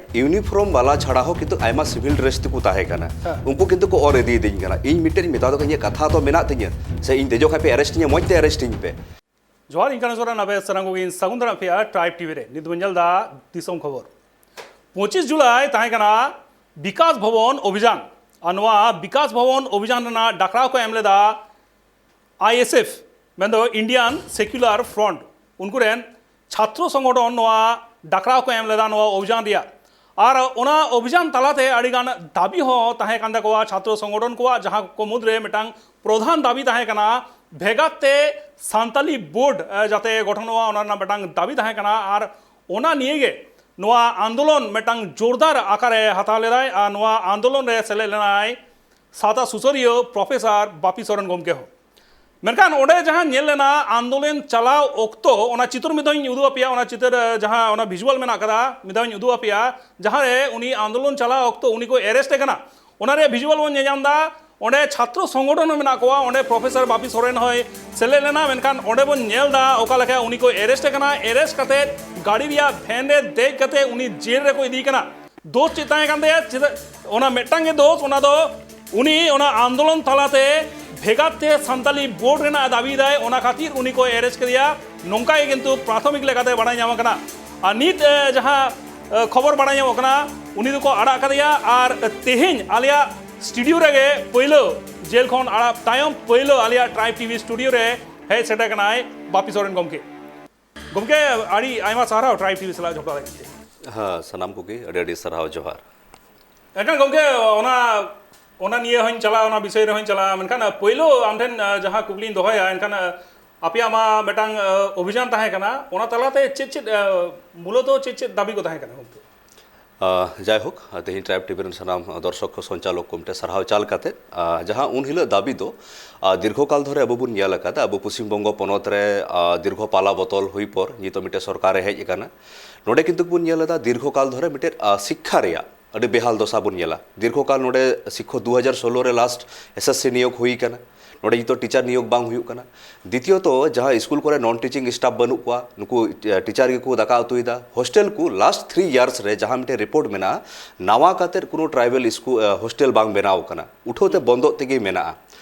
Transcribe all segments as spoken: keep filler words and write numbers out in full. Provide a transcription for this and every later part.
Uniform ᱵᱟᱞᱟ ᱪᱷᱟᱲᱟ ᱦᱚᱸ ᱠᱤᱱᱛᱩ ᱟᱭᱢᱟ ᱥᱤᱵᱷᱤᱞ ᱰᱨᱮᱥ ᱛᱮᱠᱚ ᱛᱟᱦᱮᱸ ᱠᱟᱱᱟ᱾ ᱦᱮᱸ᱾ ᱩᱱᱠᱩ ᱠᱤᱱᱛᱩ ᱠᱚ ᱚᱨ ᱤᱫᱤᱭᱮᱫᱤᱧ ᱠᱟᱱᱟ᱾ ᱤᱧ ᱢᱤᱫᱴᱮᱱ ᱤᱧ ᱢᱮᱛᱟ ᱫᱚ, ᱤᱧᱟᱹᱜ ᱠᱟᱛᱷᱟ ᱫᱚ ᱢᱮᱱᱟᱜ ᱛᱤᱧᱟᱹ, ᱥᱮ ᱤᱧ ᱫᱮᱡᱚᱜ ᱠᱷᱟᱡ ᱯᱮ ᱟᱨᱮᱥᱴ ᱤᱧᱟ, ᱢᱚᱡᱽ ᱛᱮ ᱟᱨᱮᱥᱴ ᱤᱧ ᱯᱮ᱾ ᱡᱚᱦᱟᱨ, ᱤᱧ ᱠᱟᱱᱟ ᱥᱚᱨᱮᱱ, ᱟᱯᱮ ᱥᱟᱱᱟᱢ ᱠᱚᱜᱮ ᱤᱧ ᱥᱟᱹᱜᱩᱱ ᱫᱟᱨᱟᱢ ᱯᱮᱭᱟ ᱴᱨᱟᱭᱤᱵᱽ ᱴᱤᱵᱷᱤ ᱨᱮ᱾ ᱱᱤᱛ ᱵᱚᱱ ᱧᱮᱞ ᱮᱫᱟ ᱫᱤᱥᱚᱢ ᱠᱷᱚᱵᱚᱨ᱾ ᱯᱚᱸᱪᱤᱥ ᱡᱩᱞᱟᱭ ᱛᱟᱦᱮᱸ ᱠᱟᱱᱟ ᱵᱤᱠᱟᱥ ᱵᱷᱚᱵᱚᱱ ᱚᱵᱷᱤᱡᱟᱱ᱾ ᱟᱨ ᱱᱚᱣᱟ ᱵᱤᱠᱟᱥ ᱵᱷᱚᱵᱚᱱ ᱚᱵᱷᱤᱡᱟᱱ ᱨᱮᱱᱟᱜ ᱰᱟᱠᱨᱟᱣ ᱠᱚ ᱮᱢ ᱞᱮᱫᱟ ᱟᱭ ᱮᱥ ᱮᱯᱷ, ᱢᱮᱱᱫᱚ ᱤᱱᱰᱤᱭᱟᱱ ᱥᱮᱠᱩᱞᱟᱨ ᱯᱷᱨᱚᱱᱴ, ᱩᱱᱠᱩ ᱨᱮᱱ ᱪᱷᱟᱛᱨᱚ ᱥᱚᱝᱜᱚᱴᱷᱚᱱ ᱱᱚᱣᱟ ᱰᱟᱠᱨᱟᱣ ᱠᱚ ᱮᱢ ᱞᱮᱫᱟ ᱱᱚᱣᱟ ᱚᱵᱷᱤᱡᱟᱱ ᱨᱮᱭᱟᱜ᱾ ᱟᱨ ᱚᱱᱟ ᱚᱵᱷᱤᱡᱟᱱ ᱛᱟᱞᱟᱛᱮ ᱟᱹᱰᱤᱜᱟᱱ ᱫᱟᱹᱵᱤ ᱦᱚᱸ ᱛᱟᱦᱮᱸ ᱠᱟᱱ ᱛᱟᱠᱚᱣᱟ ᱪᱷᱟᱛᱨᱚ ᱥᱚᱝᱜᱚᱴᱷᱚᱱ ᱠᱚᱣᱟᱜ, ᱡᱟᱦᱟᱸ ᱠᱚ ᱢᱩᱫᱽᱨᱮ ᱢᱤᱫᱴᱟᱝ ᱯᱨᱚᱫᱷᱟᱱ ᱫᱟᱹᱵᱤ ᱛᱟᱦᱮᱸ ᱠᱟᱱᱟ ᱵᱷᱮᱜᱟᱨ ᱛᱮ ᱥᱟᱱᱛᱟᱞᱤ ᱵᱳᱨᱰ, ᱮ, ᱡᱟᱛᱮ ᱜᱚᱴᱷᱚᱱᱚᱜᱼᱟ, ᱚᱱᱟ ᱨᱮᱱᱟᱜ ᱢᱤᱫᱴᱟᱝ ᱫᱟᱹᱵᱤ ᱛᱟᱦᱮᱸ ᱠᱟᱱᱟ᱾ ᱟᱨ ᱚᱱᱟ ᱱᱤᱭᱮ ᱜᱮ ᱱᱚᱣᱟ ᱟᱱᱫᱳᱞᱚᱱ ᱢᱤᱫᱴᱟᱝ ᱡᱳᱨᱫᱟᱨ ᱟᱠᱟᱨᱮ ᱦᱟᱛᱟᱣ ᱞᱮᱫᱟᱭ᱾ ᱟᱨ ᱱᱚᱣᱟ ᱟᱱᱫᱳᱞᱚᱱ ᱨᱮ ᱥᱮᱞᱮᱫ ᱞᱮᱱᱟᱭ ᱥᱟᱶᱛᱟ ᱥᱩᱥᱟᱹᱨᱤᱭᱟᱹ ᱯᱨᱚᱯᱷᱮᱥᱚᱨ ᱵᱟᱯᱤ ᱥᱚᱨᱮᱱ ᱜᱚᱢᱠᱮ ᱦᱚᱸ᱾ ᱢᱮᱱᱠᱷᱟᱱ ᱚᱸᱰᱮ ᱡᱟᱦᱟᱸ ᱧᱮᱞ ᱞᱮᱱᱟ ᱟᱱᱫᱳᱞᱚᱱ ᱪᱟᱞᱟᱣ ᱚᱠᱛᱚ, ᱚᱱᱟ ᱪᱤᱛᱟᱹᱨ ᱢᱤᱫ ᱫᱷᱟᱣ ᱤᱧ ᱩᱫᱩᱜ ᱟᱯᱮᱭᱟ, ᱚᱱᱟ ᱪᱤᱛᱟᱹᱨ, ᱮ, ᱡᱟᱦᱟᱸ ᱚᱱᱟ ᱵᱷᱤᱡᱩᱣᱟᱞ ᱢᱮᱱᱟᱜ ᱠᱟᱫᱟ, ᱢᱤᱫ ᱫᱷᱟᱣ ᱤᱧ ᱩᱫᱩᱜ ᱟᱯᱮᱭᱟ, ᱡᱟᱦᱟᱸ ᱨᱮ ᱩᱱᱤ ᱟᱱᱫᱳᱞᱚᱱ ᱪᱟᱞᱟᱣ ᱚᱠᱛᱚ ᱩᱱᱤ ᱠᱚ ᱮᱨᱮᱥᱴ ᱮ ᱠᱟᱱᱟ᱾ ᱚᱱᱟ ᱨᱮᱭᱟᱜ ᱵᱷᱤᱡᱩᱣᱟᱞ ᱵᱚᱱ ᱧᱮᱞ ᱧᱟᱢ ᱮᱫᱟ᱾ ᱚᱸᱰᱮ ᱪᱷᱟᱛᱨᱚ ᱥᱚᱝᱜᱚᱴᱷᱚᱱ ᱦᱚᱸ ᱢᱮᱱᱟᱜ ᱠᱚᱣᱟ, ᱚᱸᱰᱮ ᱯᱨᱚᱯᱷᱮᱥᱚᱨ ᱵᱟᱯᱤ ᱥᱚᱨᱮᱱ ᱦᱚᱸᱭ ᱥᱮᱞᱮᱫ ᱞᱮᱱᱟ᱾ ᱢᱮᱱᱠᱷᱟᱱ ᱚᱸᱰᱮ ᱵᱚᱱ ᱧᱮᱞ ᱮᱫᱟ ᱚᱠᱟ ᱞᱮᱠᱟ ᱩᱱᱤ ᱠᱚ ᱮᱨᱮᱥᱴ ᱮ ᱠᱟᱱᱟ᱾ ᱮᱨᱮᱥᱴ ᱠᱟᱛᱮ ᱜᱟᱹᱰᱤ ᱨᱮᱭᱟᱜ ᱵᱷᱮᱱ ᱨᱮ ᱫᱮᱡ ᱠᱟᱛᱮ ᱩᱱᱤ ᱡᱮᱞ ᱨᱮᱠᱚ ᱤᱫᱤᱭᱮ ᱠᱟᱱᱟ᱾ ᱫᱳᱥ ᱪᱮᱫ ᱛᱟᱦᱮᱸ ᱠᱟᱱ ᱛᱟᱭᱟ? ᱪᱮᱫᱟᱜ, ᱚᱱᱟ ᱢᱤᱫᱴᱟᱝ ᱜᱮ ᱫᱳᱥ, ᱚᱱᱟ ᱫᱚ ᱩᱱᱤ ᱚᱱᱟ ᱟᱱᱫᱳᱞᱚᱱ ᱛᱟᱞᱟᱛᱮ ᱵᱷᱮᱜᱟᱨ ᱛᱮ ᱥᱟᱱᱛᱟᱞᱤ ᱵᱳᱨᱰ ᱨᱮᱱᱟᱜ ᱫᱟᱹᱵᱤᱭᱮᱫᱟᱭ, ᱚᱱᱟ ᱠᱷᱟᱹᱛᱤᱨ ᱩᱱᱤ ᱠᱚ ᱮᱨᱮᱥᱴ ᱠᱮᱫᱮᱭᱟ, ᱱᱚᱝᱠᱟ ᱜᱮ ᱠᱤᱱᱛᱩ ᱯᱨᱟᱛᱷᱚᱢᱤᱠ ᱞᱮᱠᱟᱛᱮ ᱵᱟᱲᱟᱭ ᱧᱟᱢ ᱟᱠᱟᱱᱟ᱾ ᱟᱨ ᱱᱤᱛ, ᱮ, ᱡᱟᱦᱟᱸ, ᱮ, ᱠᱷᱚᱵᱚᱨ ᱵᱟᱲᱟᱭ ᱧᱟᱢᱚᱜ ᱠᱟᱱᱟ, ᱩᱱᱤ ᱫᱚᱠᱚ ᱟᱲᱟᱜ ᱠᱟᱫᱮᱭᱟ᱾ ᱟᱨ ᱛᱮᱦᱮᱧ ᱟᱞᱮᱭᱟᱜ ᱥᱴᱩᱰᱤᱭᱳ ᱨᱮᱜᱮ ᱯᱳᱭᱞᱳ, ᱡᱮᱞ ᱠᱷᱚᱱ ᱟᱲᱟᱜ ᱛᱟᱭᱚᱢ ᱯᱳᱭᱞᱳ ᱟᱞᱮᱭᱟᱜ ᱴᱨᱟᱭᱤᱵᱽ ᱴᱤᱵᱷᱤ ᱥᱴᱩᱰᱤᱭᱳ ᱨᱮ ᱦᱮᱡ ᱥᱮᱴᱮᱨ ᱠᱟᱱᱟᱭ ᱵᱟᱯᱤ ᱥᱚᱨᱮᱱ ᱜᱚᱢᱠᱮ᱾ ᱜᱚᱢᱠᱮ, ᱟᱹᱰᱤ ᱟᱭᱢᱟ ᱥᱟᱨᱦᱟᱣ ᱴᱨᱟᱭᱤᱵᱽ ᱴᱤᱵᱷᱤ ᱥᱟᱞᱟᱜ ᱡᱚᱯᱲᱟᱣ ᱞᱟᱹᱜᱤᱫ ᱛᱮ᱾ ᱦᱮᱸ, ᱥᱟᱱᱟᱢ ᱠᱚᱜᱮ ᱟᱹᱰᱤ ᱟᱹᱰᱤ ᱥᱟᱨᱦᱟᱣ, ᱡᱚᱦᱟᱨ᱾ ᱮᱱᱠᱷᱟᱱ ᱜᱚᱢᱠᱮ, ᱚᱱᱟ, ᱚᱱᱟ ᱱᱤᱭᱮ ᱦᱚᱸᱧ ᱪᱟᱞᱟᱜᱼᱟ, ᱚᱱᱟ ᱵᱤᱥᱚᱭ ᱨᱮᱦᱚᱸᱧ ᱪᱟᱞᱟᱜᱼᱟ, ᱢᱮᱱᱠᱷᱟᱱ, ᱟ, ᱯᱳᱭᱞᱳ ᱟᱢ ᱴᱷᱮᱱ, ᱟ, ᱡᱟᱦᱟᱸ ᱠᱩᱠᱞᱤᱧ ᱫᱚᱦᱚᱭᱟ, ᱮᱱᱠᱷᱟᱱ, ᱟ, ᱟᱯᱮᱭᱟᱜ ᱢᱟ ᱢᱤᱫᱴᱟᱝ, ᱟ, ᱚᱵᱷᱤᱡᱟᱱ ᱛᱟᱦᱮᱸ ᱠᱟᱱᱟ, ᱚᱱᱟ ᱛᱟᱞᱟᱛᱮ ᱪᱮᱫ ᱪᱮᱫ, ᱟ, ᱢᱩᱞᱚᱛᱚ ᱪᱮᱫ ᱪᱮᱫ ᱫᱟᱹᱵᱤ ᱠᱚ ᱛᱟᱦᱮᱸ ᱠᱟᱱᱟ ᱜᱚᱢᱠᱮ? ᱟ, ᱡᱟᱭᱦᱳᱠ, ᱛᱮᱦᱮᱧ ᱴᱨᱟᱭᱤᱵᱽ ᱴᱤᱵᱷᱤ ᱨᱮᱱ ᱥᱟᱱᱟᱢ ᱫᱚᱨᱥᱚᱠ ᱠᱚ, ᱥᱚᱧᱪᱟᱞᱚᱠ ᱠᱚ ᱢᱤᱫᱴᱮᱱ ᱥᱟᱨᱦᱟᱣ ᱪᱟᱞ ᱠᱟᱛᱮ, ᱟ, ᱡᱟᱦᱟᱸ ᱩᱱ ᱦᱤᱞᱳᱜ ᱫᱟᱹᱵᱤ ᱫᱚ, ᱟ, ᱫᱤᱨᱜᱷᱚ ᱠᱟᱞ ᱫᱷᱚᱨᱮ ᱟᱵᱚ ᱵᱚᱱ ᱧᱮᱞ ᱟᱠᱟᱫᱟ, ᱟᱵᱚ ᱯᱚᱥᱪᱤᱢ ᱵᱚᱝᱜᱚ ᱯᱚᱱᱚᱛ ᱨᱮ, ᱟ, ᱫᱤᱨᱜᱷᱚ ᱯᱟᱞᱟ ᱵᱚᱫᱚᱞ ᱦᱩᱭ ᱯᱚᱨ ᱱᱤᱛᱚᱜ ᱢᱤᱫᱴᱮᱱ ᱥᱚᱨᱠᱟᱨ ᱮ ᱦᱮᱡ ᱟᱠᱟᱱᱟ᱾ ᱱᱚᱰᱮ ᱠᱤᱱᱛᱩ ᱵᱚᱱ ᱧᱮᱞ ᱮᱫᱟ ᱫᱤᱨᱜᱷᱚ ᱠᱟᱞ ᱫᱷᱚᱨᱮ ᱢᱤᱫᱴᱮᱱ, ᱟ, ᱥᱤᱠᱠᱷᱟ ᱨᱮᱭᱟᱜ ᱟᱹᱰᱤ ᱵᱮᱦᱟᱞ ᱫᱚᱥᱟ ᱵᱚᱱ ᱧᱮᱞᱟ᱾ ᱫᱤᱨᱜᱷᱚ ᱠᱟᱞ ᱱᱚᱰᱮ ᱥᱤᱠᱠᱷᱚ ᱫᱩ ᱦᱟᱡᱟᱨ ᱥᱳᱞᱳ ᱨᱮ ᱞᱟᱥᱴ ᱮᱥ ᱮᱥ ᱥᱤ ᱱᱤᱭᱳᱜᱽ ᱦᱩᱭ ᱠᱟᱱᱟ᱾ ᱱᱚᱰᱮ ᱱᱤᱛᱚᱜ ᱴᱤᱪᱟᱨ ᱱᱤᱭᱳᱜᱽ ᱵᱟᱝ ᱦᱩᱭᱩᱜ ᱠᱟᱱᱟ᱾ ᱫᱤᱛᱤᱭᱚᱛᱚ, ᱡᱟᱦᱟᱸ ᱥᱠᱩᱞ ᱠᱚᱨᱮ ᱱᱚᱱ ᱴᱤᱪᱤᱝ ᱥᱴᱟᱯ ᱵᱟᱹᱱᱩᱜ ᱠᱚᱣᱟ, ᱱᱩᱠᱩ ᱴᱤᱪᱟᱨ ᱜᱮᱠᱚ ᱫᱟᱠᱟ ᱩᱛᱩᱭᱮᱫᱟ᱾ ᱦᱳᱥᱴᱮᱞ ᱠᱚ ᱞᱟᱥᱴ ᱛᱷᱨᱤ ᱤᱭᱟᱨᱥ ᱨᱮ ᱡᱟᱦᱟᱸ ᱢᱤᱫᱴᱮᱱ ᱨᱤᱯᱳᱨᱴ ᱢᱮᱱᱟᱜᱼᱟ, ᱱᱟᱣᱟ ᱠᱟᱛᱮᱫ ᱠᱳᱱᱳ ᱴᱨᱟᱭᱵᱟᱞ ᱥᱠᱩᱞ ᱦᱳᱥᱴᱮᱞ ᱵᱟᱝ ᱵᱮᱱᱟᱣ ᱠᱟᱱᱟ, ᱩᱴᱷᱟᱹᱣ ᱛᱮ ᱵᱚᱱᱫᱚᱜ ᱛᱮᱜᱮ ᱢᱮᱱᱟᱜᱼᱟ᱾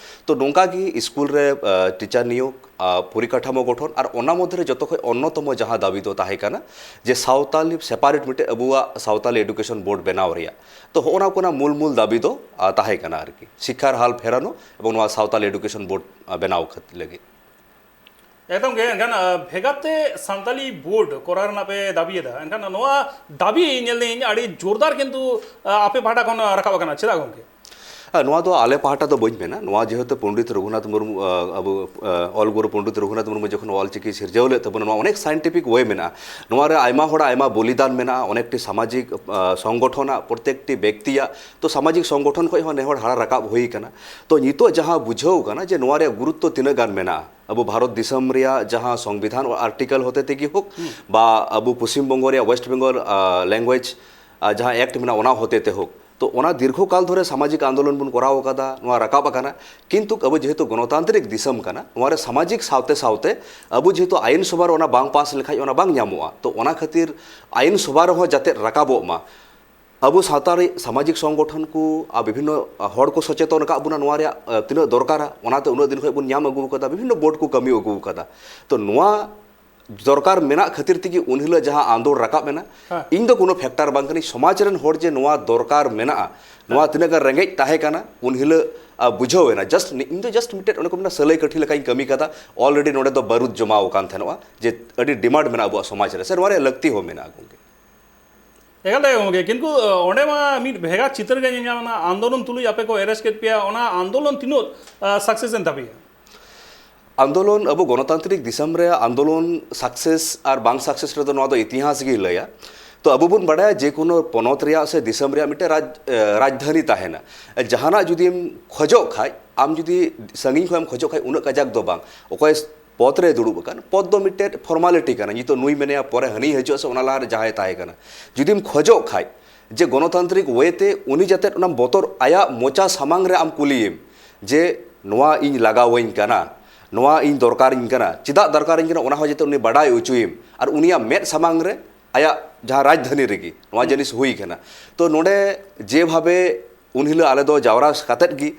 ᱛᱚ ᱱᱚᱝᱠᱟ ᱜᱮ ᱥᱠᱩᱞ ᱨᱮ ᱴᱤᱪᱟᱨ ᱱᱤᱭᱳᱜᱽ, ᱯᱚᱨᱤᱠᱟᱴᱷᱟᱢᱳ ᱜᱚᱴᱷᱚᱱ, ᱟᱨ ᱚᱱᱟ ᱢᱚᱫᱽᱫᱷᱮ ᱨᱮ ᱡᱚᱛᱚ ᱠᱷᱚᱱ ᱚᱱᱱᱚᱛᱚᱢᱚ ᱡᱟᱦᱟᱸ ᱫᱟᱹᱵᱤ ᱫᱚ ᱛᱟᱦᱮᱸ ᱠᱟᱱᱟ ᱡᱮ ᱥᱟᱶᱛᱟᱞᱤ ᱥᱮᱯᱟᱨᱮᱴ ᱢᱤᱫᱴᱮᱱ ᱟᱵᱚᱣᱟᱜ ᱥᱟᱶᱛᱟᱞᱤ ᱮᱰᱩᱠᱮᱥᱚᱱ ᱵᱳᱨᱰ ᱵᱮᱱᱟᱣ ᱨᱮᱭᱟᱜ᱾ ᱛᱚ ᱦᱚᱜᱼᱚ ᱱᱟ ᱠᱚ ᱢᱩᱞ ᱢᱩᱞ ᱫᱟᱹᱵᱤ ᱫᱚ ᱛᱟᱦᱮᱸ ᱠᱟᱱᱟ ᱟᱨᱠᱤ, ᱥᱤᱠᱠᱷᱟᱨ ᱦᱟᱞ ᱯᱷᱮᱨᱟᱱᱳ ᱮᱵᱚᱝ ᱱᱚᱣᱟ ᱥᱟᱶᱛᱟᱞᱤ ᱮᱰᱩᱠᱮᱥᱚᱱ ᱵᱳᱨᱰ ᱵᱮᱱᱟᱣ ᱞᱟᱹᱜᱤᱫ᱾ ᱮᱠᱫᱚᱢ ᱜᱮ᱾ ᱮᱱᱠᱷᱟᱱ ᱵᱷᱮᱜᱟᱨ ᱛᱮ ᱥᱟᱱᱛᱟᱞᱤ ᱵᱳᱨᱰ ᱠᱚᱨᱟᱣ ᱨᱮᱱᱟᱜ ᱯᱮ ᱫᱟᱹᱵᱤᱭᱮᱫᱟ᱾ ᱮᱱᱠᱷᱟᱱ ᱱᱚᱣᱟ ᱫᱟᱹᱵᱤ ᱧᱮᱞ ᱫᱟᱹᱧ ᱟᱹᱰᱤ ᱡᱳᱨᱫᱟᱨ ᱠᱤᱱᱛᱩ ᱟᱯᱮ ᱯᱟᱦᱴᱟ ᱠᱷᱚᱱ ᱨᱟᱠᱟᱵ ᱟᱠᱟᱱᱟ᱾ ᱪᱮᱫᱟᱜ ᱜᱚᱢᱠᱮ? ᱱᱚᱣᱟ ᱫᱚ ᱟᱞᱮ ᱯᱟᱦᱴᱟ ᱫᱚ ᱵᱟᱹᱧ ᱢᱮᱱᱟ᱾ ᱱᱚᱣᱟ ᱡᱮᱦᱮᱛᱩ ᱯᱚᱱᱰᱤᱛ ᱨᱚᱜᱷᱩᱱᱟᱛᱷ ᱢᱩᱨᱢᱩ, ᱟᱵᱚ ᱚᱞ ᱜᱩᱨᱩ ᱯᱚᱱᱰᱤᱛ ᱨᱚᱜᱷᱩᱱᱟᱛᱷ ᱢᱩᱨᱢᱩ ᱡᱚᱠᱷᱚᱱ ᱚᱞ ᱪᱤᱠᱤ ᱥᱤᱨᱡᱟᱹᱣ ᱞᱮᱫ ᱛᱟᱵᱚᱱᱟ, ᱱᱚᱣᱟ ᱚᱱᱮᱠ ᱥᱟᱭᱮᱱᱴᱤᱯᱷᱤᱠ ᱳᱭᱮ ᱢᱮᱱᱟᱜᱼᱟ᱾ ᱱᱚᱣᱟ ᱨᱮ ᱟᱭᱢᱟ ᱦᱚᱲᱟᱜ ᱟᱭᱢᱟ ᱵᱚᱞᱤᱫᱟᱱ ᱢᱮᱱᱟᱜᱼᱟ, ᱚᱱᱮᱠᱴᱤ ᱥᱟᱢᱟᱡᱤᱠ ᱥᱚᱝᱜᱚᱴᱷᱚᱱᱟᱜ, ᱯᱨᱚᱛᱮᱠᱴᱤ ᱵᱮᱠᱛᱤᱭᱟᱜ᱾ ᱛᱚ ᱥᱟᱢᱟᱡᱤᱠ ᱥᱚᱝᱜᱚᱴᱷᱚᱱ ᱠᱷᱚᱱ ᱦᱚᱸ ᱱᱮᱦᱚᱲ ᱦᱟᱨᱟ ᱨᱟᱠᱟᱵ ᱦᱩᱭ ᱟᱠᱟᱱᱟ᱾ ᱛᱚ ᱱᱤᱛᱚᱜ ᱡᱟᱦᱟᱸ ᱵᱩᱡᱷᱟᱹᱣ ᱠᱟᱱᱟ ᱡᱮ ᱱᱚᱣᱟ ᱨᱮᱭᱟᱜ ᱜᱩᱨᱩᱛᱛᱚ ᱛᱤᱱᱟᱹᱜ ᱜᱟᱱ ᱢᱮᱱᱟᱜᱼᱟ, ᱟᱵᱚ ᱵᱷᱟᱨᱚᱛ ᱫᱤᱥᱚᱢ ᱨᱮᱭᱟᱜ ᱡᱟᱦᱟᱸ ᱥᱚᱝᱵᱤᱫᱷᱟᱱ ᱟᱨᱴᱤᱠᱮᱞ ᱦᱚᱛᱮ ᱛᱮᱜᱮ ᱦᱳᱠ, ᱵᱟ ᱟᱵᱚ ᱯᱚᱥᱪᱤᱢ ᱵᱚᱝᱜᱚ ᱨᱮᱭᱟᱜ ᱳᱭᱮᱥᱴ ᱵᱮᱝᱜᱚᱞ ᱞᱮᱝᱜᱩᱭᱮᱡᱽ ᱡᱟᱦᱟᱸ ᱮᱠᱴ ᱢᱮᱱᱟᱜᱼᱟ ᱚᱱᱟ ᱦᱚᱛᱮ ᱛᱮ ᱦᱳᱠ, ᱛᱚ ᱚᱱᱟ ᱫᱤᱨᱜᱷᱚ ᱠᱟᱞ ᱫᱷᱚᱨᱮ ᱥᱟᱢᱟᱡᱤᱠ ᱟᱱᱫᱳᱞᱚᱱ ᱵᱚᱱ ᱠᱚᱨᱟᱣ ᱟᱠᱟᱫᱟ, ᱱᱚᱣᱟ ᱨᱟᱠᱟᱵ ᱟᱠᱟᱱᱟ᱾ ᱠᱤᱱᱛᱩ ᱟᱵᱚ ᱡᱮᱦᱮᱛᱩ ᱜᱚᱱᱚᱛᱟᱱᱛᱨᱤᱠ ᱫᱤᱥᱚᱢ ᱠᱟᱱᱟ, ᱱᱚᱣᱟ ᱨᱮ ᱥᱟᱢᱟᱡᱤᱠ ᱥᱟᱶᱛᱮ ᱥᱟᱶᱛᱮ ᱟᱵᱚ ᱡᱮᱦᱮᱛᱩ ᱟᱭᱤᱱ ᱥᱚᱵᱷᱟ ᱨᱮ ᱚᱱᱟ ᱵᱟᱝ ᱯᱟᱥ ᱞᱮᱠᱷᱟᱡ ᱚᱱᱟ ᱵᱟᱝ ᱧᱟᱢᱚᱜᱼᱟ᱾ ᱛᱚ ᱚᱱᱟ ᱠᱷᱟᱹᱛᱤᱨ ᱟᱭᱤᱱ ᱥᱚᱵᱷᱟ ᱨᱮᱦᱚᱸ ᱡᱟᱛᱮ ᱨᱟᱠᱟᱵᱚᱜ ᱢᱟ, ᱟᱵᱚ ᱥᱟᱶᱛᱟ ᱨᱮ ᱥᱟᱢᱟᱡᱤᱠ ᱥᱚᱝᱜᱚᱴᱷᱚᱱ ᱠᱚ ᱟᱨ ᱵᱤᱵᱷᱤᱱᱱᱚ ᱦᱚᱲ ᱠᱚ ᱥᱚᱪᱮᱛᱚᱱ ᱟᱠᱟᱫ ᱵᱚᱱᱟ ᱱᱚᱣᱟ ᱨᱮᱭᱟᱜ ᱛᱤᱱᱟᱹᱜ ᱫᱚᱨᱠᱟᱨᱟ, ᱚᱱᱟᱛᱮ ᱩᱱᱟᱹᱜ ᱫᱤᱱ ᱠᱷᱚᱱ ᱵᱚᱱ ᱧᱟᱢ ᱟᱹᱜᱩ ᱟᱠᱟᱫᱟ, ᱵᱤᱵᱷᱤᱱᱱᱚ ᱵᱳᱨᱰ ᱠᱚ ᱠᱟᱹᱢᱤ ᱟᱹᱜᱩ ᱟᱠᱟᱫᱟ᱾ ᱛᱚ ᱱᱚᱣᱟ ᱫᱚᱨᱠᱟᱨ ᱢᱮᱱᱟᱜ ᱠᱷᱟᱹᱛᱤᱨ ᱛᱮᱜᱮ ᱩᱱ ᱦᱤᱞᱳᱜ ᱡᱟᱦᱟᱸ ᱟᱱᱫᱳᱲ ᱨᱟᱠᱟᱵ ᱮᱱᱟ, ᱦᱮᱸ᱾ ᱤᱧ ᱫᱚ ᱠᱳᱱᱳ ᱯᱷᱮᱠᱴᱟᱨ ᱵᱟᱝ ᱠᱟᱹᱱᱟᱹᱧ᱾ ᱥᱚᱢᱟᱡᱽ ᱨᱮᱱ ᱦᱚᱲ ᱡᱮ ᱱᱚᱣᱟ ᱫᱚᱨᱠᱟᱨ ᱢᱮᱱᱟᱜᱼᱟ, ᱱᱚᱣᱟ ᱛᱤᱱᱟᱹᱜ ᱜᱟᱱ ᱨᱮᱸᱜᱮᱡ ᱛᱟᱦᱮᱸ ᱠᱟᱱᱟ ᱩᱱ ᱦᱤᱞᱳᱜ ᱵᱩᱡᱷᱟᱹᱣ ᱮᱱᱟ᱾ ᱡᱟᱥᱴ ᱤᱧ ᱫᱚ ᱡᱟᱥᱴ ᱢᱤᱫᱴᱮᱡ ᱚᱱᱮ ᱠᱚ ᱢᱮᱱᱟ ᱥᱟᱹᱞᱟᱹᱭ ᱠᱟᱹᱴᱷᱤ ᱞᱮᱠᱟᱧ ᱠᱟᱹᱢᱤ ᱠᱟᱫᱟ᱾ ᱚᱞᱨᱮᱰᱤ ᱱᱚᱰᱮ ᱫᱚ ᱵᱟᱹᱨᱩᱫ ᱡᱚᱢᱟᱣ ᱟᱠᱟᱱ ᱛᱟᱦᱮᱱᱚᱜᱼᱟ ᱡᱮ ᱟᱹᱰᱤ ᱰᱤᱢᱟᱱᱰ ᱢᱮᱱᱟᱜᱼᱟ ᱟᱵᱚᱣᱟᱜ ᱥᱚᱢᱟᱡᱽ ᱨᱮ, ᱥᱮ ᱱᱚᱣᱟ ᱨᱮᱭᱟᱜ ᱞᱟᱹᱠᱛᱤ ᱦᱚᱸ ᱢᱮᱱᱟᱜᱼᱟ ᱜᱚᱢᱠᱮ᱾ ᱮᱠᱟᱞ ᱛᱮ ᱜᱚᱢᱠᱮ, ᱠᱤᱱᱛᱩ ᱚᱸᱰᱮ ᱢᱟ ᱢᱤᱫ ᱵᱷᱮᱜᱟᱨ ᱪᱤᱛᱟᱹᱨ ᱜᱮ ᱧᱮᱞ ᱧᱟᱢ ᱮᱱᱟ᱾ ᱟᱱᱫᱳᱞᱚᱱ ᱛᱩᱞᱩᱡ ᱟᱯᱮ ᱠᱚ ᱮᱨᱮᱥᱴ ᱠᱮᱫ ᱯᱮᱭᱟ, ᱚᱱᱟ ᱟᱱᱫᱳᱞᱚᱱ ᱛᱤᱱᱟᱹᱜ ᱥᱟᱠᱥᱮᱥ ᱮᱱ ᱛᱟᱯᱮᱭᱟ? ᱟᱱᱫᱳᱞᱚᱱ, ᱟᱵᱚ ᱜᱚᱱᱚᱛᱟᱱᱛᱨᱤᱠ ᱫᱤᱥᱚᱢ ᱨᱮ ᱟᱱᱫᱳᱞᱚᱱ ᱥᱟᱠᱥᱮᱥ ᱟᱨ ᱵᱟᱝ ᱥᱟᱠᱥᱮᱥ ᱨᱮᱫᱚ ᱱᱚᱣᱟ ᱫᱚ ᱤᱛᱤᱦᱟᱥ ᱜᱮᱭ ᱞᱟᱹᱭᱟ᱾ ᱛᱚ ᱟᱵᱚ ᱵᱚᱱ ᱵᱟᱲᱟᱭᱟ ᱡᱮ ᱠᱳᱱᱳ ᱯᱚᱱᱚᱛ ᱨᱮᱭᱟᱜ ᱥᱮ ᱫᱤᱥᱚᱢ ᱨᱮᱭᱟᱜ ᱢᱤᱫᱴᱮᱱ ᱨᱟᱡᱽ ᱨᱟᱡᱽᱫᱷᱟᱱᱤ ᱛᱟᱦᱮᱱᱟ᱾ ᱡᱟᱦᱟᱱᱟᱜ ᱡᱩᱫᱤᱢ ᱠᱷᱚᱡᱚᱜ ᱠᱷᱟᱡ, ᱟᱢ ᱡᱩᱫᱤ ᱥᱟᱺᱜᱤᱧ ᱠᱷᱚᱱ ᱮᱢ ᱠᱷᱚᱡᱚᱜ ᱠᱷᱟᱡ, ᱩᱱᱟᱹᱜ ᱠᱟᱡᱟᱠ ᱫᱚ ᱵᱟᱝ᱾ ᱚᱠᱚᱭ ᱯᱚᱫᱽ ᱨᱮ ᱫᱩᱲᱩᱵ ᱟᱠᱟᱱ, ᱯᱚᱫᱽ ᱫᱚ ᱢᱤᱫᱴᱮᱡ ᱯᱷᱚᱨᱢᱟᱞᱤᱴᱤ ᱠᱟᱱᱟ᱾ ᱱᱤᱛᱚᱜ ᱱᱩᱭ ᱢᱮᱱᱟᱭᱟ, ᱯᱚᱨᱮ ᱦᱟᱹᱱᱤᱭ ᱦᱤᱡᱩᱜᱼᱟ, ᱥᱮ ᱚᱱᱟ ᱞᱟᱦᱟ ᱨᱮ ᱡᱟᱦᱟᱸᱭ ᱛᱟᱦᱮᱸ ᱠᱟᱱᱟ᱾ ᱡᱩᱫᱤᱢ ᱠᱷᱚᱡᱚᱜ ᱠᱷᱟᱡ ᱡᱮ ᱜᱚᱱᱚᱛᱟᱱᱛᱨᱤᱠ ᱳᱭᱮ ᱛᱮ ᱩᱱᱤ ᱡᱟᱛᱮ ᱚᱱᱟ ᱵᱚᱛᱚᱨ ᱟᱭᱟᱜ ᱢᱚᱪᱟ ᱥᱟᱢᱟᱝ ᱨᱮ ᱟᱢ ᱠᱩᱞᱤᱭᱮᱢ ᱡᱮ ᱱᱚᱣᱟ ᱤᱧ ᱞᱟᱜᱟᱣᱟᱹᱧ ᱠᱟᱱᱟ, ᱱᱚᱣᱟ ᱤᱧ ᱫᱚᱨᱠᱟᱨᱤᱧ ᱠᱟᱱᱟ, ᱪᱮᱫᱟᱜ ᱫᱚᱨᱠᱟᱨᱤᱧ ᱠᱟᱱᱟ, ᱚᱱᱟ ᱦᱚᱸ ᱡᱟᱛᱮ ᱩᱱᱤ ᱵᱟᱰᱟᱭ ᱦᱚᱪᱚᱭᱮᱢ ᱟᱨ ᱩᱱᱤᱭᱟᱜ ᱢᱮᱫ ᱥᱟᱢᱟᱝ ᱨᱮ ᱟᱭᱟᱜ ᱡᱟᱦᱟᱸ ᱨᱟᱡᱽᱫᱷᱟᱱᱤ ᱨᱮᱜᱮ ᱱᱚᱣᱟ ᱡᱤᱱᱤᱥ ᱦᱩᱭ ᱠᱟᱱᱟ᱾ ᱛᱚ ᱱᱚᱰᱮ ᱡᱮᱵᱷᱟᱵᱮ ᱩᱱ ᱦᱤᱞᱳᱜ ᱟᱞᱮ ᱫᱚ ᱡᱟᱣᱨᱟ ᱠᱟᱛᱮᱫ ᱜᱮ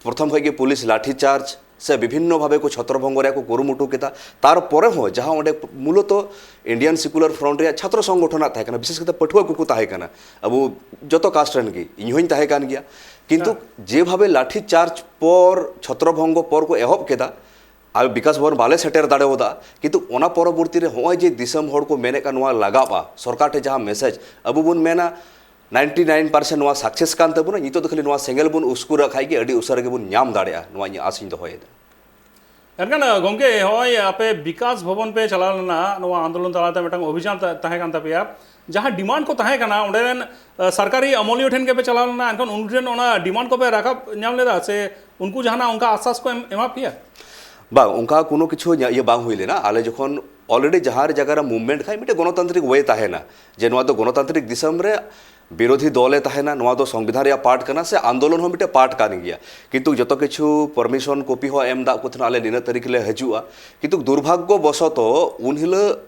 ᱯᱨᱚᱛᱷᱚᱢ ᱠᱷᱚᱱ ᱜᱮ ᱯᱩᱞᱤᱥ ᱞᱟᱴᱷᱤ ᱪᱟᱨᱡᱽ ᱥᱮ ᱵᱤᱵᱷᱤᱱᱱᱚ ᱵᱷᱟᱵᱮ ᱠᱚ ᱪᱷᱚᱛᱨᱚ ᱵᱷᱚᱝᱜᱚ ᱨᱮᱭᱟᱜ ᱠᱚ ᱠᱩᱨᱩᱢᱩᱴᱩ ᱠᱮᱫᱟ᱾ ᱛᱟᱨᱯᱚᱨᱮ ᱦᱚᱸ ᱡᱟᱦᱟᱸ ᱚᱸᱰᱮ ᱢᱩᱞᱚᱛᱚ Indian Secular Front ᱨᱮᱭᱟᱜ ᱪᱷᱟᱛᱨᱚ ᱥᱚᱝᱜᱚᱴᱷᱚᱱᱟᱜ ᱛᱟᱦᱮᱸ ᱠᱟᱱᱟ, ᱵᱤᱥᱮᱥ ᱠᱟᱛᱮ ᱯᱟᱹᱴᱷᱩᱣᱟᱹ ᱠᱚᱠᱚ ᱛᱟᱦᱮᱸ ᱠᱟᱱᱟ, ᱟᱵᱚ ᱡᱚᱛᱚ ᱠᱟᱥᱴ ᱨᱮᱱ ᱜᱮ, ᱤᱧ ᱦᱚᱧ ᱛᱟᱦᱮᱸ ᱠᱟᱱ ᱜᱮᱭᱟ, ᱠᱤᱱᱛᱩ ᱡᱮᱵᱷᱟᱵᱮ ᱞᱟᱴᱷᱤ ᱪᱟᱨᱡᱽ ᱯᱚᱨ, ᱪᱷᱚᱛᱨᱚ ᱵᱷᱚᱝᱜᱚ ᱯᱚᱨ ᱠᱚ ᱮᱦᱚᱵ ᱠᱮᱫᱟ, ᱟᱨ ᱵᱤᱠᱟᱥ ᱵᱷᱚᱵᱚᱱ ᱵᱟᱞᱮ ᱥᱮᱴᱮᱨ ᱫᱟᱲᱮᱣᱟᱫᱟ, ᱠᱤᱱᱛᱩ ᱚᱱᱟ ᱯᱚᱨᱚᱵᱚᱨᱛᱤ ᱨᱮ ᱦᱚᱸᱜᱼᱚᱭ ᱡᱮ ᱫᱤᱥᱚᱢ ᱦᱚᱲ ᱠᱚ ᱢᱮᱱᱮᱫ ᱠᱟᱱ ᱱᱚᱣᱟ ᱞᱟᱜᱟᱜᱼᱟ, ᱥᱚᱨᱠᱟᱨ ᱴᱷᱮᱱ ᱡᱟᱦᱟᱸ ᱢᱮᱥᱮᱡᱽ ᱟᱵᱚ ᱵᱚᱱ ᱢᱮᱱᱟ, ninety nine percent ᱱᱚᱣᱟ ᱥᱟᱠᱥᱮᱥ ᱠᱟᱱ ᱛᱟᱵᱚᱱᱟ, ᱱᱤᱛᱚᱜ ᱫᱚ ᱠᱷᱟᱹᱞᱤ ᱱᱚᱣᱟ ᱥᱮᱸᱜᱮᱞ ᱵᱚᱱ ᱩᱥᱠᱩᱨᱟᱜ ᱠᱷᱟᱡ ᱜᱮ ᱟᱹᱰᱤ ᱩᱥᱟᱹᱨᱟ ᱜᱮᱵᱚᱱ ᱧᱟᱢ ᱫᱟᱲᱮᱭᱟᱜᱼᱟ, ᱱᱚᱣᱟ ᱤᱧᱟᱹᱜ ᱟᱥ ᱤᱧ ᱫᱚᱦᱚᱭᱮᱫᱟ᱾ ᱮᱱᱠᱷᱟᱱ ᱜᱚᱢᱠᱮ, ᱦᱚᱸᱜᱼᱚᱭ ᱟᱯᱮ ᱵᱤᱠᱟᱥ ᱵᱷᱚᱵᱚᱱ ᱯᱮ ᱪᱟᱞᱟᱣ ᱞᱮᱱᱟ, ᱱᱚᱣᱟ ᱟᱱᱫᱳᱞᱚᱱ ᱛᱟᱞᱟᱛᱮ ᱢᱤᱫᱴᱟᱝ ᱚᱵᱷᱤᱡᱟᱱ ᱛᱟ- ᱛᱟᱦᱮᱸ ᱠᱟᱱ ᱛᱟᱯᱮᱭᱟ, ᱡᱟᱦᱟᱸ ᱰᱤᱢᱟᱱᱰ ᱠᱚ ᱛᱟᱦᱮᱸ ᱠᱟᱱᱟ, ᱚᱸᱰᱮ ᱨᱮᱱ ᱟᱸ, ᱥᱚᱨᱠᱟᱨᱤ ᱟᱹᱢᱟᱹᱞᱤᱭᱟᱹ ᱴᱷᱮᱱ ᱜᱮᱯᱮ ᱪᱟᱞᱟᱣ ᱞᱮᱱᱟ, ᱮᱱᱠᱷᱟᱱ ᱩᱱᱠᱩ ᱴᱷᱮᱱ ᱚᱱᱟ ᱰᱤᱢᱟᱱᱰ ᱠᱚᱯᱮ ᱨᱟᱠᱟᱵ ᱧᱟᱢ ᱞᱮᱫᱟ ᱥᱮ ᱩᱱᱠᱩ ᱡᱟᱦᱟᱱᱟᱜ ᱚᱱᱠᱟ ᱟᱥᱟᱥ ᱠᱚ ᱮᱢ ᱮᱢᱟ ᱯᱮᱭᱟ? ᱵᱟᱝ, ᱚᱱᱠᱟ ᱠᱳᱱᱳ ᱠᱤᱪᱷᱩ ᱧᱟ- ᱤᱭᱟᱹ ᱵᱟᱝ ᱦᱩᱭ ᱞᱮᱱᱟ᱾ ᱟᱞᱮ ᱡᱚᱠᱷᱚᱱ already ᱡᱟᱦᱟᱸ ᱨᱮ ᱡᱟᱭᱜᱟ ᱨᱮ movement ᱠᱷᱟᱡ ᱢᱤᱫᱴᱮᱡ ᱜᱚᱱᱚᱛᱟᱱᱛᱨᱤᱠ way ᱛᱟᱦᱮᱱᱟ, ᱡᱮ ᱱᱚᱣᱟ ᱫᱚ ᱜᱚᱱᱚᱛᱟᱱᱛᱨᱤᱠ ᱫᱤᱥᱚᱢ ᱨᱮ ᱵᱤᱨᱳᱫᱷᱤ ᱫᱚᱞᱮ ᱛᱟᱦᱮᱱᱟ, ᱱᱚᱣᱟ ᱫᱚ ᱥᱚᱝᱵᱤᱫᱷᱟᱱ ᱨᱮᱭᱟᱜ ᱯᱟᱨᱴ ᱠᱟᱱᱟ ᱥᱮ ᱟᱱᱫᱳᱞᱚᱱ ᱦᱚᱸ ᱢᱤᱫᱴᱮᱡ ᱯᱟᱨᱴ ᱠᱟᱱ ᱜᱮᱭᱟ᱾ ᱠᱤᱱᱛᱩ ᱡᱚᱛᱚ ᱠᱤᱪᱷᱩ ᱯᱟᱨᱢᱤᱥᱚᱱ ᱠᱚᱯᱤ ᱦᱚᱸ ᱮᱢ ᱫᱟᱜ ᱠᱚ ᱛᱟᱦᱮᱱᱟ, ᱟᱞᱮ ᱱᱤᱱᱟᱹᱜ ᱛᱟᱹᱨᱤᱠᱷ ᱞᱮ ᱦᱤᱡᱩᱜᱼᱟ, ᱠᱤᱱᱛᱩ ᱫᱩᱨᱵᱷᱟᱜᱽᱜᱚ ᱵᱚᱥᱚᱛᱚ ᱩᱱ ᱦᱤᱞᱳᱜ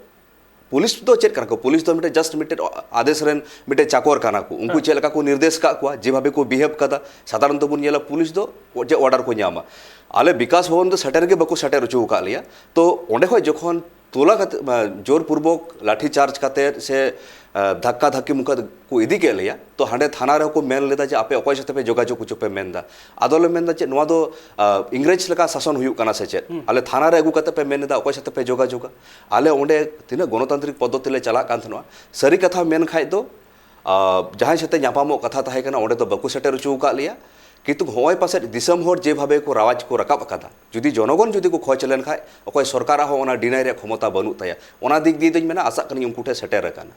ᱯᱩᱞᱤᱥ ᱫᱚ ᱪᱮᱫ ᱠᱟᱱᱟ ᱠᱚ? ᱯᱩᱞᱤᱥ ᱫᱚ ᱢᱤᱫᱴᱮᱡ just ᱢᱤᱫᱴᱮᱡ ᱟᱫᱮᱥ ᱨᱮᱱ ᱢᱤᱫᱴᱮᱡ ᱪᱟᱠᱚᱨ ᱠᱟᱱᱟ ᱠᱚ᱾ ᱩᱱᱠᱩ ᱪᱮᱫ ᱞᱮᱠᱟ ᱠᱚ ᱱᱤᱨᱫᱮᱥ ᱠᱟᱜ ᱠᱚᱣᱟ, ᱡᱮᱵᱷᱟᱵᱮ ᱠᱚ ᱵᱤᱦᱮᱵᱽ ᱠᱟᱫᱟ, ᱥᱟᱫᱷᱟᱨᱚᱱᱛᱚ ᱵᱚᱱ ᱧᱮᱞᱟ ᱯᱩᱞᱤᱥ ᱫᱚ ᱪᱮᱫ ᱚᱨᱰᱟᱨ ᱠᱚ ᱧᱟᱢᱟ᱾ ᱟᱞᱮ ᱵᱤᱠᱟᱥ ᱵᱷᱚᱵᱚᱱ ᱫᱚ ᱥᱮᱴᱮᱨ ᱜᱮ ᱵᱟᱠᱚ ᱥᱮᱴᱮᱨ ᱦᱚᱪᱚ ᱟᱠᱟᱫ ᱞᱮᱭᱟ᱾ ᱛᱚ ᱚᱸᱰᱮ ᱠᱷᱚᱡ ᱡᱚᱠᱷᱚᱱ ᱛᱚᱞᱟ ᱠᱟᱛᱮ, ᱢᱟ, ᱡᱳᱨᱯᱩᱨᱵᱚᱠ ᱞᱟᱴᱷᱤ ᱪᱟᱨᱡᱽ ᱠᱟᱛᱮ ᱥᱮ, ᱟ, ᱫᱷᱟᱠᱠᱟ ᱫᱷᱟᱠᱠᱤ ᱢᱩᱠᱷᱟᱹ ᱠᱚ ᱤᱫᱤ ᱠᱮᱫ ᱞᱮᱭᱟ, ᱛᱚ ᱦᱟᱸᱰᱮ ᱛᱷᱟᱱᱟ ᱨᱮᱦᱚᱸ ᱠᱚ ᱢᱮᱱ ᱞᱮᱫᱟ ᱡᱮ ᱟᱯᱮ ᱚᱠᱚᱭ ᱥᱟᱛᱮ ᱯᱮ ᱡᱳᱜᱟᱡᱳᱜᱽ ᱦᱚᱪᱚ ᱯᱮ ᱢᱮᱱ ᱮᱫᱟ᱾ ᱟᱫᱚ ᱞᱮ ᱢᱮᱱ ᱮᱫᱟ ᱪᱮᱫ ᱱᱚᱣᱟ ᱫᱚ, ᱟ, ᱤᱝᱨᱮᱡᱽ ᱞᱮᱠᱟ ᱥᱟᱥᱚᱱ ᱦᱩᱭᱩᱜ ᱠᱟᱱᱟ ᱥᱮ ᱪᱮᱫ? ᱟᱞᱮ ᱛᱷᱟᱱᱟ ᱨᱮ ᱟᱹᱜᱩ ᱠᱟᱛᱮ ᱯᱮ ᱢᱮᱱ ᱮᱫᱟ ᱚᱠᱚᱭ ᱥᱟᱛᱮ ᱯᱮ ᱡᱳᱜᱟᱡᱳᱜᱟ? ᱟᱞᱮ ᱚᱸᱰᱮ ᱛᱤᱱᱟᱹᱜ ᱜᱚᱱᱚᱛᱟᱱᱛᱨᱤᱠ ᱯᱚᱫᱽᱫᱷᱚᱛᱤ ᱞᱮ ᱪᱟᱞᱟᱜ ᱠᱟᱱ ᱛᱟᱦᱮᱱᱟ᱾ ᱥᱟᱹᱨᱤ ᱠᱟᱛᱷᱟ ᱢᱮᱱ ᱠᱷᱟᱡ ᱫᱚ, ᱟ, ᱡᱟᱦᱟᱸᱭ ᱥᱟᱛᱮ ᱧᱟᱯᱟᱢᱚᱜ ᱠᱟᱛᱷᱟ ᱛᱟᱦᱮᱸ ᱠᱟᱱᱟ, ᱚᱸᱰᱮ ᱫᱚ ᱵᱟᱠᱚ ᱥᱮᱴᱮᱨ ᱦᱚᱪᱚ ᱟᱠᱟᱫ ᱞᱮᱭᱟ᱾ ᱠᱤᱱᱛᱩ ᱦᱚᱸᱜᱼᱚᱭ ᱯᱟᱥᱮᱡ ᱫᱤᱥᱚᱢ ᱦᱚᱲ ᱡᱮᱵᱷᱟᱵᱮ ᱠᱚ ᱨᱟᱣᱟᱡᱽ ᱠᱚ ᱨᱟᱠᱟᱵ ᱟᱠᱟᱫᱟ, ᱡᱩᱫᱤ ᱡᱚᱱᱚᱜᱚᱱ ᱡᱩᱫᱤ ᱠᱚ ᱠᱷᱚᱡᱽ ᱞᱮᱱ ᱠᱷᱟᱡ, ᱚᱠᱚᱭ ᱥᱚᱨᱠᱟᱨᱟᱜ ᱦᱚᱸ ᱚᱱᱟ ᱰᱤᱱᱟᱭ ᱨᱮᱭᱟᱜ ᱠᱷᱚᱢᱚᱛᱟ ᱵᱟᱹᱱᱩᱜ ᱛᱟᱭᱟ᱾ ᱚᱱᱟ ᱫᱤᱠ ᱫᱤᱭᱮ ᱫᱚᱧ ᱢᱮᱱᱟ, ᱟᱥᱟᱜ ᱠᱟᱹᱱᱟᱹᱧ ᱩᱱᱠᱩ ᱴᱷᱮᱱ ᱥᱮᱴᱮᱨ ᱟᱠᱟᱱᱟ᱾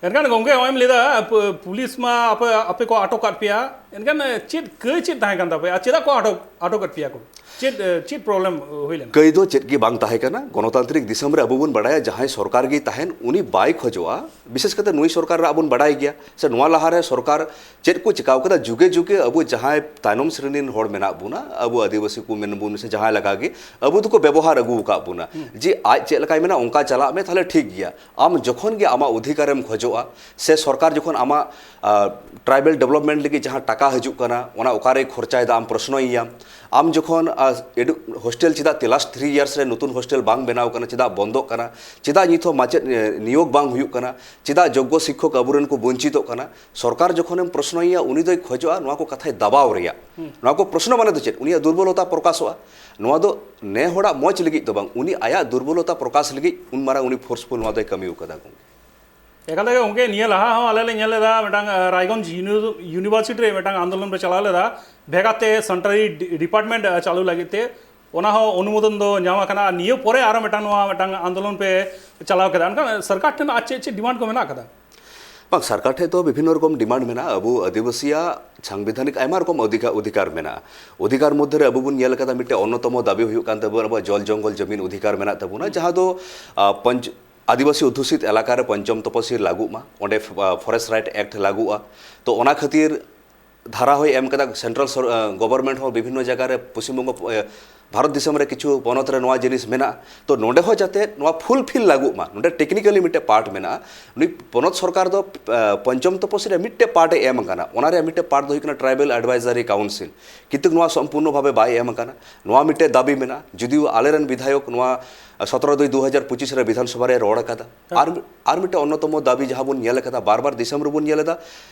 ᱮᱱᱠᱷᱟᱱ ᱜᱚᱢᱠᱮ, ᱱᱚᱜᱼᱚᱭ ᱮᱢ ᱞᱟᱹᱭᱫᱟ, ᱯᱩ- ᱯᱩᱞᱤᱥ ᱢᱟ ᱟᱯᱮ ᱟᱯᱮ ᱠᱚ ᱟᱴᱚᱠ ᱟᱫ ᱯᱮᱭᱟ, ᱮᱱᱠᱷᱟᱱ ᱪᱮᱫ ᱠᱟᱹᱭ ᱪᱮᱫ ᱛᱟᱦᱮᱸ ᱠᱟᱱ ᱛᱟᱯᱮᱭᱟ ᱟᱨ ᱪᱮᱫᱟᱜ ᱠᱚ ᱟᱴᱚᱠ ᱟᱴᱚᱠ ᱟᱫ ᱯᱮᱭᱟ ᱠᱚ? ᱪᱮᱫ ᱮ, ᱪᱮᱫ ᱯᱨᱚᱵᱞᱮᱢ ᱦᱩᱭ ᱞᱮᱱᱟ? ᱠᱟᱹᱭ ᱫᱚ ᱪᱮᱫ ᱜᱮ ᱵᱟᱝ ᱛᱟᱦᱮᱸ ᱠᱟᱱᱟ᱾ ᱜᱚᱱᱚᱛᱟᱱᱛᱨᱤᱠ ᱫᱤᱥᱚᱢ ᱨᱮ ᱟᱵᱚ ᱵᱚᱱ ᱵᱟᱲᱟᱭᱟ, ᱡᱟᱦᱟᱸᱭ ᱥᱚᱨᱠᱟᱨ ᱜᱮ ᱛᱟᱦᱮᱱ, ᱩᱱᱤ ᱵᱟᱭ ᱠᱷᱚᱡᱚᱜᱼᱟ, ᱵᱤᱥᱮᱥ ᱠᱟᱛᱮ ᱱᱩᱭ ᱥᱚᱨᱠᱟᱨ ᱨᱮ ᱟᱵᱚᱱ ᱵᱟᱲᱟᱭ ᱜᱮᱭᱟ ᱥᱮ ᱱᱚᱣᱟ ᱞᱟᱦᱟᱨᱮ ᱥᱚᱨᱠᱟᱨ ᱪᱮᱫ ᱠᱚ ᱪᱤᱠᱟᱹᱣ ᱠᱟᱫᱟ, ᱡᱩᱜᱮ ᱡᱩᱜᱮ ᱟᱵᱚ ᱡᱟᱦᱟᱸᱭ ᱛᱟᱭᱱᱚᱢ ᱥᱨᱮᱱᱤ ᱨᱮᱱ ᱦᱚᱲ ᱢᱮᱱᱟᱜ ᱵᱚᱱᱟ, ᱟᱵᱚ ᱟᱹᱫᱤᱵᱟᱹᱥᱤ ᱠᱚ ᱢᱮᱱ ᱵᱚᱱ ᱥᱮ ᱡᱟᱦᱟᱸᱭ ᱞᱮᱠᱟ ᱜᱮ, ᱟᱵᱚ ᱫᱚᱠᱚ ᱵᱮᱵᱚᱦᱟᱨ ᱟᱹᱜᱩ ᱟᱠᱟᱫ ᱵᱚᱱᱟ᱾ ᱡᱮ ᱟᱡ ᱪᱮᱫ ᱞᱮᱠᱟᱭ ᱢᱮᱱᱟ ᱚᱱᱠᱟ ᱪᱟᱞᱟᱜ ᱢᱮ, ᱛᱟᱦᱞᱮ ᱴᱷᱤᱠ ᱜᱮᱭᱟ᱾ ᱟᱢ ᱡᱚᱠᱷᱚᱱ ᱜᱮ ᱟᱢᱟᱜ ᱚᱫᱷᱤᱠᱟᱨᱮᱢ ᱠᱷᱚᱡᱚᱜᱼᱟ ᱥᱮ ᱥᱚᱨᱠᱟᱨ ᱡᱚᱠᱷᱚᱱ ᱟᱢᱟᱜ, ᱟ, tribal development ᱞᱟᱹᱜᱤᱫ ᱡᱟᱦᱟᱸ ᱴᱟᱠᱟ ᱦᱤᱡᱩᱜ ᱠᱟᱱᱟ, ᱚᱱᱟ ᱚᱠᱟᱨᱮᱭ ᱠᱷᱚᱨᱪᱟᱭᱮᱫᱟ, ᱟᱢ ᱯᱨᱚᱥᱱᱚᱭᱮᱭᱟᱢ᱾ ᱟᱢ ᱡᱚᱠᱷᱚᱱ, ᱟ, edu-, hostel ᱪᱮᱫᱟᱜ ᱛᱮ last three years ᱨᱮ ᱱᱚᱛᱩᱱ hostel ᱵᱟᱝ ᱵᱮᱱᱟᱣ ᱠᱟᱱᱟ, ᱪᱮᱫᱟᱜ ᱵᱚᱱᱫᱚᱜ ᱠᱟᱱᱟ, ᱪᱮᱫᱟᱜ ᱱᱤᱛ ᱦᱚᱸ ᱢᱟᱪᱮᱫ, ᱮ, ᱱᱤᱭᱳᱜᱽ ᱵᱟᱝ ᱦᱩᱭᱩᱜ ᱠᱟᱱᱟ, ᱪᱮᱫᱟᱜ ᱡᱳᱜᱽᱜᱚ ᱥᱤᱠᱠᱷᱚᱠ ᱟᱵᱚᱨᱮᱱ ᱠᱚ ᱵᱚᱧᱪᱤᱛᱚᱜ ᱠᱟᱱᱟ, ᱥᱚᱨᱠᱟᱨ ᱡᱚᱠᱷᱚᱱᱮᱢ ᱯᱨᱚᱥᱱᱚᱭᱮᱭᱟ, ᱩᱱᱤ ᱫᱚᱭ ᱠᱷᱚᱡᱚᱜᱼᱟ ᱱᱚᱣᱟ ᱠᱚ ᱠᱟᱛᱷᱟᱭ ᱫᱟᱵᱟᱣ ᱨᱮᱭᱟᱜ᱾ ᱱᱚᱣᱟ ᱠᱚ ᱯᱨᱚᱥᱱᱚ ᱢᱟᱱᱮ ᱫᱚ ᱪᱮᱫ? ᱩᱱᱤᱭᱟᱜ ᱫᱩᱨᱵᱚᱞᱚᱛᱟ ᱯᱨᱚᱠᱟᱥᱚᱜᱼᱟ᱾ ᱱᱚᱣᱟ ᱫᱚ ᱱᱮ ᱦᱚᱲᱟᱜ ᱢᱚᱡᱽ ᱞᱟᱹᱜᱤᱫ ᱫᱚ ᱵᱟᱝ, ᱩᱱᱤ ᱟᱭᱟᱜ ᱫᱩᱨᱵᱚᱞᱚᱛᱟ ᱯᱨᱚᱠᱟᱥ ᱞᱟᱹᱜᱤᱫ ᱩᱱ ᱢᱟᱨᱟᱝ ᱩᱱᱤ forceful ᱱᱚᱣᱟ ᱫᱚᱭ ᱠᱟᱹᱢᱤ ᱟᱠᱟᱫᱟ ᱜᱚᱢᱠᱮ᱾ ᱮᱠᱟᱞ ᱛᱮᱜᱮ ᱜᱚᱢᱠᱮ, ᱱᱤᱭᱟᱹ ᱞᱟᱦᱟ ᱦᱚᱸ ᱟᱞᱮ ᱞᱮ ᱧᱮᱞ ᱞᱮᱫᱟ, ᱢᱤᱫᱴᱟᱝ, ᱟ, ᱨᱟᱭᱜᱚᱸᱡᱽ ᱤᱭᱩᱱᱤ-, ᱤᱭᱩᱱᱤᱵᱷᱟᱨᱥᱤᱴᱤ ᱨᱮ ᱢᱤᱫᱴᱟᱝ ᱟᱱᱫᱳᱞᱚᱱ ᱯᱮ ᱪᱟᱞᱟᱣ ᱞᱮᱫᱟ, ᱵᱷᱮᱜᱟᱨ ᱛᱮ ᱥᱟᱱᱛᱟᱲᱤ ᱰᱤ-, ᱰᱤᱯᱟᱨᱴᱢᱮᱱᱴ, ᱟ, ᱪᱟᱹᱞᱩ ᱞᱟᱹᱜᱤᱫ ᱛᱮ, ᱚᱱᱟ ᱦᱚᱸ ᱚᱱᱩᱢᱳᱫᱚᱱ ᱫᱚ ᱧᱟᱢ ᱟᱠᱟᱱᱟ᱾ ᱟᱨ ᱱᱤᱭᱟᱹ ᱯᱚᱨᱮ ᱟᱨᱚ ᱢᱤᱫᱴᱟᱝ ᱱᱚᱣᱟ ᱢᱤᱫᱴᱟᱝ ᱟᱱᱫᱳᱞᱚᱱ ᱯᱮ ᱪᱟᱞᱟᱣ ᱠᱮᱫᱟ, ᱮᱱᱠᱷᱟᱱ ᱥᱚᱨᱠᱟᱨ ᱴᱷᱮᱱ ᱟᱨ ᱪᱮᱫ ᱪᱮᱫ ᱰᱤᱢᱟᱱᱰ ᱠᱚ ᱢᱮᱱᱟᱜ ᱟᱠᱟᱫᱟ? ᱵᱟᱝ, ᱥᱚᱨᱠᱟᱨ ᱴᱷᱮᱱ ᱫᱚ ᱵᱤᱵᱷᱤᱱᱱᱚ ᱨᱚᱠᱚᱢ ᱰᱤᱢᱟᱱᱰ ᱢᱮᱱᱟᱜᱼᱟ᱾ ᱟᱵᱚ ᱟᱹᱫᱤᱵᱟᱹᱥᱤᱭᱟᱜ ᱥᱟᱝᱵᱤᱫᱷᱟᱱᱤᱠ ᱟᱭᱢᱟ ᱨᱚᱠᱚᱢ ᱚᱫᱷᱤᱠᱟ-, ᱚᱫᱷᱤᱠᱟᱨ ᱢᱮᱱᱟᱜᱼᱟ᱾ ᱚᱫᱷᱤᱠᱟᱨ ᱢᱚᱫᱽᱫᱷᱮ ᱨᱮ ᱟᱵᱚ ᱵᱚᱱ ᱧᱮᱞ ᱟᱠᱟᱫᱟ, ᱢᱤᱫᱴᱮᱱ ᱚᱱᱱᱚᱛᱚᱢᱚ ᱫᱟᱹᱵᱤ ᱦᱩᱭᱩᱜ ᱠᱟᱱ ᱛᱟᱵᱚᱱᱟ ᱟᱵᱚᱣᱟᱜ ᱡᱚᱞ ᱡᱚᱝᱜᱚᱞ ᱡᱚᱢᱤᱱ ᱚᱫᱷᱤᱠᱟᱨ ᱢᱮᱱᱟᱜ ᱛᱟᱵᱚᱱᱟ, ᱡᱟᱦᱟᱸ ᱫᱚ, ᱟ, ᱯᱚᱧᱪ-, ᱟᱹᱫᱤᱵᱟᱹᱥᱤ ᱚᱫᱽᱫᱷᱩᱥᱤᱛ ᱮᱞᱟᱠᱟ ᱨᱮ ᱯᱚᱧᱪᱚᱢ ᱛᱚᱯᱚᱥᱤᱞ ᱞᱟᱹᱜᱩᱜ ᱢᱟ, ᱚᱸᱰᱮ ᱯᱷ-, ᱟ, Forest Right Act ᱞᱟᱹᱜᱩᱜᱼᱟ᱾ ᱛᱚ ᱚᱱᱟ ᱠᱷᱟᱹᱛᱤᱨ ᱫᱷᱟᱨᱟ ᱦᱚᱸᱭ ᱮᱢ ᱠᱟᱫᱟ, ᱥᱮᱱᱴᱨᱟᱞ ᱥᱚᱨ-, ᱟ, ᱜᱚᱵᱷᱚᱨᱱᱢᱮᱱᱴ ᱦᱚᱸ ᱵᱤᱵᱷᱤᱱᱱᱚ ᱡᱟᱭᱜᱟ ᱨᱮ ᱯᱚᱥᱪᱤᱢ ᱵᱚᱝᱜᱚ, ᱮ, ᱵᱷᱟᱨᱚᱛ ᱫᱤᱥᱚᱢ ᱨᱮ ᱠᱤᱪᱷᱩ ᱯᱚᱱᱚᱛ ᱨᱮ ᱱᱚᱣᱟ ᱡᱤᱱᱤᱥ ᱢᱮᱱᱟᱜᱼᱟ᱾ ᱛᱚ ᱱᱚᱰᱮ ᱦᱚᱸ ᱡᱟᱛᱮ ᱱᱚᱣᱟ ᱯᱷᱩᱞᱯᱷᱤᱞ ᱞᱟᱹᱜᱩᱜ ᱢᱟ, ᱱᱚᱰᱮ ᱴᱮᱠᱱᱤᱠᱟᱞᱤ ᱢᱤᱫᱴᱮᱱ ᱯᱟᱨᱴ ᱢᱮᱱᱟᱜᱼᱟ᱾ ᱱᱩᱭ ᱯᱚᱱᱚᱛ ᱥᱚᱨᱠᱟᱨ ᱫᱚ, ᱟ, ᱯᱚᱧᱪᱚᱢ ᱛᱚᱯᱚᱥᱤᱞ ᱨᱮ ᱢᱤᱫᱴᱮᱱ ᱯᱟᱨᱴ ᱮ ᱮᱢ ᱟᱠᱟᱱᱟ, ᱚᱱᱟ ᱨᱮᱭᱟᱜ ᱢᱤᱫᱴᱮᱱ ᱯᱟᱨᱴ ᱫᱚ ᱦᱩᱭᱩᱜ ᱠᱟᱱᱟ ᱴᱨᱟᱭᱵᱟᱞ ᱮᱰᱵᱟᱭᱡᱟᱨᱤ ᱠᱟᱣᱩᱱᱥᱤᱞ, ᱠᱤᱱᱛᱩ ᱱᱚᱣᱟ ᱥᱚᱢᱯᱩᱨᱱᱚ ᱵᱷᱟᱵᱮ ᱵᱟᱭ ᱮᱢ ᱟᱠᱟᱱᱟ᱾ ᱱᱚᱣᱟ ᱢᱤᱫᱴᱮᱱ ᱫᱟᱹᱵᱤ ᱢᱮᱱᱟᱜᱼᱟ, ᱡᱩᱫᱤᱭᱳ ᱟᱞᱮᱨᱮᱱ ᱵᱤᱫᱷᱟᱭᱚᱠ ᱱᱚᱣᱟ ᱥᱚᱛᱨᱚ ᱫᱩᱭ ᱫᱩ ᱦᱟᱡᱟᱨ ᱯᱚᱸᱪᱤᱥ ᱨᱮ ᱵᱤᱫᱷᱟᱱ ᱥᱚᱵᱷᱟ ᱨᱮ ᱨᱚᱲ ᱟᱠᱟᱫᱟ᱾ ᱟᱨ, ᱟᱨ ᱢᱤᱫᱴᱮᱱ ᱚᱱᱱᱚᱛᱚᱢᱚ ᱫᱟᱹᱵᱤ ᱡᱟᱦᱟᱸ ᱵᱚᱱ ᱧᱮᱞ ᱟᱠᱟᱫᱟ, ᱵᱟᱨ ᱵᱟᱨ ᱫᱤᱥᱚᱢ ᱨᱮᱵᱚᱱ ᱧᱮᱞ ᱮᱫᱟ,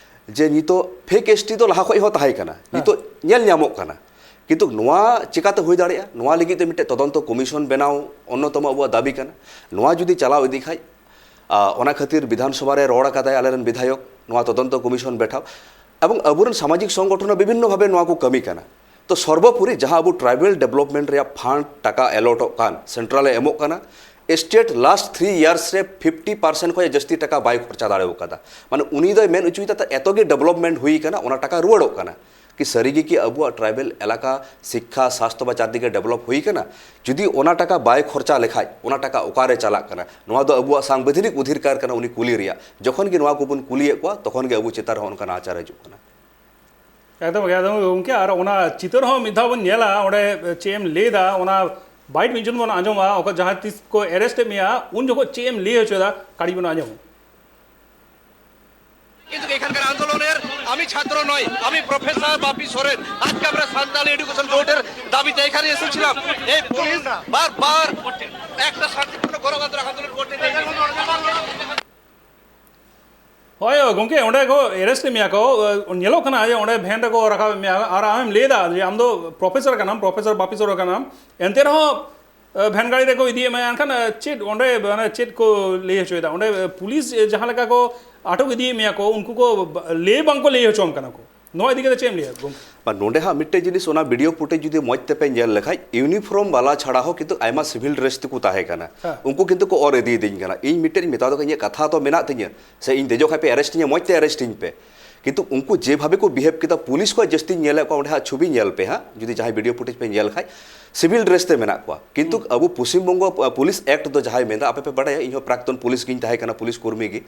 ᱡᱮ ᱱᱤᱛᱚᱜ ᱯᱷᱮᱠ ᱮᱥ ᱴᱤ ᱫᱚ ᱞᱟᱦᱟ ᱠᱷᱚᱱ ᱦᱚᱸ ᱛᱟᱦᱮᱸ ᱠᱟᱱᱟ, ᱱᱤᱛᱚᱜ ᱧᱮᱞ ᱧᱟᱢᱚᱜ ᱠᱟᱱᱟ᱾ ᱠᱤᱱᱛᱩ ᱱᱚᱣᱟ ᱪᱮᱠᱟᱛᱮ ᱦᱩᱭ ᱫᱟᱲᱮᱭᱟᱜᱼᱟ, ᱱᱚᱣᱟ ᱞᱟᱹᱜᱤᱫ ᱛᱮ ᱢᱤᱫᱴᱮᱱ ᱛᱚᱫᱚᱱᱛᱚ ᱠᱚᱢᱤᱥᱚᱱ ᱵᱮᱱᱟᱣ ᱚᱱᱱᱚᱛᱚᱢᱚ ᱟᱵᱚᱣᱟᱜ ᱫᱟᱹᱵᱤ ᱠᱟᱱᱟ᱾ ᱱᱚᱣᱟ ᱡᱩᱫᱤ ᱪᱟᱞᱟᱣ ᱤᱫᱤ ᱠᱷᱟᱡ, ᱟ, ᱚᱱᱟ ᱠᱷᱟᱹᱛᱤᱨ ᱵᱤᱫᱷᱟᱱ ᱥᱚᱵᱷᱟ ᱨᱮ ᱨᱚᱲ ᱟᱠᱟᱫᱟᱭ ᱟᱞᱮᱨᱮᱱ ᱵᱤᱫᱷᱟᱭᱚᱠ, ᱱᱚᱣᱟ ᱛᱚᱫᱚᱱᱛᱚ ᱠᱚᱢᱤᱥᱚᱱ ᱵᱮᱴᱷᱟᱣ, ᱮᱵᱚᱝ ᱟᱵᱚᱨᱮᱱ ᱥᱟᱢᱟᱡᱤᱠ ᱥᱚᱝᱜᱚᱴᱷᱚᱱ ᱦᱚᱸ ᱵᱤᱵᱷᱤᱱᱱᱚ ᱵᱷᱟᱵᱮ ᱱᱚᱣᱟ ᱠᱚ ᱠᱟᱹᱢᱤ ᱠᱟᱱᱟ᱾ ᱛᱚ ᱥᱚᱨᱵᱚᱯᱚᱨᱤ ᱡᱟᱦᱟᱸ ᱟᱵᱚ ᱴᱨᱟᱭᱵᱟᱞ ᱰᱮᱵᱷᱞᱚᱯᱢᱮᱱᱴ ᱨᱮᱭᱟᱜ ᱯᱷᱟᱱᱰ ᱴᱟᱠᱟ ᱮᱞᱚᱴᱚᱜ ᱠᱟᱱ, ᱥᱮᱱᱴᱨᱟᱞ ᱮ ᱮᱢᱚᱜ ᱠᱟᱱᱟ, ᱥᱴᱮᱴ ᱞᱟᱥᱴ ᱛᱷᱨᱤ ᱤᱭᱟᱨᱥ ᱨᱮ ᱯᱷᱤᱯᱴᱤ ᱯᱟᱨᱥᱮᱱᱴ ᱠᱷᱚᱱ ᱡᱟᱹᱥᱛᱤ ᱴᱟᱠᱟ ᱵᱟᱭ ᱠᱷᱚᱨᱪᱟ ᱫᱟᱲᱮ ᱟᱠᱟᱫᱟ᱾ ᱢᱟᱱᱮ ᱩᱱᱤ ᱫᱚᱭ ᱢᱮᱱ ᱚᱪᱚᱭᱮᱫᱟ ᱛᱟ ᱮᱛᱚ ᱜᱮ ᱰᱮᱵᱷᱞᱚᱯᱢᱮᱱᱴ ᱦᱩᱭ ᱟᱠᱟᱱᱟ, ᱚᱱᱟ ᱴᱟᱠᱟ ᱨᱩᱣᱟᱹᱲᱚᱜ ᱠᱟᱱᱟ᱾ ᱠᱤ ᱥᱟᱹᱨᱤ ᱜᱮ ᱠᱤ ᱟᱵᱚᱣᱟᱜ ᱴᱨᱟᱭᱵᱮᱞ ᱮᱞᱟᱠᱟ ᱥᱤᱠᱠᱷᱟ, ᱥᱟᱥᱛᱷᱚ ᱵᱟ ᱪᱟᱨᱫᱤᱠᱮ ᱰᱮᱵᱷᱞᱚᱯ ᱦᱩᱭ ᱟᱠᱟᱱᱟ? ᱡᱩᱫᱤ ᱚᱱᱟ ᱴᱟᱠᱟ ᱵᱟᱭ ᱠᱷᱚᱨᱪᱟ ᱞᱮᱠᱷᱟᱡ, ᱚᱱᱟ ᱴᱟᱠᱟ ᱚᱠᱟᱨᱮ ᱪᱟᱞᱟᱜ ᱠᱟᱱᱟ? ᱱᱚᱣᱟ ᱫᱚ ᱟᱵᱚᱣᱟᱜ ᱥᱟᱝᱵᱤᱫᱷᱟᱱᱤᱠ ᱚᱫᱷᱤᱠᱟᱨ ᱠᱟᱱᱟ ᱩᱱᱤ ᱠᱩᱞᱤ ᱨᱮᱭᱟᱜ᱾ ᱡᱚᱠᱷᱚᱱ ᱜᱮ ᱱᱚᱣᱟ ᱠᱚᱵᱚᱱ ᱠᱩᱞᱤᱭᱮᱫ ᱠᱚᱣᱟ, ᱛᱚᱠᱷᱚᱱ ᱜᱮ ᱟᱵᱚ ᱪᱮᱛᱟᱱ ᱨᱮᱦᱚᱸ ᱚᱱᱠᱟ ᱱᱟᱦᱟᱪᱟᱨ ᱦᱤᱡᱩᱜ ᱠᱟᱱᱟ᱾ ᱮᱠᱫᱚᱢ ᱜᱮ, ᱮᱠᱫᱚᱢ ᱜᱮ ᱜᱚᱢᱠᱮ᱾ ᱟᱨ ᱚᱱᱟ ᱪᱤᱛᱟᱹᱨ ᱦᱚᱸ ᱢᱤᱫ ᱫᱷᱟᱣ ᱵᱚᱱ ᱧᱮᱞᱟ, ᱚᱸᱰᱮ ᱪᱮᱫ ᱮᱢ ᱞᱟᱹᱭᱫᱟ, ᱚᱱᱟ ᱵᱟᱭᱤᱴ ᱢᱤᱫ ᱡᱚᱱ ᱵᱚᱱ ᱟᱸᱡᱚᱢᱟ, ᱚᱠᱟ ᱡᱟᱦᱟᱸ ᱛᱤᱥ ᱠᱚ ᱮᱨᱮᱥᱴ ᱮᱫ ᱢᱮᱭᱟ, ᱩᱱ ᱡᱚᱠᱷᱚᱱ ᱪᱮᱫ ᱮᱢ ᱞᱟᱹᱭ ᱦᱚᱪᱚᱭᱮᱫᱟ, ᱠᱟᱹᱴᱤᱡ ᱵᱚᱱ ᱟᱸᱡᱚᱢᱟ᱾ কিন্তু এখানকার আন্দোলনের আমি ছাত্র নই, আমি প্রফেসর বাপি সোরেন। আজকে আমরা সান্তালি এডুকেশন বোর্ডের দাবিতে এখানে এসেছিলাম। এই পুলিশ বারবার একটা শান্তিপূর্ণ গণতান্ত্রিক আন্দোলন করতে দেয়নি। ᱦᱳᱭ ᱜᱚᱢᱠᱮ, ᱚᱸᱰᱮ ᱠᱚ ᱮᱨᱮᱥᱴ ᱢᱮᱭᱟ ᱠᱚ, ᱧᱮᱞᱚᱜ ᱠᱟᱱᱟ ᱡᱮ ᱚᱸᱰᱮ ᱵᱷᱮᱱ ᱨᱮᱠᱚ ᱨᱟᱠᱟᱵ ᱢᱮᱭᱟ, ᱟᱨ ᱟᱢᱮᱢ ᱞᱟᱹᱭᱫᱟ ᱡᱮ ᱟᱢ ᱫᱚ ᱯᱨᱚᱯᱷᱮᱥᱚᱨ ᱠᱟᱱᱟᱢ, ᱯᱨᱚᱯᱷᱮᱥᱚᱨ ᱵᱟᱯᱤ ᱥᱚᱨᱮᱱ ᱠᱟᱱᱟᱢ, ᱮᱱᱛᱮ ᱨᱮᱦᱚᱸ ᱵᱷᱮᱱ ᱜᱟᱹᱰᱤ ᱨᱮᱠᱚ ᱤᱫᱤᱭᱮᱫ ᱢᱮᱭᱟ᱾ ᱮᱱᱠᱷᱟᱱ ᱪᱮᱫ ᱚᱸᱰᱮ ᱢᱟᱱᱮ ᱪᱮᱫ ᱠᱚ ᱞᱟᱹᱭ ᱦᱚᱪᱚᱭᱮᱫᱟ? ᱚᱸᱰᱮ ᱯᱩᱞᱤᱥ ᱡᱟᱦᱟᱸ ᱞᱮᱠᱟ ᱠᱚ ᱟᱴᱚᱠ ᱤᱫᱤᱭᱮᱫ ᱢᱮᱭᱟ ᱠᱚ, ᱩᱱᱠᱩ ᱠᱚ ᱞᱟᱹᱭ ᱵᱟᱝ ᱠᱚ ᱞᱟᱹᱭ ᱦᱚᱪᱚᱣᱟᱢ ᱠᱟᱱᱟ ᱠᱚ᱾ ᱱᱚᱣᱟ ᱤᱫᱤ ᱠᱟᱛᱮ ᱪᱮᱫ ᱮᱢ ᱞᱟᱹᱭᱟ ᱜᱚᱢᱠᱮ? ᱵᱟ, ᱱᱚᱰᱮ ᱦᱟᱸᱜ ᱢᱤᱫᱴᱮᱡ ᱡᱤᱱᱤᱥ, ᱚᱱᱟ ᱵᱷᱤᱰᱤᱭᱳ ᱯᱷᱩᱴᱮᱡᱽ ᱡᱩᱫᱤ ᱢᱚᱡᱽ ᱛᱮᱯᱮ ᱧᱮᱞ ᱞᱮᱠᱷᱟᱡ, ᱤᱭᱩᱱᱤᱯᱷᱚᱨᱢ ᱵᱟᱞᱟ ᱪᱷᱟᱲᱟ ᱦᱚᱸ ᱠᱤᱱᱛᱩ ᱟᱭᱢᱟ ᱥᱤᱵᱤᱞ ᱰᱨᱮᱥ ᱛᱮᱠᱚ ᱛᱟᱦᱮᱸ ᱠᱟᱱᱟ᱾ ᱦᱮᱸ᱾ ᱩᱱᱠᱩ ᱠᱤᱱᱛᱩ ᱠᱚ ᱚᱨ ᱤᱫᱤᱭᱮᱫᱤᱧ ᱠᱟᱱᱟ᱾ ᱤᱧ ᱢᱤᱫᱴᱮᱡ ᱤᱧ ᱢᱮᱛᱟ ᱫᱚ, ᱤᱧᱟᱹᱜ ᱠᱟᱛᱷᱟ ᱛᱚ ᱢᱮᱱᱟᱜ ᱛᱤᱧᱟᱹ, ᱥᱮ ᱤᱧ ᱫᱮᱡᱚᱜ ᱠᱷᱟᱡ ᱯᱮ ᱮᱨᱮᱥᱴ ᱤᱧᱟᱹ, ᱢᱚᱡᱽ ᱛᱮ ᱮᱨᱮᱥᱴ ᱤᱧ ᱯᱮ᱾ ᱠᱤᱱᱛᱩ ᱩᱱᱠᱩ ᱡᱮᱵᱷᱟᱵᱮ ᱠᱚ ᱵᱤᱦᱮᱵᱽ ᱠᱮᱫᱟ, ᱯᱩᱞᱤᱥ ᱠᱷᱚᱱ ᱡᱟᱹᱥᱛᱤᱧ ᱧᱮᱞᱮᱫ ᱠᱚᱣᱟ ᱚᱸᱰᱮ ᱦᱟᱸᱜ, ᱪᱷᱚᱵᱤ ᱧᱮᱞ ᱯᱮ ᱦᱟᱸᱜ, ᱡᱩᱫᱤ ᱡᱟᱦᱟᱸᱭ ᱵᱷᱤᱰᱤᱭᱳ ᱯᱷᱩᱴᱮᱡᱽ ᱯᱮ ᱧᱮᱞ ᱠᱷᱟᱡ, ᱥᱤᱵᱤᱞ ᱰᱨᱮᱥ ᱛᱮ ᱢᱮᱱᱟᱜ ᱠᱚᱣᱟ᱾ ᱠᱤᱱᱛᱩ ᱦᱩᱸ᱾ ᱟᱵᱚ ᱯᱚᱥᱪᱤᱢ ᱵᱚᱝᱜᱚ, ᱟ, ᱯᱩᱞᱤᱥ ᱮᱠᱴ ᱫᱚ ᱡᱟᱦᱟᱸᱭ ᱢᱮᱱᱫᱟ, ᱟᱯᱮ ᱯᱮ ᱵᱟᱰᱟᱭᱟ, ᱤᱧ ᱦᱚᱸ ᱯᱨᱟᱠᱛᱚᱱ ᱯᱩᱞᱤᱥ ᱜᱤᱧ ᱛᱟᱦᱮᱸ ᱠᱟᱱᱟ, ᱯᱩᱞᱤᱥ ᱠᱚᱨᱢᱤ ᱜᱮ᱾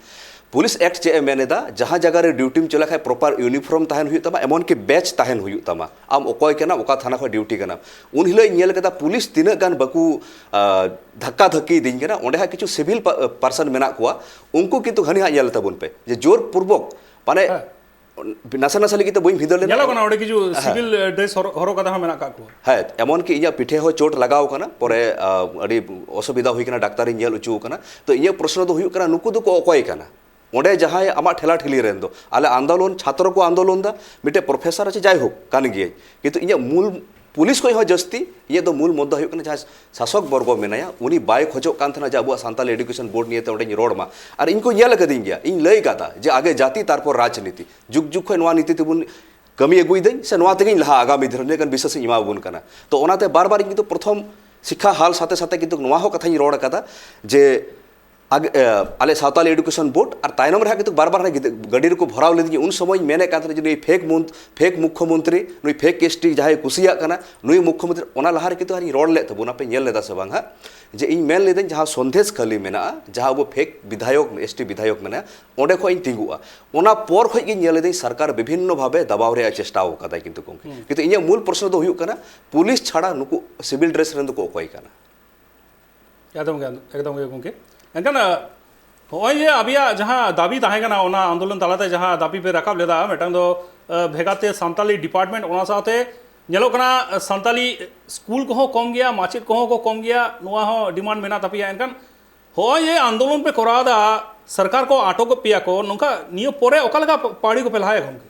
ᱯᱩᱞᱤᱥ ᱮᱠᱴ ᱪᱮᱫ ᱮ ᱢᱮᱱ ᱮᱫᱟ, ᱡᱟᱦᱟᱸ ᱡᱟᱭᱜᱟ ᱨᱮ ᱰᱤᱭᱩᱴᱤᱢ ᱪᱟᱞᱟᱜ ᱠᱷᱟᱡ ᱯᱨᱚᱯᱟᱨ ᱤᱭᱩᱱᱤᱯᱷᱚᱨᱢ ᱛᱟᱦᱮᱱ ᱦᱩᱭᱩᱜ ᱛᱟᱢᱟ, ᱮᱢᱚᱱ ᱠᱤ ᱵᱮᱡᱽ ᱛᱟᱦᱮᱱ ᱦᱩᱭᱩᱜ ᱛᱟᱢᱟ, ᱟᱢ ᱚᱠᱚᱭ ᱠᱟᱱᱟᱢ, ᱚᱠᱟ ᱛᱷᱟᱱᱟ ᱠᱷᱚᱱ ᱰᱤᱭᱩᱴᱤ ᱠᱟᱱᱟᱢ᱾ ᱩᱱ ᱦᱤᱞᱳᱜ ᱤᱧ ᱧᱮᱞ ᱠᱮᱫᱟ ᱯᱩᱞᱤᱥ ᱛᱤᱱᱟᱹᱜ ᱜᱟᱱ ᱵᱟᱠᱚ, ᱟ, ᱫᱷᱟᱠᱠᱟ ᱫᱷᱟᱹᱠᱠᱤ ᱤᱫᱤᱧ ᱠᱟᱱᱟ᱾ ᱚᱸᱰᱮ ᱦᱟᱸᱜ ᱠᱤᱪᱷᱩ ᱥᱤᱵᱤᱞ ᱯᱟ-, ᱯᱟᱨᱥᱚᱱ ᱢᱮᱱᱟᱜ ᱠᱚᱣᱟ, ᱩᱱᱠᱩ ᱠᱤᱱᱛᱩ ᱦᱟᱹᱱᱤ ᱦᱟᱸᱜ ᱧᱮᱞ ᱛᱟᱵᱚᱱ ᱯᱮ ᱡᱮ ᱡᱳᱨ ᱯᱩᱨᱵᱚᱠ, ᱢᱟᱱᱮ, ᱦᱮᱸ᱾ ᱱᱟᱥᱮ ᱱᱟᱥᱮ ᱞᱟᱹᱜᱤᱫ ᱛᱮ ᱵᱟᱹᱧ ᱵᱷᱤᱸᱫᱟᱹᱲ ᱞᱮᱱᱟ᱾ ᱧᱮᱞᱚᱜ ᱠᱟᱱᱟ ᱚᱸᱰᱮ ᱠᱤᱪᱷᱩ ᱦᱮᱸ᱾ ᱥᱤᱵᱤᱞ, ᱮ, ᱰᱨᱮᱥ ᱦᱚᱨᱚᱜ, ᱦᱚᱨᱚᱜ ᱠᱟᱛᱮ ᱦᱚᱸ ᱢᱮᱱᱟᱜ ᱠᱟᱜ ᱠᱚᱣᱟ᱾ ᱦᱮᱸ, ᱮᱢᱚᱱ ᱠᱤ ᱤᱧᱟᱹᱜ ᱯᱤᱴᱷᱮ ᱦᱚᱸ ᱪᱳᱴ ᱞᱟᱜᱟᱣ ᱠᱟᱱᱟ, ᱯᱚᱨᱮ, ᱟ, ᱟᱹᱰᱤ ᱚᱥᱩᱵᱤᱫᱷᱟ ᱦᱩᱭ ᱠᱟᱱᱟ, ᱰᱟᱠᱛᱟᱨᱤᱧ ᱧᱮᱞ ᱦᱚᱪᱚ ᱠᱟᱱᱟ᱾ ᱛᱚ ᱤᱧᱟᱹᱜ ᱯᱨᱚᱥᱱᱚ ᱫᱚ ᱦᱩᱭᱩᱜ ᱠᱟᱱᱟ, ᱱᱩᱠᱩ ᱫᱚᱠᱚ ᱚᱠᱚᱭ ᱠᱟᱱᱟ? ᱚᱸᱰᱮ ᱡᱟᱦᱟᱸᱭ ᱟᱢᱟᱜ ᱴᱷᱮᱞᱟ ᱴᱷᱤᱞᱤ ᱨᱮᱱ ᱫᱚ, ᱟᱞᱮ ᱟᱱᱫᱳᱞᱚᱱ, ᱪᱷᱟᱛᱨᱚ ᱠᱚ ᱟᱱᱫᱳᱞᱚᱱ ᱫᱟ, ᱢᱤᱫᱴᱮᱡ ᱯᱨᱚᱯᱷᱮᱥᱚᱨ ᱟᱪᱮ, ᱡᱟᱭᱦᱳᱠ ᱠᱟᱱ ᱜᱤᱭᱟᱹᱧ, ᱠᱤᱱᱛᱩ ᱤᱧᱟᱹᱜ ᱢᱩᱞ ᱯᱩᱞᱤᱥ ᱠᱷᱚᱡ ᱦᱚᱸ ᱡᱟᱹᱥᱛᱤ ᱤᱧᱟᱹᱜ ᱫᱚ ᱢᱩᱞ ᱢᱩᱫᱽᱫᱟ ᱦᱩᱭᱩᱜ ᱠᱟᱱᱟ, ᱡᱟᱦᱟᱸᱭ ᱥᱟᱥᱚᱠ ᱵᱚᱨᱜᱚ ᱢᱮᱱᱟᱭᱟ, ᱩᱱᱤ ᱵᱟᱭ ᱠᱷᱚᱡᱚᱜ ᱠᱟᱱ ᱛᱟᱦᱮᱱᱟ ᱡᱮ ᱟᱵᱚᱣᱟᱜ ᱥᱟᱱᱛᱟᱞᱤ ᱮᱰᱩᱠᱮᱥᱚᱱ ᱵᱳᱨᱰ ᱱᱤᱭᱮᱛᱮ ᱚᱸᱰᱮᱧ ᱨᱚᱲ ᱢᱟ᱾ ᱟᱨ ᱤᱧ ᱠᱚ ᱧᱮᱞ ᱟᱠᱟᱫᱤᱧ ᱜᱮᱭᱟ, ᱤᱧ ᱞᱟᱹᱭ ᱠᱟᱫᱟ ᱡᱮ ᱟᱜᱮ ᱡᱟᱹᱛᱤ ᱛᱟᱨᱯᱚᱨ ᱨᱟᱡᱽᱱᱤᱛᱤ, ᱡᱩᱜᱽ ᱡᱩᱜᱽ ᱠᱷᱚᱱ ᱱᱚᱣᱟ ᱱᱤᱛᱤ ᱛᱮᱵᱚᱱ ᱠᱟᱹᱢᱤ ᱟᱹᱜᱩᱭᱮᱫᱟᱹᱧ, ᱥᱮ ᱱᱚᱣᱟ ᱛᱮᱜᱮᱧ ᱞᱟᱦᱟ ᱟᱜᱟᱢᱤ ᱫᱤᱱ ᱨᱮ ᱱᱤᱭᱟᱹ ᱜᱟᱱ ᱵᱤᱥᱥᱟᱥ ᱤᱧ ᱮᱢᱟ ᱵᱚᱱ ᱠᱟᱱᱟ᱾ ᱛᱚ ᱚᱱᱟᱛᱮ ᱵᱟᱨ ᱵᱟᱨ ᱤᱧ ᱠᱤᱱᱛᱩ ᱯᱨᱚᱛᱷᱚᱢ ᱥᱤᱠᱠᱷᱟ ᱦᱟᱞ ᱥᱟᱛᱷᱮ ᱥᱟᱛᱷᱮ ᱠᱤᱱᱛᱩ ᱱᱚᱣᱟ ᱦᱚᱸ ᱠᱟᱛᱷᱟᱧ ᱨᱚᱲ ᱟᱠᱟᱫᱟ ᱡᱮ ᱟᱜ-, ᱮ, ᱟᱞᱮ ᱥᱟᱶᱛᱟᱞᱤ ᱮᱰᱩᱠᱮᱥᱚᱱ ᱵᱳᱨᱰ ᱟᱨ ᱛᱟᱭᱱᱚᱢ ᱨᱮ ᱦᱟᱸᱜ ᱠᱤᱱᱛᱩ ᱵᱟᱨ ᱵᱟᱨ ᱦᱟᱸᱜ ᱜᱤᱫ-, ᱜᱟᱹᱰᱤ ᱨᱮᱠᱚ ᱵᱷᱚᱨᱟᱣ ᱞᱤᱫᱤᱧᱟ᱾ ᱩᱱ ᱥᱚᱢᱚᱭ ᱢᱮᱱᱮᱫ ᱠᱟᱱ ᱛᱟᱦᱮᱱᱟ ᱡᱮ ᱱᱩᱭ ᱯᱷᱮᱠ ᱢᱚᱱ-, ᱯᱷᱮᱠ ᱢᱩᱠᱠᱷᱚᱢᱚᱱᱛᱨᱤ, ᱱᱩᱭ ᱯᱷᱮᱠ ᱮᱥ ᱴᱤ ᱡᱟᱦᱟᱸᱭ ᱠᱩᱥᱤᱭᱟᱜ ᱠᱟᱱᱟ, ᱱᱩᱭ ᱢᱩᱠᱠᱷᱚᱢᱚᱱᱛᱨᱤ᱾ ᱚᱱᱟ ᱞᱟᱦᱟ ᱨᱮ ᱠᱤᱱᱛᱩ ᱟᱨᱤᱧ ᱨᱚᱲ ᱞᱮᱫ ᱛᱟᱵᱚᱱᱟ, ᱯᱮ ᱧᱮᱞ ᱞᱮᱫᱟ ᱥᱮ ᱵᱟᱝ ᱦᱟᱸᱜ, ᱡᱮ ᱤᱧ ᱢᱮᱱ ᱞᱮᱫᱟᱹᱧ ᱡᱟᱦᱟᱸ ᱥᱚᱱᱫᱮᱥ ᱠᱷᱟᱹᱞᱤ ᱢᱮᱱᱟᱜᱼᱟ, ᱡᱟᱦᱟᱸ ᱟᱵᱚ ᱯᱷᱮᱠ ᱵᱤᱫᱷᱟᱭᱚᱠ, ᱮᱥ ᱴᱤ ᱵᱤᱫᱷᱟᱭᱚᱠ ᱢᱮᱱᱟᱜᱼᱟ, ᱚᱸᱰᱮ ᱠᱷᱚᱱ ᱤᱧ ᱛᱤᱸᱜᱩᱜᱼᱟ᱾ ᱚᱱᱟ ᱯᱚᱨ ᱠᱷᱚᱱ ᱜᱮ ᱧᱮᱞ ᱞᱮᱫᱟᱹᱧ ᱥᱚᱨᱠᱟᱨ ᱵᱤᱵᱷᱤᱱᱱᱚ ᱵᱷᱟᱵᱮ ᱫᱟᱵᱟᱣ ᱨᱮᱭᱟᱜ ᱪᱮᱥᱴᱟ ᱟᱠᱟᱫᱟᱭ ᱠᱤᱱᱛᱩ ᱜᱚᱢᱠᱮ᱾ ᱦᱩᱸ᱾ ᱠᱤᱱᱛᱩ ᱤᱧᱟᱹᱜ ᱢᱩᱞ ᱯᱨᱚᱥᱱᱚ ᱫᱚ ᱦᱩᱭᱩᱜ ᱠᱟᱱᱟ, ᱯᱩᱞᱤᱥ ᱪᱷᱟᱲᱟ ᱱᱩᱠᱩ ᱥᱤᱵᱤᱞ ᱰᱨᱮᱥ ᱨᱮᱱ ᱫᱚᱠᱚ ᱚᱠᱚᱭ ᱠᱟᱱᱟ? ᱮᱠᱫᱚᱢ ᱜᱮ, ᱮᱠᱫᱚᱢ ᱜᱮ ᱜᱚᱢᱠᱮ᱾ ᱮᱱᱠᱷᱟᱱ, ᱟ, ᱦᱚᱸᱜᱼᱚᱭ ᱡᱮ ᱟᱯᱮᱭᱟᱜ ᱡᱟᱦᱟᱸ ᱫᱟᱹᱵᱤ ᱛᱟᱦᱮᱸ ᱠᱟᱱᱟ, ᱚᱱᱟ ᱟᱱᱫᱳᱞᱚᱱ ᱛᱟᱞᱟᱛᱮ ᱡᱟᱦᱟᱸ ᱫᱟᱹᱵᱤ ᱯᱮ ᱨᱟᱠᱟᱵ ᱞᱮᱫᱟ, ᱢᱤᱫᱴᱟᱝ ᱫᱚ, ᱟ, ᱵᱷᱮᱜᱟᱨ ᱛᱮ ᱥᱟᱱᱛᱟᱞᱤ ᱰᱤᱯᱟᱨᱴᱢᱮᱱᱴ, ᱚᱱᱟ ᱥᱟᱶᱛᱮ ᱧᱮᱞᱚᱜ ᱠᱟᱱᱟ, ᱟ, ᱥᱟᱱᱛᱟᱞᱤ ᱥᱠᱩᱞ ᱠᱚᱦᱚᱸ ᱠᱚᱢ ᱜᱮᱭᱟ, ᱢᱟᱪᱮᱫ ᱠᱚᱦᱚᱸ ᱠᱚ ᱠᱚᱢ ᱜᱮᱭᱟ, ᱱᱚᱣᱟ ᱦᱚᱸ ᱰᱤᱢᱟᱱᱰ ᱢᱮᱱᱟᱜ ᱛᱟᱯᱮᱭᱟ᱾ ᱮᱱᱠᱷᱟᱱ ᱦᱚᱸᱜᱼᱚᱭ ᱡᱮ ᱟᱱᱫᱳᱞᱚᱱ ᱯᱮ ᱠᱚᱨᱟᱣ ᱮᱫᱟ, ᱥᱚᱨᱠᱟᱨ ᱠᱚ ᱟᱴᱚᱠ ᱯᱮᱭᱟ ᱠᱚ, ᱱᱚᱝᱠᱟ ᱱᱤᱭᱟᱹ ᱯᱚᱨᱮ ᱚᱠᱟ ᱞᱮᱠᱟ ᱯᱟᱹᱣᱲᱤ ᱠᱚᱯᱮ ᱞᱟᱦᱟᱭᱟ ᱜᱚᱢᱠᱮ?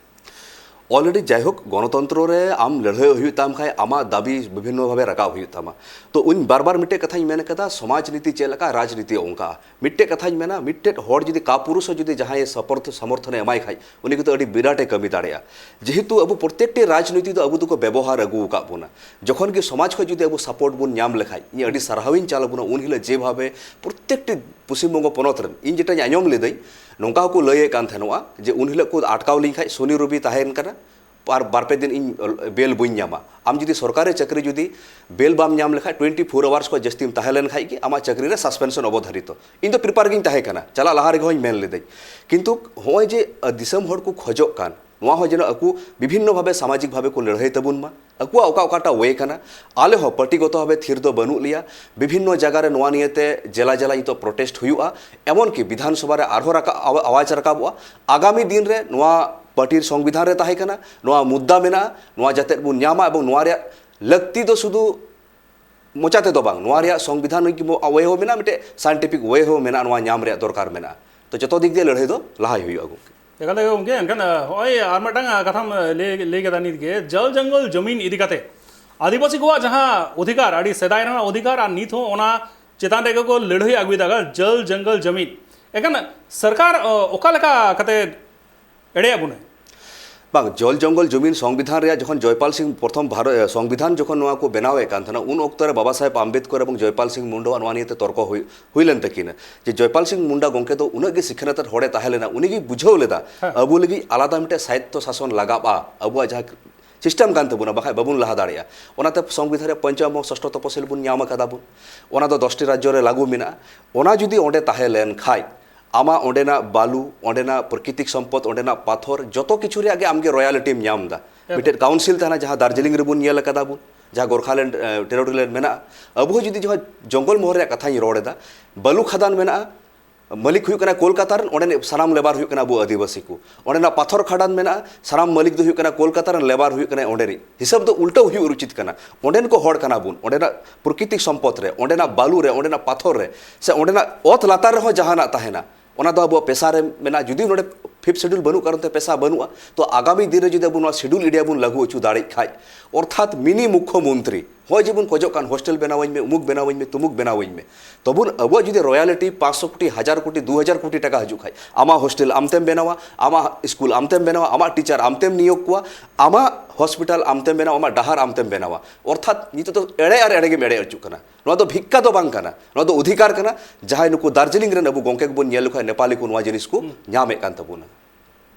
Already ᱡᱟᱭᱦᱳᱠ, ᱜᱚᱱᱚᱛᱚᱱᱛᱨᱚ ᱨᱮ ᱟᱢ ᱞᱟᱹᱲᱦᱟᱹᱭ ᱦᱩᱭᱩᱜ ᱛᱟᱢ ᱠᱷᱟᱡ, ᱟᱢᱟᱜ ᱫᱟᱹᱵᱤ ᱵᱤᱵᱷᱤᱱᱱᱚ ᱵᱷᱟᱵᱮ ᱨᱟᱠᱟᱵ ᱦᱩᱭᱩᱜ ᱛᱟᱢᱟ᱾ ᱛᱚ ᱤᱧ ᱵᱟᱨ ᱵᱟᱨ ᱢᱤᱫᱴᱮᱡ ᱠᱟᱛᱷᱟᱧ ᱢᱮᱱ ᱠᱟᱫᱟ, ᱥᱚᱢᱟᱡᱽ ᱱᱤᱛᱤ ᱪᱮᱫ ᱞᱮᱠᱟ, ᱨᱟᱡᱽᱱᱤᱛᱤ ᱚᱱᱠᱟ᱾ ᱢᱤᱫᱴᱮᱡ ᱠᱟᱛᱷᱟᱧ ᱢᱮᱱᱟ, ᱢᱤᱫᱴᱮᱡ ᱦᱚᱲ ᱡᱩᱫᱤ ᱠᱟᱯᱩᱨᱩᱥ ᱦᱚᱸ ᱡᱩᱫᱤ ᱡᱟᱦᱟᱸᱭ ᱥᱟᱯᱚᱨᱛ-, ᱥᱟᱢᱚᱨᱛᱷᱚᱱᱮ ᱮᱢᱟᱭ ᱠᱷᱟᱡ, ᱩᱱᱤ ᱠᱤᱱᱛᱩ ᱟᱹᱰᱤ ᱵᱤᱨᱟᱴᱮ ᱠᱟᱹᱢᱤ ᱫᱟᱲᱮᱭᱟᱜᱼᱟ᱾ ᱡᱮᱦᱮᱛᱩ ᱟᱵᱚ ᱯᱨᱚᱛᱮᱠᱴᱤ ᱨᱟᱡᱽᱱᱤᱛᱤ ᱫᱚ ᱟᱵᱚ ᱫᱚᱠᱚ ᱵᱮᱵᱚᱦᱟᱨ ᱟᱹᱜᱩ ᱟᱠᱟᱫ ᱵᱚᱱᱟ᱾ ᱡᱚᱠᱷᱚᱱ ᱜᱮ ᱥᱚᱢᱟᱡᱽ ᱠᱷᱚᱡ ᱡᱩᱫᱤ ᱟᱵᱚ ᱥᱟᱯᱳᱨᱴ ᱵᱚᱱ ᱧᱟᱢ ᱞᱮᱠᱷᱟᱡ, ᱤᱧ ᱟᱹᱰᱤ ᱥᱟᱨᱦᱟᱣᱤᱧ ᱪᱟᱞ ᱟᱵᱚᱱᱟ᱾ ᱩᱱ ᱦᱤᱞᱳᱜ ᱡᱮᱵᱷᱟᱵᱮ ᱯᱨᱚᱛᱮᱠᱴᱤ ᱯᱚᱥᱪᱤᱢ ᱵᱚᱝᱜᱚ ᱯᱚᱱᱚᱛ ᱨᱮᱱ, ᱤᱧ ᱡᱮᱴᱟᱧ ᱟᱸᱡᱚᱢ ᱞᱤᱫᱟᱹᱧ, ᱱᱚᱝᱠᱟ ᱦᱚᱸᱠᱚ ᱞᱟᱹᱭᱮᱫ ᱠᱟᱱ ᱛᱟᱦᱮᱱᱚᱜᱼᱟ ᱡᱮ ᱩᱱ ᱦᱤᱞᱳᱜ ᱠᱚ ᱟᱴᱠᱟᱣ ᱞᱤᱧ ᱠᱷᱟᱡ, ᱥᱚᱱᱤ ᱨᱚᱵᱤ ᱛᱟᱦᱮᱱ ᱠᱟᱱᱟ, ᱟᱨ ᱵᱟᱨ ᱯᱮ ᱫᱤᱱ ᱤᱧ ᱵᱮᱞ ᱵᱟᱹᱧ ᱧᱟᱢᱟ᱾ ᱟᱢ ᱡᱩᱫᱤ ᱥᱚᱨᱠᱟᱨᱤ ᱪᱟᱹᱠᱨᱤ ᱡᱩᱫᱤ ᱵᱮᱞ ᱵᱟᱢ ᱧᱟᱢ ᱞᱮᱠᱷᱟᱡ, twenty four hours ᱠᱷᱚᱡ ᱡᱟᱹᱥᱛᱤᱢ ᱛᱟᱦᱮᱸ ᱞᱮᱱ ᱠᱷᱟᱡ ᱜᱮ ᱟᱢᱟᱜ ᱪᱟᱹᱠᱨᱤ ᱨᱮ suspension ᱚᱵᱚᱫᱷᱟᱨᱤᱛᱚ᱾ ᱤᱧ ᱫᱚ prepare ᱜᱤᱧ ᱛᱟᱦᱮᱸ ᱠᱟᱱᱟ, ᱪᱟᱞᱟᱜ ᱞᱟᱦᱟ ᱨᱮᱜᱮ ᱦᱚᱸᱧ ᱢᱮᱱ ᱞᱤᱫᱟᱹᱧ᱾ ᱠᱤᱱᱛᱩ ᱦᱚᱸᱜᱼᱚᱭ ᱡᱮ, ᱟ, ᱫᱤᱥᱚᱢ ᱦᱚᱲ ᱠᱚ ᱠᱷᱚᱡᱚᱜ ᱠᱟᱱ, ᱱᱚᱣᱟ ᱦᱚᱸ ᱡᱮᱱᱚ ᱟᱠᱚ ᱵᱤᱵᱷᱤᱱᱱᱚ ᱵᱷᱟᱵᱮ ᱥᱟᱢᱟᱡᱤᱠ ᱵᱷᱟᱵᱮ ᱠᱚ ᱞᱟᱹᱲᱦᱟᱹᱭ ᱛᱟᱵᱚᱱ ᱢᱟ, ᱟᱠᱚᱣᱟᱜ ᱚᱠᱟ ᱚᱠᱟᱴᱟᱜ way ᱠᱟᱱᱟ᱾ ᱟᱞᱮ ᱦᱚᱸ ᱯᱟᱨᱴᱤᱜᱚᱛᱚ ᱵᱷᱟᱵᱮ ᱛᱷᱤᱨ ᱫᱚ ᱵᱟᱹᱱᱩᱜ ᱞᱮᱭᱟ᱾ ᱵᱤᱵᱷᱤᱱᱱᱚ ᱡᱟᱭᱜᱟ ᱨᱮ ᱱᱚᱣᱟ ᱱᱤᱭᱮᱛᱮ ᱡᱮᱞᱟ ᱡᱮᱞᱟ ᱱᱤᱛᱚᱜ protest ᱦᱩᱭᱩᱜᱼᱟ, ᱮᱢᱚᱱ ᱠᱤ ᱵᱤᱫᱷᱟᱱ ᱥᱚᱵᱷᱟ ᱨᱮ ᱟᱨᱦᱚᱸ ᱨᱟᱠᱟᱵ, ᱟᱣᱟ-, ᱟᱣᱟᱡᱽ ᱨᱟᱠᱟᱵᱚᱜᱼᱟ᱾ ᱟᱜᱟᱢᱤ ᱫᱤᱱ ᱨᱮ ᱱᱚᱣᱟ ᱯᱟᱨᱴᱤᱨ ᱥᱚᱝᱵᱤᱫᱷᱟᱱ ᱨᱮ ᱛᱟᱦᱮᱸ ᱠᱟᱱᱟ, ᱱᱚᱣᱟ ᱢᱩᱫᱽᱫᱟ ᱢᱮᱱᱟᱜᱼᱟ, ᱱᱚᱣᱟ ᱡᱟᱛᱮ ᱵᱚᱱ ᱧᱟᱢᱟ, ᱮᱵᱚᱝ ᱱᱚᱣᱟ ᱨᱮᱭᱟᱜ ᱞᱟᱹᱠᱛᱤ ᱫᱚ ᱥᱩᱫᱷᱩ ᱢᱚᱪᱟ ᱛᱮᱫᱚ ᱵᱟᱝ, ᱱᱚᱣᱟ ᱨᱮᱭᱟᱜ ᱥᱚᱝᱵᱤᱫᱷᱟᱱ way ᱦᱚᱸ ᱢᱮᱱᱟᱜᱼᱟ, ᱢᱤᱫᱴᱮᱡ scientific way ᱦᱚᱸ ᱢᱮᱱᱟᱜᱼᱟ, ᱱᱚᱣᱟ ᱧᱟᱢ ᱨᱮᱭᱟᱜ ᱫᱚᱨᱠᱟᱨ ᱢᱮᱱᱟᱜᱼᱟ᱾ ᱛᱚ ᱡᱚᱛᱚ ᱫᱤᱠ ᱫᱤᱭᱮ ᱞᱟᱹᱲᱦᱟᱹᱭ ᱫᱚ ᱞᱟᱦᱟᱭ ᱦᱩᱭᱩᱜᱼᱟ ᱜᱚᱢᱠᱮ᱾ ᱮᱠᱟᱞ ᱛᱮᱜᱮ ᱜᱚᱢᱠᱮ, ᱮᱱᱠᱷᱟᱱ, ᱟ, ᱦᱚᱸᱜᱼᱚᱭ ᱟᱨ ᱢᱤᱫᱴᱟᱝ, ᱟ, ᱠᱟᱛᱷᱟᱢ, ᱟ, ᱞᱟᱹᱭ, ᱞᱟᱹᱭ ᱠᱮᱫᱟ ᱱᱤᱛ ᱜᱮ, ᱡᱚᱞ ᱡᱚᱝᱜᱚᱞ ᱡᱚᱢᱤᱱ ᱤᱫᱤ ᱠᱟᱛᱮ ᱟᱹᱫᱤᱵᱟᱹᱥᱤ ᱠᱚᱣᱟᱜ ᱡᱟᱦᱟᱸ ᱚᱫᱷᱤᱠᱟᱨ, ᱟᱹᱰᱤ ᱥᱮᱫᱟᱭ ᱨᱮᱱᱟᱜ ᱚᱫᱷᱤᱠᱟᱨ, ᱟᱨ ᱱᱤᱛ ᱦᱚᱸ ᱚᱱᱟ ᱪᱮᱛᱟᱱ ᱨᱮᱜᱮ ᱠᱚ ᱞᱟᱹᱲᱦᱟᱹᱭ ᱟᱹᱜᱩᱭᱮᱫᱟ, ᱡᱚᱞ ᱡᱚᱝᱜᱚᱞ ᱡᱚᱢᱤᱱ᱾ ᱮᱱᱠᱷᱟᱱ ᱥᱚᱨᱠᱟᱨ, ᱟ, ᱚᱠᱟ ᱞᱮᱠᱟ ᱠᱟᱛᱮ ᱮᱲᱮᱭᱮᱫ ᱵᱚᱱᱟᱭ? ᱵᱟᱝ, ᱡᱚᱞ ᱡᱚᱝᱜᱚᱞ ᱡᱚᱢᱤᱱ ᱥᱚᱝᱵᱤᱫᱷᱟᱱ ᱨᱮᱭᱟᱜ ᱡᱚᱠᱷᱚᱱ ᱡᱚᱭᱯᱟᱞ ᱥᱤᱝ ᱯᱨᱚᱛᱷᱚᱢ ᱵᱷᱟᱨᱚ-, ᱮ, ᱥᱚᱝᱵᱤᱫᱷᱟᱱ ᱡᱚᱠᱷᱚᱱ ᱱᱚᱣᱟ ᱠᱚ ᱵᱮᱱᱟᱣᱮᱫ ᱠᱟᱱ ᱛᱟᱦᱮᱱᱟ, ᱩᱱ ᱚᱠᱛᱚ ᱨᱮ ᱵᱟᱵᱟ ᱥᱟᱦᱮᱵᱽ ᱟᱢᱵᱮᱫᱠᱚᱨ ᱮᱵᱚᱝ ᱡᱚᱭᱯᱟᱞ ᱥᱤᱝ ᱢᱩᱱᱰᱟᱣᱟᱜ ᱱᱚᱣᱟ ᱱᱤᱭᱮᱛᱮ ᱛᱚᱨᱠᱚ ᱦᱩᱭ, ᱦᱩᱭ ᱞᱮᱱ ᱛᱟᱹᱠᱤᱱᱟ ᱡᱮ ᱡᱚᱭᱯᱟᱞ ᱥᱤᱝ ᱢᱩᱱᱰᱟ ᱜᱚᱢᱠᱮ ᱫᱚ ᱩᱱᱟᱹᱜ ᱜᱮ ᱥᱤᱠᱷᱱᱟᱹᱛ ᱟᱱ ᱦᱚᱲᱮ ᱛᱟᱦᱮᱸ ᱞᱮᱱᱟ, ᱩᱱᱤ ᱜᱮ ᱵᱩᱡᱷᱟᱹᱣ ᱞᱮᱫᱟ ᱦᱮᱸ᱾ ᱟᱵᱚ ᱞᱟᱹᱜᱤᱫ ᱟᱞᱟᱫᱟ ᱢᱤᱫᱴᱮᱱ ᱥᱟᱭᱤᱛᱛᱚ ᱥᱟᱥᱚᱱ ᱞᱟᱜᱟᱜᱼᱟ, ᱟᱵᱚᱣᱟᱜ ᱡᱟᱦᱟᱸ ᱥᱤᱥᱴᱮᱢ ᱠᱟᱱ ᱛᱟᱵᱚᱱᱟ, ᱵᱟᱠᱷᱟᱡ ᱵᱟᱵᱚᱱ ᱞᱟᱦᱟ ᱫᱟᱲᱮᱭᱟᱜᱼᱟ᱾ ᱚᱱᱟᱛᱮ ᱥᱚᱝᱵᱤᱫᱷᱟᱱ ᱨᱮ ᱯᱚᱧᱪᱚᱢ ᱮᱵᱚᱝ ᱥᱚᱥᱴᱚ ᱛᱚᱯᱚᱥᱤᱞ ᱵᱚᱱ ᱧᱟᱢ ᱟᱠᱟᱫᱟ ᱵᱚᱱ, ᱚᱱᱟ ᱫᱚ ᱫᱚᱥᱴᱤ ᱨᱟᱡᱽᱡᱚ ᱨᱮ ᱞᱟᱹᱜᱩ ᱢᱮᱱᱟᱜᱼᱟ᱾ ᱚᱱᱟ ᱡᱩᱫᱤ ᱚᱸᱰᱮ ᱛᱟᱦᱮᱸ ᱞᱮᱱ ᱠᱷᱟᱡ, ᱟᱢᱟᱜ ᱚᱸᱰᱮᱱᱟᱜ ᱵᱟᱞᱩ, ᱚᱸᱰᱮᱱᱟᱜ ᱯᱨᱟᱠᱨᱤᱛᱤᱠ ᱥᱚᱢᱯᱚᱫ, ᱚᱸᱰᱮᱱᱟᱜ ᱯᱟᱛᱷᱚᱨ, ᱡᱚᱛᱚ ᱠᱤᱪᱷᱩ ᱨᱮᱭᱟᱜ ᱜᱮ ᱟᱢᱜᱮ ᱨᱚᱭᱟᱞᱴᱤᱢ ᱧᱟᱢ ᱮᱫᱟ᱾ ᱮᱠᱫᱚᱢ᱾ ᱢᱤᱫᱴᱮᱡ ᱠᱟᱣᱩᱱᱥᱤᱞ ᱛᱟᱦᱮᱱᱟ, ᱡᱟᱦᱟᱸ ᱫᱟᱨᱡᱤᱞᱤᱝ ᱨᱮᱵᱚᱱ ᱧᱮᱞ ᱟᱠᱟᱫᱟ ᱵᱚᱱ, ᱡᱟᱦᱟᱸ ᱜᱳᱨᱠᱷᱟᱞᱮᱱᱰ, ᱮ, ᱴᱮᱨᱤᱴᱳᱨᱤᱭᱟᱞ ᱢᱮᱱᱟᱜᱼᱟ᱾ ᱟᱵᱚ ᱦᱚᱸ ᱡᱩᱫᱤ ᱡᱟᱦᱟᱸ ᱡᱚᱝᱜᱚᱞ ᱢᱚᱦᱚᱞ ᱨᱮᱭᱟᱜ ᱠᱟᱛᱷᱟᱧ ᱨᱚᱲ ᱮᱫᱟ, ᱵᱟᱞᱩ ᱠᱷᱟᱫᱟᱱ ᱢᱮᱱᱟᱜᱼᱟ, ᱢᱟᱹᱞᱤᱠ ᱦᱩᱭᱩᱜ ᱠᱟᱱᱟ ᱠᱳᱞᱠᱟᱛᱟ ᱨᱮᱱ, ᱚᱸᱰᱮᱱᱤᱡ ᱥᱟᱱᱟᱢ ᱞᱮᱵᱟᱨ ᱦᱩᱭᱩᱜ ᱠᱟᱱᱟ ᱟᱵᱚ ᱟᱹᱫᱤᱵᱟᱹᱥᱤ ᱠᱚ᱾ ᱚᱸᱰᱮᱱᱟᱜ ᱯᱟᱛᱷᱚᱨ ᱠᱷᱟᱫᱟᱱ ᱢᱮᱱᱟᱜᱼᱟ, ᱥᱟᱱᱟᱢ ᱢᱟᱹᱞᱤᱠ ᱫᱚ ᱦᱩᱭᱩᱜ ᱠᱟᱱᱟ ᱠᱳᱞᱠᱟᱛᱟ ᱨᱮᱱ, ᱞᱮᱵᱟᱨ ᱦᱩᱭᱩᱜ ᱠᱟᱱᱟ ᱚᱸᱰᱮᱱᱤᱡ᱾ ᱦᱤᱥᱟᱹᱵ ᱫᱚ ᱩᱞᱴᱟᱹᱣ ᱦᱩᱭᱩᱜ ᱩᱪᱤᱛ ᱠᱟᱱᱟ᱾ ᱚᱸᱰᱮᱱ ᱠᱚ ᱦᱚᱲ ᱠᱟᱱᱟ ᱵᱚᱱ, ᱚᱸᱰᱮᱱᱟᱜ ᱯᱨᱟᱠᱨᱤᱛᱤᱠ ᱥᱚᱢᱯᱚᱫ ᱨᱮ, ᱚᱸᱰᱮᱱᱟᱜ ᱵᱟᱞᱩ ᱨᱮ, ᱚᱸᱰᱮᱱᱟᱜ ᱯᱟᱛᱷᱚᱨ ᱨᱮ, ᱥᱮ ᱚᱸᱰᱮᱱᱟᱜ ᱚᱛ ᱞᱟᱛᱟᱨ ᱨᱮᱦᱚᱸ ᱡᱟᱦᱟᱱᱟᱜ ᱛᱟᱦᱮᱱᱟ, ᱚᱱᱟ ᱫᱚ ᱟᱵᱚᱣᱟᱜ ᱯᱮᱥᱟ ᱨᱮ ᱢᱮᱱᱟᱜᱼᱟ᱾ ᱡᱩᱫᱤ ᱱᱚᱰᱮ ᱯᱷᱤᱯᱛᱷ ᱥᱤᱰᱩᱞ ᱵᱟᱹᱱᱩᱜ ᱠᱟᱨᱚᱱ ᱛᱮ ᱯᱮᱥᱟ ᱵᱟᱹᱱᱩᱜᱼᱟ, ᱛᱚ ᱟᱜᱟᱢᱤ ᱫᱤᱱ ᱨᱮ ᱡᱩᱫᱤ ᱟᱵᱚ ᱱᱚᱣᱟ ᱥᱤᱰᱩᱞ ᱮᱨᱤᱭᱟ ᱵᱚᱱ ᱞᱟᱹᱜᱩ ᱦᱚᱪᱚ ᱫᱟᱲᱮᱭᱟᱜ ᱠᱷᱟᱡ, ᱚᱨᱛᱷᱟᱛ ᱢᱤᱱᱤ ᱢᱩᱠᱠᱷᱚ ᱢᱚᱱᱛᱨᱤ, ᱦᱚᱸᱜᱼᱚᱭ ᱡᱮᱵᱚᱱ ᱠᱷᱚᱡᱚᱜ ᱠᱟᱱ, ᱦᱳᱥᱴᱮᱞ ᱵᱮᱱᱟᱣᱟᱹᱧ ᱢᱮ, ᱩᱢᱩᱠ ᱵᱮᱱᱟᱣᱟᱹᱧ ᱢᱮ, ᱛᱩᱢᱩᱠ ᱵᱮᱱᱟᱣᱟᱹᱧ ᱢᱮ, ᱛᱚᱵᱩᱱ ᱟᱵᱚᱣᱟᱜ ᱡᱩᱫᱤ ᱨᱚᱭᱟᱞᱴᱤ ᱯᱟᱸᱪᱥᱚ ᱠᱳᱴᱤ, ᱦᱟᱡᱟᱨ ᱠᱳᱴᱤ, ᱫᱩ ᱦᱟᱡᱟᱨ ᱠᱳᱴᱤ ᱴᱟᱠᱟ ᱦᱤᱡᱩᱜ ᱠᱷᱟᱡ, ᱟᱢᱟᱜ ᱦᱳᱥᱴᱮᱞ ᱟᱢᱛᱮᱢ ᱵᱮᱱᱟᱣᱟ, ᱟᱢᱟᱜ ᱥᱠᱩᱞ ᱟᱢᱛᱮᱢ ᱵᱮᱱᱟᱣᱟ, ᱟᱢᱟᱜ ᱴᱤᱪᱟᱨ ᱟᱢᱛᱮᱢ ᱱᱤᱭᱳᱜᱽ ᱠᱚᱣᱟ, ᱟᱢᱟᱜ ᱦᱚᱥᱯᱤᱴᱟᱞ ᱟᱢᱛᱮᱢ ᱵᱮᱱᱟᱣᱟ, ᱟᱢᱟᱜ ᱰᱟᱦᱟᱨ ᱟᱢᱛᱮᱢ ᱵᱮᱱᱟᱣᱟ, ᱚᱨᱛᱷᱟᱛ ᱱᱤᱛᱚᱜ ᱫᱚ ᱮᱲᱮ ᱟᱨ ᱮᱲᱮ ᱜᱮᱢ ᱮᱲᱮ ᱦᱚᱪᱚᱜ ᱠᱟᱱᱟ᱾ ᱱᱚᱣᱟ ᱫᱚ ᱵᱷᱤᱠᱠᱟ ᱫᱚ ᱵᱟᱝ ᱠᱟᱱᱟ, ᱱᱚᱣᱟ ᱫᱚ ᱚᱫᱷᱤᱠᱟᱨ ᱠᱟᱱᱟ᱾ ᱡᱟᱦᱟᱸᱭ ᱱᱩᱠᱩ ᱫᱟᱨᱡᱤᱞᱤᱝ ᱨᱮᱱ ᱟᱵᱚ ᱜᱚᱝᱠᱮ ᱠᱚᱵᱚᱱ ᱧᱮᱞ ᱞᱮᱠᱚ ᱠᱷᱟᱱ, ᱱᱮᱯᱟᱞᱤ ᱠᱚ ᱱᱚᱣᱟ ᱡᱤᱱᱤᱥ ᱠᱚ ᱦᱩᱸ᱾ ᱧᱟᱢᱮᱫ ᱠᱟᱱ ᱛᱟᱵᱚᱱᱟ᱾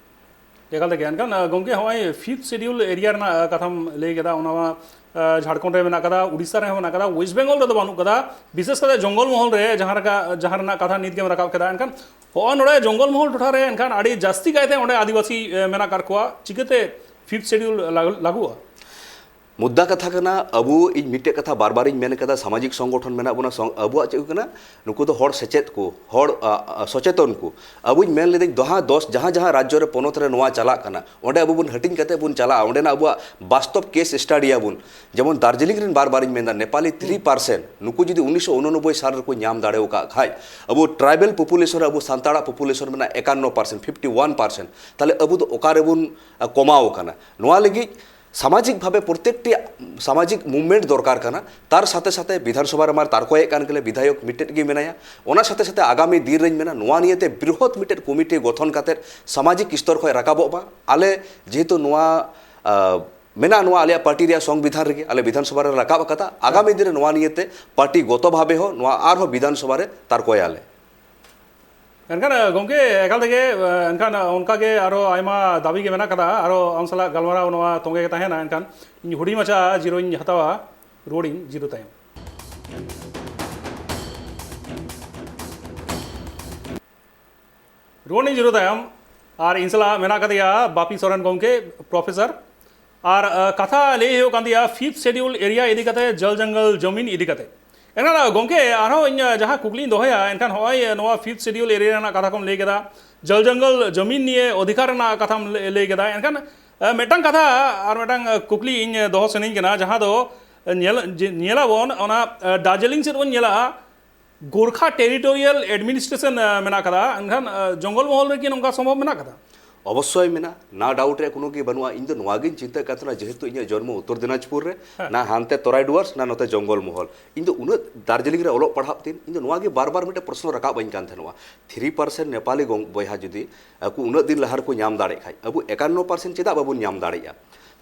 ᱮᱠᱟᱞ ᱛᱮᱜᱮ᱾ ᱮᱱᱠᱷᱟᱱ, ᱟᱸ, ᱜᱚᱝᱠᱮ, ᱦᱚᱸᱜᱼᱚᱭ ᱯᱷᱤᱯᱛᱷ ᱥᱤᱰᱤᱭᱩᱞ ᱮᱨᱤᱭᱟ ᱨᱮᱱᱟᱜ, ᱟᱸ, ᱠᱟᱛᱷᱟᱢ ᱞᱟᱹᱭ ᱠᱮᱫᱟ, ᱚᱱᱟ ᱢᱟ, ᱟᱸ, ᱡᱷᱟᱲᱠᱷᱚᱸᱰ ᱨᱮ ᱢᱮᱱᱟᱜ ᱠᱟᱫᱟ, ᱩᱲᱤᱥᱥᱟ ᱨᱮᱦᱚᱸ ᱢᱮᱱᱟᱜ ᱠᱟᱫᱟ, ᱳᱭᱮᱥᱴ ᱵᱮᱝᱜᱚᱞ ᱨᱮᱫᱚ ᱵᱟᱹᱱᱩᱜ ᱠᱟᱫᱟ᱾ ᱵᱤᱥᱮᱥ ᱠᱟᱛᱮ ᱡᱚᱝᱜᱚᱞ ᱢᱚᱦᱚᱞ ᱨᱮ ᱡᱟᱦᱟᱸ ᱞᱮᱠᱟ, ᱡᱟᱦᱟᱸ ᱨᱮᱱᱟᱜ ᱠᱟᱛᱷᱟ ᱱᱤᱛ ᱜᱮᱢ ᱨᱟᱠᱟᱵ ᱠᱮᱫᱟ, ᱮᱱᱠᱷᱟᱱ ᱦᱚᱸᱜᱼᱚᱭ ᱱᱚᱰᱮ ᱡᱚᱝᱜᱚᱞ ᱢᱚᱦᱚᱞ ᱴᱚᱴᱷᱟ ᱨᱮ ᱮᱱᱠᱷᱟᱱ ᱟᱹᱰᱤ ᱡᱟᱹᱥᱛᱤ ᱠᱟᱭᱛᱮ ᱚᱸᱰᱮ ᱟᱹᱫᱤᱵᱟᱹᱥᱤ, ᱮ, ᱢᱮᱱᱟᱜ ᱟᱠᱟᱫ ᱠᱚᱣᱟ, ᱪᱤᱠᱟᱹᱛᱮ ᱯᱷᱤᱯᱛᱷ ᱥᱤᱰᱤᱭᱩᱞ ᱞᱟᱜᱩ-, ᱞᱟᱜᱩᱜᱼᱟ? ᱢᱩᱫᱽᱫᱟ ᱠᱟᱛᱷᱟ ᱠᱟᱱᱟ, ᱟᱵᱚ, ᱤᱧ ᱢᱤᱫᱴᱮᱡ ᱠᱟᱛᱷᱟ ᱵᱟᱨ ᱵᱟᱨᱤᱧ ᱢᱮᱱ ᱠᱟᱫᱟ, ᱥᱟᱢᱟᱡᱤᱠ ᱥᱚᱝᱜᱚᱴᱷᱚᱱ ᱢᱮᱱᱟᱜ ᱵᱚᱱᱟ, ᱥᱚᱝ-, ᱟᱵᱚᱣᱟᱜ ᱪᱮᱫ ᱠᱟᱱᱟ, ᱱᱩᱠᱩ ᱫᱚ ᱦᱚᱲ ᱥᱮᱪᱮᱫ ᱠᱚ, ᱦᱚᱲ, ᱟ, ᱟ, ᱥᱚᱪᱮᱛᱚᱱ ᱠᱚ᱾ ᱟᱵᱚᱧ ᱢᱮᱱ ᱞᱤᱫᱟᱹᱧ, ᱫᱚᱦᱟ ᱫᱚᱥ, ᱡᱟᱦᱟᱸ ᱡᱟᱦᱟᱸ ᱨᱟᱡᱽᱡᱚ ᱨᱮ, ᱯᱚᱱᱚᱛ ᱨᱮ ᱱᱚᱣᱟ ᱪᱟᱞᱟᱜ ᱠᱟᱱᱟ, ᱚᱸᱰᱮ ᱟᱵᱚ ᱵᱚᱱ ᱦᱟᱹᱴᱤᱧ ᱠᱟᱛᱮ ᱵᱚᱱ ᱪᱟᱞᱟᱜᱼᱟ, ᱚᱸᱰᱮᱱᱟᱜ ᱟᱵᱚᱣᱟᱜ ᱵᱟᱥᱛᱚᱵ ᱠᱮᱥ ᱥᱴᱟᱰᱤᱭᱟᱵᱚᱱ᱾ ᱡᱮᱢᱚᱱ ᱫᱟᱨᱡᱤᱞᱤᱝ ᱨᱮᱱ ᱵᱟᱨ ᱵᱟᱨᱤᱧ ᱢᱮᱱᱫᱟ, ᱱᱮᱯᱟᱞᱤ ᱛᱷᱨᱤ ᱯᱟᱨᱥᱮᱱᱴ, ᱱᱩᱠᱩ ᱡᱩᱫᱤ ᱩᱱᱤᱥᱥᱚ ᱩᱱᱚᱱᱚᱵᱵᱳᱭ ᱥᱟᱞ ᱨᱮᱠᱚ ᱧᱟᱢ ᱫᱟᱲᱮ ᱟᱠᱟᱫ ᱠᱷᱟᱡ, ᱟᱵᱚ ᱴᱨᱟᱭᱵᱮᱞ ᱯᱚᱯᱩᱞᱮᱥᱚᱱ ᱨᱮ ᱟᱵᱚ ᱥᱟᱱᱛᱟᱲᱟᱜ ᱯᱚᱯᱩᱞᱮᱥᱚᱱ ᱢᱮᱱᱟᱜᱼᱟ ᱮᱠᱟᱱᱱᱚ ᱯᱟᱨᱥᱮᱱᱴ, ᱯᱷᱤᱯᱴᱤ ᱣᱟᱱ ᱯᱟᱨᱥᱮᱱᱴ, ᱛᱟᱦᱞᱮ ᱟᱵᱚ ᱫᱚ ᱚᱠᱟ ᱨᱮᱵᱚᱱ, ᱟ, ᱠᱚᱢᱟᱣ ᱟᱠᱟᱱᱟ? ᱱᱚᱣᱟ ᱞᱟᱹᱜᱤᱫ ᱥᱟᱢᱟᱡᱤᱠ ᱵᱷᱟᱵᱮ ᱯᱨᱚᱛᱮᱠᱴᱤ ᱥᱟᱢᱟᱡᱤᱠ ᱢᱩᱵᱷᱢᱮᱱᱴ ᱫᱚᱨᱠᱟᱨ ᱠᱟᱱᱟ᱾ ᱛᱟᱨ ᱥᱟᱛᱷᱮ ᱥᱟᱛᱷᱮ ᱵᱤᱫᱷᱟᱱ ᱥᱚᱵᱷᱟ ᱨᱮᱢᱟ ᱛᱟᱨᱠᱚᱭᱮᱫ ᱠᱟᱱ ᱜᱮᱞᱮ, ᱵᱤᱫᱷᱟᱭᱚᱠ ᱢᱤᱫᱴᱮᱡ ᱜᱮ ᱢᱮᱱᱟᱭᱟ᱾ ᱚᱱᱟ ᱥᱟᱛᱷᱮ ᱥᱟᱛᱷᱮ ᱟᱜᱟᱢᱤ ᱫᱤᱱ ᱨᱮᱧ ᱢᱮᱱᱟ, ᱱᱚᱣᱟ ᱱᱤᱭᱮᱛᱮ ᱵᱨᱤᱦᱚᱛ ᱢᱤᱫᱴᱮᱡ ᱠᱚᱢᱤᱴᱤ ᱜᱚᱴᱷᱚᱱ ᱠᱟᱛᱮ ᱥᱟᱢᱟᱡᱤᱠ ᱥᱛᱚᱨ ᱠᱷᱚᱱ ᱨᱟᱠᱟᱵᱚᱜ ᱢᱟ᱾ ᱟᱞᱮ ᱡᱮᱦᱮᱛᱩ ᱱᱚᱣᱟ, ᱟ, ᱢᱮᱱᱟᱜᱼᱟ ᱱᱚᱣᱟ ᱟᱞᱮᱭᱟᱜ ᱯᱟᱨᱴᱤ ᱨᱮᱭᱟᱜ ᱥᱚᱝᱵᱤᱫᱷᱟᱱ ᱨᱮᱜᱮ, ᱟᱞᱮ ᱵᱤᱫᱷᱟᱱ ᱥᱚᱵᱷᱟ ᱨᱮ ᱨᱟᱠᱟᱵ ᱟᱠᱟᱫᱟ᱾ ᱟᱜᱟᱢᱤ ᱫᱤᱱ ᱨᱮ ᱱᱚᱣᱟ ᱱᱤᱭᱮᱛᱮ ᱯᱟᱨᱴᱤ ᱜᱚᱛᱚ ᱵᱷᱟᱵᱮ ᱦᱚᱸ ᱱᱚᱣᱟ ᱟᱨᱦᱚᱸ ᱵᱤᱫᱷᱟᱱ ᱥᱚᱵᱷᱟ ᱨᱮ ᱛᱟᱨᱠᱚᱭᱟᱞᱮ᱾ ᱮᱱᱠᱷᱟᱱ, ᱜᱚᱢᱠᱮ, ᱮᱠᱟᱞ ᱛᱮᱜᱮ, ᱮᱱᱠᱷᱟᱱ ᱚᱱᱠᱟ ᱜᱮ ᱟᱨᱚ ᱟᱭᱢᱟ ᱫᱟᱹᱵᱤ ᱜᱮ ᱢᱮᱱᱟᱜ ᱠᱟᱫᱟ, ᱟᱨᱚ ᱟᱢ ᱥᱟᱞᱟᱜ ᱜᱟᱞᱢᱟᱨᱟᱣ ᱱᱚᱣᱟ ᱛᱚᱸᱜᱮ ᱜᱮ ᱛᱟᱦᱮᱱᱟ᱾ ᱮᱱᱠᱷᱟᱱ ᱤᱧ ᱦᱩᱰᱤᱧ ᱢᱟᱪᱷᱟ ᱡᱤᱨᱳᱧ ᱦᱟᱛᱟᱣᱟ, ᱨᱩᱣᱟᱹᱲᱤᱧ ᱡᱤᱨᱳ ᱛᱟᱭᱚᱢ᱾ ᱨᱩᱣᱟᱹᱲᱤᱧ ᱡᱤᱨᱳ ᱛᱟᱭᱚᱢ, ᱟᱨ ᱤᱧ ᱥᱟᱞᱟᱜ ᱢᱮᱱᱟᱜ ᱠᱟᱫᱮᱭᱟ ᱵᱟᱯᱤ ᱥᱚᱨᱮᱱ ᱜᱚᱢᱠᱮ, ᱯᱨᱚᱯᱷᱮᱥᱚᱨ᱾ ᱟᱨ, ᱟ, ᱠᱟᱛᱷᱟ ᱞᱟᱹᱭ ᱦᱩᱭᱩᱜ ᱠᱟᱱ ᱛᱟᱭᱟ ᱯᱷᱤᱯᱛᱷ ᱥᱮᱰᱤᱭᱩᱞ ᱮᱨᱤᱭᱟ ᱤᱫᱤ ᱠᱟᱛᱮ, ᱡᱚᱞ ᱡᱚᱝᱜᱚᱞ ᱡᱚᱢᱤᱱ ᱤᱫᱤ ᱠᱟᱛᱮ᱾ ᱮᱱᱠᱷᱟᱱ, ᱟ, ᱜᱚᱢᱠᱮ, ᱟᱨᱦᱚᱸ ᱤᱧ, ᱟ, ᱡᱟᱦᱟᱸ ᱠᱩᱠᱞᱤᱧ ᱫᱚᱦᱚᱭᱟ, ᱮᱱᱠᱷᱟᱱ ᱦᱚᱸᱜᱼᱚᱭ ᱱᱚᱣᱟ ᱯᱷᱤᱯᱛᱷ ᱥᱮᱰᱤᱭᱩᱞ ᱮᱨᱤᱭᱟ ᱨᱮᱱᱟᱜ ᱠᱟᱛᱷᱟ ᱠᱚᱢ ᱞᱟᱹᱭ ᱠᱮᱫᱟ, ᱡᱚᱞ ᱡᱚᱝᱜᱚᱞ ᱡᱚᱢᱤᱱ ᱱᱤᱭᱮ ᱚᱫᱷᱤᱠᱟᱨ ᱨᱮᱱᱟᱜ ᱠᱟᱛᱷᱟᱢ ᱞᱟᱹᱭ, ᱞᱟᱹᱭ ᱠᱮᱫᱟ, ᱮᱱᱠᱷᱟᱱ, ᱟ, ᱢᱤᱫᱴᱟᱝ ᱠᱟᱛᱷᱟ ᱟᱨ ᱢᱤᱫᱴᱟᱝ, ᱟ, ᱠᱩᱠᱞᱤ ᱤᱧ ᱫᱚᱦᱚ ᱥᱟᱱᱟᱧ ᱠᱟᱱᱟ, ᱡᱟᱦᱟᱸ ᱫᱚ ᱧᱮᱞ, ᱡᱮ, ᱧᱮᱞᱟᱵᱚᱱ ᱚᱱᱟ, ᱟ, ᱫᱟᱨᱡᱤᱞᱤᱝ ᱥᱮᱫ ᱵᱚᱱ ᱧᱮᱞᱟ, ᱜᱳᱨᱠᱷᱟ ᱴᱮᱨᱤᱴᱳᱨᱤᱭᱟᱞ ᱮᱰᱢᱤᱱᱤᱥᱴᱨᱮᱥᱚᱱ, ᱟ, ᱢᱮᱱᱟᱜ ᱠᱟᱫᱟ, ᱮᱱᱠᱷᱟᱱ, ᱟ, ᱡᱚᱝᱜᱚᱞ ᱢᱚᱦᱚᱞ ᱨᱮᱜᱮ ᱱᱚᱝᱠᱟ ᱥᱚᱢᱵᱷᱚᱵ ᱢᱮᱱᱟᱜ ᱠᱟᱫᱟ? ᱚᱵᱚᱥᱥᱳᱭ ᱢᱮᱱᱟᱜᱼᱟ, ᱱᱟ ᱰᱟᱣᱩᱴ ᱨᱮᱭᱟᱜ ᱠᱳᱱᱳ ᱜᱮ ᱵᱟᱹᱱᱩᱜᱼᱟ᱾ ᱤᱧ ᱫᱚ ᱱᱚᱣᱟ ᱜᱤᱧ ᱪᱤᱱᱛᱟᱹᱜ ᱠᱟᱱ ᱛᱟᱦᱮᱱᱟ, ᱡᱮᱦᱮᱛᱩ ᱤᱧᱟᱹᱜ ᱡᱚᱱᱢᱚ ᱩᱛᱛᱚᱨ ᱫᱤᱱᱟᱡᱽᱯᱩᱨ ᱨᱮ, ᱦᱮᱸ᱾ ᱱᱟ ᱦᱟᱱᱛᱮ ᱛᱚᱨᱟᱭᱰᱩᱣᱟᱨᱥ, ᱱᱟ ᱱᱚᱛᱮ ᱡᱚᱝᱜᱚᱞ ᱢᱚᱦᱚᱞ᱾ ᱤᱧ ᱫᱚ ᱩᱱᱟᱹᱜ ᱫᱟᱨᱡᱤᱞᱤᱝ ᱨᱮ ᱚᱞᱚᱜ ᱯᱟᱲᱦᱟᱜ ᱛᱤᱧ, ᱤᱧ ᱫᱚ ᱱᱚᱣᱟ ᱜᱮ ᱵᱟᱨ ᱵᱟᱨ ᱢᱤᱫᱴᱮᱱ ᱯᱨᱚᱥᱱᱚ ᱨᱟᱠᱟᱵ ᱟᱹᱧ ᱠᱟᱱ ᱛᱟᱦᱮᱱᱚᱜᱼᱟ, ᱛᱷᱨᱤ ᱯᱟᱨᱥᱮᱱᱴ ᱱᱮᱯᱟᱞᱤ ᱜᱚᱝ-, ᱵᱚᱭᱦᱟ ᱡᱩᱫᱤ ᱟᱠᱚ ᱩᱱᱟᱹᱜ ᱫᱤᱱ ᱞᱟᱦᱟ ᱨᱮᱠᱚ ᱧᱟᱢ ᱫᱟᱲᱮᱭᱟᱜ ᱠᱷᱟᱡ, ᱟᱵᱚ ᱮᱠᱟᱱᱱᱚ ᱯᱟᱨᱥᱮᱱᱴ ᱪᱮᱫᱟᱜ ᱵᱟᱵᱚᱱ ᱧᱟᱢ ᱫᱟᱲᱮᱭᱟᱜᱼᱟ?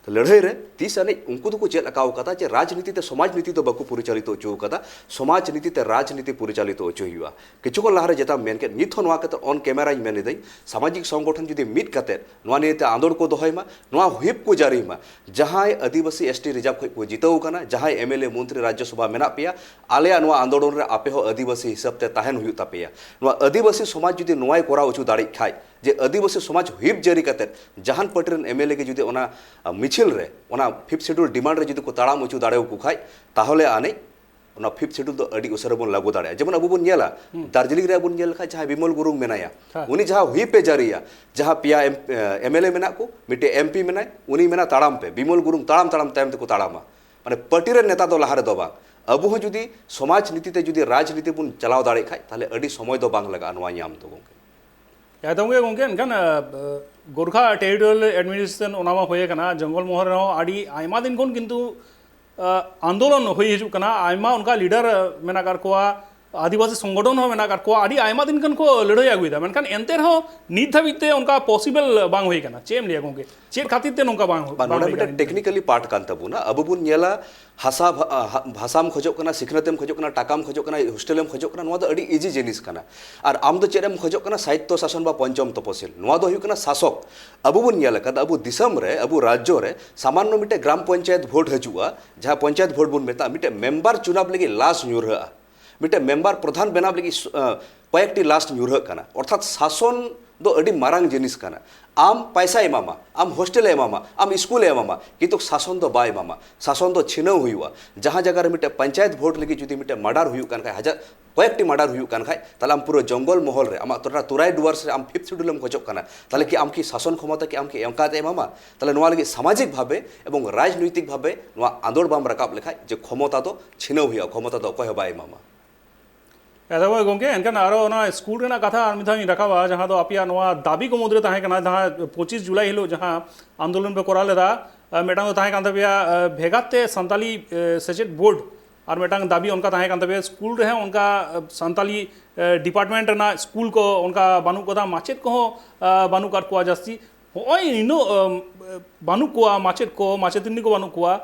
ᱛᱚ, ᱞᱟᱹᱲᱦᱟᱹᱭ ᱨᱮ ᱛᱤᱥ ᱟᱹᱱᱤᱡ ᱩᱱᱠᱩ ᱫᱚᱠᱚ ᱪᱮᱫ ᱟᱠᱟᱣ ᱠᱟᱫᱟ ᱡᱮ ᱨᱟᱡᱽᱱᱤᱛᱤ ᱛᱮ ᱥᱚᱢᱟᱡᱽ ᱱᱤᱛᱤ ᱫᱚ ᱵᱟᱠᱚ ᱯᱚᱨᱤᱪᱟᱞᱤᱛᱚ ᱦᱚᱪᱚ ᱠᱟᱫᱟ, ᱥᱚᱢᱟᱡᱽ ᱱᱤᱛᱤ ᱛᱮ ᱨᱟᱡᱽᱱᱤᱛᱤ ᱯᱚᱨᱤᱪᱟᱞᱤᱛᱚ ᱦᱚᱪᱚ ᱦᱩᱭᱩᱜᱼᱟ᱾ ᱠᱤᱪᱷᱩ ᱠᱷᱚᱱ ᱞᱟᱦᱟ ᱨᱮ ᱡᱮᱴᱟ ᱢᱮᱱ ᱠᱮᱫ, ᱱᱤᱛ ᱦᱚᱸ ᱱᱚᱣᱟ ᱠᱟᱛᱮ ᱚᱱ ᱠᱮᱢᱮᱨᱟᱧ ᱢᱮᱱ ᱮᱫᱟᱹᱧ, ᱥᱟᱢᱟᱡᱤᱠ ᱥᱚᱝᱜᱚᱴᱷᱚᱱ ᱡᱩᱫᱤ ᱢᱤᱫ ᱠᱟᱛᱮ ᱱᱚᱣᱟ ᱱᱤᱭᱮ ᱛᱮ ᱟᱸᱫᱳᱲ ᱠᱚ ᱫᱚᱦᱚᱭ ᱢᱟ, ᱱᱚᱣᱟ ᱦᱩᱭᱤᱯ ᱠᱚ ᱡᱟᱹᱨᱤ ᱢᱟ, ᱡᱟᱦᱟᱸᱭ ᱟᱹᱫᱤᱵᱟᱹᱥᱤ ᱮᱥ ᱴᱤ ᱨᱤᱡᱟᱨᱵᱷ ᱠᱷᱚᱱ ᱠᱚ ᱡᱤᱛᱟᱹᱣ ᱠᱟᱱᱟ, ᱡᱟᱦᱟᱸᱭ ᱮᱢ ᱮᱞ ᱮ ᱢᱚᱱᱛᱨᱤ ᱨᱟᱡᱽᱡᱚ ᱥᱚᱵᱷᱟ ᱢᱮᱱᱟᱜ ᱯᱮᱭᱟ, ᱟᱞᱮᱭᱟᱜ ᱱᱚᱣᱟ ᱟᱸᱫᱳᱲᱚᱱ ᱨᱮ ᱟᱯᱮ ᱦᱚᱸ ᱟᱹᱫᱤᱵᱟᱹᱥᱤ ᱦᱤᱥᱟᱹᱵ ᱛᱮ ᱛᱟᱦᱮᱱ ᱦᱩᱭᱩᱜ ᱛᱟᱯᱮᱭᱟ᱾ ᱱᱚᱣᱟ ᱟᱹᱫᱤᱵᱟᱹᱥᱤ ᱥᱚᱢᱟᱡᱽ ᱡᱩᱫᱤ ᱱᱚᱣᱟᱭ ᱠᱚᱨᱟᱣ ᱦᱚᱪᱚ ᱫᱟᱲᱮᱜ ᱠᱷᱟᱡ, ᱡᱮ ᱟᱹᱫᱤᱵᱟᱹᱥᱤ ᱥᱚᱢᱟᱡᱽ ᱦᱩᱭᱤᱯ ᱡᱟᱹᱨᱤ ᱠᱟᱛᱮ ᱡᱟᱦᱟᱱ ᱯᱟᱨᱴᱤ ᱨᱮᱱ ᱮᱢ ᱮᱞ ᱮ ᱜᱮ ᱡᱩᱫᱤ ᱚᱱᱟ, ᱟ, ᱢᱤᱪᱷᱤᱞ ᱨᱮ, ᱚᱱᱟ ᱯᱷᱤᱯᱛᱷ ᱥᱮᱰᱩᱞ ᱰᱤᱢᱟᱱᱰ ᱨᱮ ᱡᱩᱫᱤ ᱠᱚ ᱛᱟᱲᱟᱢ ᱦᱚᱪᱚ ᱫᱟᱲᱮᱭᱟᱠᱚ ᱠᱷᱟᱡ, ᱛᱟᱦᱚᱞᱮ ᱟᱹᱱᱤᱡ ᱚᱱᱟ ᱯᱷᱤᱯᱛᱷ ᱥᱮᱰᱩᱞ ᱫᱚ ᱟᱹᱰᱤ ᱩᱥᱟᱹᱨᱟ ᱵᱚᱱ ᱞᱟᱹᱜᱩ ᱫᱟᱲᱮᱭᱟᱜᱼᱟ᱾ ᱡᱮᱢᱚᱱ ᱟᱵᱚ ᱵᱚᱱ ᱧᱮᱞᱟ, ᱦᱩᱸ᱾ ᱫᱟᱨᱡᱤᱞᱤᱝ ᱨᱮ ᱟᱵᱚ ᱵᱚᱱ ᱧᱮᱞ ᱞᱮᱠᱷᱟᱡ ᱡᱟᱦᱟᱸᱭ ᱵᱤᱢᱚᱞ ᱜᱩᱨᱩᱝ ᱢᱮᱱᱟᱭᱟ, ᱦᱮᱸ᱾ ᱩᱱᱤ ᱡᱟᱦᱟᱸ ᱦᱩᱭᱤᱯ ᱮ ᱡᱟᱹᱨᱤᱭᱟ, ᱡᱟᱦᱟᱸ ᱯᱮᱭᱟ ᱮᱢ-, ᱮ, ᱮᱢ ᱮᱞ ᱮ ᱢᱮᱱᱟᱜ ᱠᱚ, ᱢᱤᱫᱴᱮᱡ ᱮᱢ ᱯᱤ ᱢᱮᱱᱟᱭ, ᱩᱱᱤ ᱢᱮᱱᱟ ᱛᱟᱲᱟᱢ ᱯᱮ, ᱵᱤᱢᱚᱞ ᱜᱩᱨᱩᱝ ᱛᱟᱲᱟᱢ ᱛᱟᱲᱟᱢ ᱛᱟᱭᱚᱢ ᱛᱮᱠᱚ ᱛᱟᱲᱟᱢᱟ᱾ ᱢᱟᱱᱮ ᱯᱟᱨᱴᱤ ᱨᱮᱱ ᱱᱮᱛᱟ ᱫᱚ ᱞᱟᱦᱟ ᱨᱮᱫᱚ ᱵᱟᱝ᱾ ᱟᱵᱚ ᱦᱚᱸ ᱡᱩᱫᱤ ᱥᱚᱢᱟᱡᱽ ᱱᱤᱛᱤ ᱛᱮ ᱡᱩᱫᱤ ᱨᱟᱡᱽᱱᱤᱛᱤ ᱵᱚᱱ ᱪᱟᱞᱟᱣ ᱫᱟᱲᱮᱭᱟᱜ ᱠᱷᱟᱡ, ᱛᱟᱦᱞᱮ ᱟᱹᱰᱤ ᱥᱚᱢᱚᱭ ᱫᱚ ᱵᱟᱝ ᱞᱟᱜᱟᱜᱼᱟ ᱱᱚᱣᱟ ᱧᱟᱢ ᱫᱚ, ᱜᱚᱢᱠᱮ᱾ ᱮᱠᱫᱚᱢ ᱜᱮ ᱜᱚᱢᱠᱮ, ᱮᱱᱠᱷᱟᱱ ᱜᱳᱨᱠᱷᱟ ᱴᱮᱨᱤᱴᱳᱨᱤᱭᱟᱞ ᱮᱰᱢᱤᱱᱤᱥᱴᱨᱮᱥᱚᱱ ᱚᱱᱟ ᱢᱟ ᱦᱩᱭ ᱟᱠᱟᱱᱟ, ᱡᱚᱝᱜᱚᱞ ᱢᱚᱦᱚᱞ ᱨᱮᱦᱚᱸ ᱟᱹᱰᱤ ᱟᱭᱢᱟ ᱫᱤᱱ ᱠᱷᱚᱱ ᱠᱤᱱᱛᱩ ᱟᱸᱫᱳᱞᱚᱱ ᱦᱩᱭ ᱦᱤᱡᱩᱜ ᱠᱟᱱᱟ, ᱟᱭᱢᱟ ᱚᱱᱠᱟ ᱞᱤᱰᱟᱨ ᱢᱮᱱᱟᱜ ᱟᱠᱟᱫ ᱠᱚᱣᱟ, ᱟᱹᱫᱤᱵᱟᱹᱥᱤ ᱥᱚᱝᱜᱚᱴᱷᱚᱱ ᱦᱚᱸ ᱢᱮᱱᱟᱜ ᱟᱠᱟᱫ ᱠᱚᱣᱟ, ᱟᱹᱰᱤ ᱟᱭᱢᱟ ᱫᱤᱱ ᱠᱷᱚᱱ ᱠᱚ ᱞᱟᱹᱲᱦᱟᱹᱭ ᱟᱹᱜᱩᱭᱮᱫᱟ, ᱢᱮᱱᱠᱷᱟᱱ ᱮᱱᱛᱮ ᱨᱮᱦᱚᱸ ᱱᱤᱛ ᱫᱷᱟᱹᱵᱤᱡ ᱛᱮ ᱚᱱᱠᱟ ᱯᱚᱥᱤᱵᱚᱞ ᱵᱟᱝ ᱦᱩᱭ ᱟᱠᱟᱱᱟ᱾ ᱪᱮᱫ ᱮᱢ ᱞᱟᱹᱭᱟ ᱜᱚᱢᱠᱮ, ᱪᱮᱫ ᱠᱷᱟᱹᱛᱤᱨ ᱛᱮ ᱱᱚᱝᱠᱟ ᱵᱟᱝ ᱦᱩᱭ- ᱵᱟᱝ, ᱱᱚᱰᱮ ᱦᱩᱭ ᱢᱤᱫᱴᱮᱱ ᱟᱠᱟᱱᱟ? ᱴᱮᱠᱱᱤᱠᱟᱞᱤ ᱯᱟᱨᱴ ᱠᱟᱱ ᱛᱟᱵᱚᱱᱟ᱾ ᱟᱵᱚ ᱵᱚᱱ ᱧᱮᱞᱟ ᱦᱟᱥᱟ ᱵᱷᱟ-, ᱟ, ᱦᱟ-, ᱵᱷᱟᱥᱟᱢ ᱠᱷᱚᱡᱚᱜ ᱠᱟᱱᱟ, ᱥᱤᱠᱷᱱᱟᱹᱛᱮᱢ ᱠᱷᱚᱡᱚᱜ ᱠᱟᱱᱟ, ᱴᱟᱠᱟᱢ ᱠᱷᱚᱡᱚᱜ ᱠᱟᱱᱟ, ᱦᱳᱥᱴᱮᱞᱮᱢ ᱠᱷᱚᱡᱚᱜ ᱠᱟᱱᱟ, ᱱᱚᱣᱟ ᱫᱚ ᱟᱹᱰᱤ ᱤᱡᱤ ᱡᱤᱱᱤᱥ ᱠᱟᱱᱟ᱾ ᱟᱨ ᱟᱢ ᱫᱚ ᱪᱮᱫ ᱮᱢ ᱠᱷᱚᱡᱚᱜ ᱠᱟᱱᱟ? ᱥᱟᱭᱤᱛᱛᱚ ᱥᱟᱥᱚᱱ ᱵᱟ ᱯᱚᱧᱪᱚᱢ ᱛᱚᱯᱚᱥᱤᱞ, ᱱᱚᱣᱟ ᱫᱚ ᱦᱩᱭᱩᱜ ᱠᱟᱱᱟ ᱥᱟᱥᱚᱠ᱾ ᱟᱵᱚ ᱵᱚᱱ ᱧᱮᱞ ᱟᱠᱟᱫᱟ, ᱟᱵᱚ ᱫᱤᱥᱚᱢ ᱨᱮ, ᱟᱵᱚ ᱨᱟᱡᱽᱡᱚ ᱨᱮ ᱥᱟᱢᱟᱱᱱᱚ ᱢᱤᱫᱴᱮᱱ ᱜᱨᱟᱢ ᱯᱚᱧᱪᱟᱭᱮᱛ ᱵᱷᱳᱴ ᱦᱤᱡᱩᱜᱼᱟ, ᱡᱟᱦᱟᱸ ᱯᱚᱧᱪᱟᱭᱮᱛ ᱵᱷᱳᱴ ᱵᱚᱱ ᱢᱮᱛᱟᱜᱼᱟ, ᱢᱤᱫᱴᱮᱱ ᱢᱮᱢᱵᱟᱨ ᱪᱩᱱᱟᱵ ᱞᱟᱹᱜᱤᱫ ᱞᱟᱥ ᱧᱩᱨᱦᱟᱹᱜᱼᱟ, ᱢᱤᱫᱴᱮᱱ ᱢᱮᱢᱵᱟᱨ ᱯᱨᱚᱫᱷᱟᱱ ᱵᱮᱱᱟᱣ ᱞᱟᱹᱜᱤᱫ ᱥᱩ-, ᱟᱸ, ᱠᱚᱭᱮᱠᱴᱤ ᱞᱟᱥ ᱧᱩᱨᱦᱟᱹᱜ ᱠᱟᱱᱟ᱾ ᱚᱨᱛᱷᱟᱛ ᱥᱟᱥᱚᱱ ᱫᱚ ᱟᱹᱰᱤ ᱢᱟᱨᱟᱝ ᱡᱤᱱᱤᱥ ᱠᱟᱱᱟ᱾ ᱟᱢ ᱯᱟᱭᱥᱟᱭ ᱮᱢᱟᱢᱟ, ᱟᱢ ᱦᱳᱥᱴᱮᱞᱮ ᱮᱢᱟᱢᱟ, ᱟᱢ ᱥᱠᱩᱞᱮ ᱮᱢᱟᱢᱟ, ᱠᱤᱱᱛᱩ ᱥᱟᱥᱚᱱ ᱫᱚ ᱵᱟᱭ ᱮᱢᱟᱢᱟ᱾ ᱥᱟᱥᱚᱱ ᱫᱚ ᱪᱷᱤᱱᱟᱹᱣ ᱦᱩᱭᱩᱜᱼᱟ᱾ ᱡᱟᱦᱟᱸ ᱡᱟᱭᱜᱟ ᱨᱮ ᱢᱤᱫᱴᱮᱱ ᱯᱚᱧᱪᱟᱭᱮᱛ ᱵᱷᱳᱴ ᱞᱟᱹᱜᱤᱫ ᱡᱩᱫᱤ ᱢᱤᱫᱴᱮᱱ ᱢᱟᱨᱰᱟᱨ ᱦᱩᱭᱩᱜ ᱠᱟᱱ ᱠᱷᱟᱡ, ᱦᱟᱡᱟᱨ ᱠᱚᱭᱮᱠᱴᱤ ᱢᱟᱨᱰᱟᱨ ᱦᱩᱭᱩᱜ ᱠᱟᱱ ᱠᱷᱟᱡ, ᱛᱟᱦᱞᱮ ᱟᱢ ᱯᱩᱨᱟᱹ ᱡᱚᱝᱜᱚᱞ ᱢᱚᱦᱚᱞ ᱨᱮ, ᱟᱢᱟᱜ ᱴᱚᱴᱷᱟ ᱛᱩᱨᱟᱭ ᱰᱩᱣᱟᱨᱥ ᱨᱮ ᱟᱢ ᱯᱷᱤᱯᱛᱷ ᱥᱤᱰᱩᱞ ᱮᱢ ᱠᱷᱚᱡᱚᱜ ᱠᱟᱱᱟ, ᱛᱟᱦᱞᱮ ᱠᱤ ᱟᱢ ᱠᱤ ᱥᱟᱥᱚᱱ ᱠᱷᱚᱢᱚᱛᱟ ᱠᱤ ᱟᱢ ᱠᱤ ᱮᱢ ᱠᱟᱛᱮ ᱮᱢᱟᱢᱟ? ᱛᱟᱦᱞᱮ ᱱᱚᱣᱟ ᱞᱟᱹᱜᱤᱫ ᱥᱟᱢᱟᱡᱤᱠ ᱵᱷᱟᱵᱮ ᱮᱵᱚᱝ ᱨᱟᱡᱽᱱᱳᱭᱛᱤᱠ ᱵᱷᱟᱵᱮ ᱱᱚᱣᱟ ᱟᱸᱫᱳᱲ ᱵᱟᱢ ᱨᱟᱠᱟᱵ ᱞᱮᱠᱷᱟᱡ ᱡᱮ ᱠᱷᱚᱢᱚᱛᱟ ᱫᱚ ᱪᱷᱤᱱᱟᱹᱣ ᱦᱩᱭᱩᱜᱼᱟ, ᱠᱷᱚᱢᱚᱛᱟ ᱫᱚ ᱚᱠᱚᱭ ᱦᱚᱸ ᱵᱟᱭ ᱮᱢᱟᱢᱟ᱾ ᱮᱛᱚᱵ ᱜᱚᱢᱠᱮ, ᱮᱱᱠᱷᱟᱱ ᱟᱨᱚ ᱚᱱᱟ ᱥᱠᱩᱞ ᱨᱮᱱᱟᱜ ᱠᱟᱛᱷᱟ ᱟᱨ ᱢᱤᱫ ᱫᱷᱟᱣ ᱤᱧ ᱨᱟᱠᱟᱵᱟ, ᱡᱟᱦᱟᱸ ᱫᱚ ᱟᱯᱮᱭᱟᱜ ᱱᱚᱣᱟ ᱫᱟᱵᱤ ᱠᱚ ᱢᱩᱫᱽᱨᱮ ᱛᱟᱦᱮᱸ ᱠᱟᱱᱟ, ᱡᱟᱦᱟᱸ ᱯᱚᱸᱪᱤᱥ ᱡᱩᱞᱟᱭ ᱦᱤᱞᱳᱜ ᱡᱟᱦᱟᱸ ᱟᱱᱫᱳᱞᱚᱱ ᱯᱮ ᱠᱚᱨᱟᱣ ᱞᱮᱫᱟ, ᱟᱨ ᱢᱤᱫᱴᱟᱝ ᱫᱚ ᱛᱟᱦᱮᱸ ᱠᱟᱱ ᱛᱟᱯᱮᱭᱟ, ᱟᱨ ᱵᱷᱮᱜᱟᱨ ᱛᱮ ᱥᱟᱱᱛᱟᱞᱤ, ᱮ, ᱥᱮᱪᱮᱫ ᱵᱳᱨᱰ, ᱟᱨ ᱢᱤᱫᱴᱟᱝ ᱫᱟᱵᱤ ᱚᱱᱠᱟ ᱛᱟᱦᱮᱸ ᱠᱟᱱ ᱛᱟᱯᱮᱭᱟ, ᱥᱠᱩᱞ ᱨᱮᱦᱚᱸ ᱚᱱᱠᱟ, ᱮ, ᱥᱟᱱᱛᱟᱞᱤ, ᱮ, ᱰᱤᱯᱟᱨᱴᱢᱮᱱᱴ ᱨᱮᱱᱟᱜ ᱥᱠᱩᱞ ᱠᱚ ᱚᱱᱠᱟ ᱵᱟᱹᱱᱩᱜ ᱠᱟᱫᱟ, ᱢᱟᱪᱮᱫ ᱠᱚᱦᱚᱸ, ᱮ, ᱵᱟᱹᱱᱩᱜ ᱟᱠᱟᱫ ᱠᱚᱣᱟ ᱡᱟᱹᱥᱛᱤ᱾ ᱦᱚᱸᱜᱼᱚᱭ ᱱᱤᱱᱟᱹᱜ, ᱮ, ᱵᱟᱹᱱᱩᱜ ᱠᱚᱣᱟ ᱢᱟᱪᱮᱫ ᱠᱚ, ᱢᱟᱪᱮᱛᱟᱹᱱᱤ ᱠᱚ ᱵᱟᱹᱱᱩᱜ ᱠᱚᱣᱟ,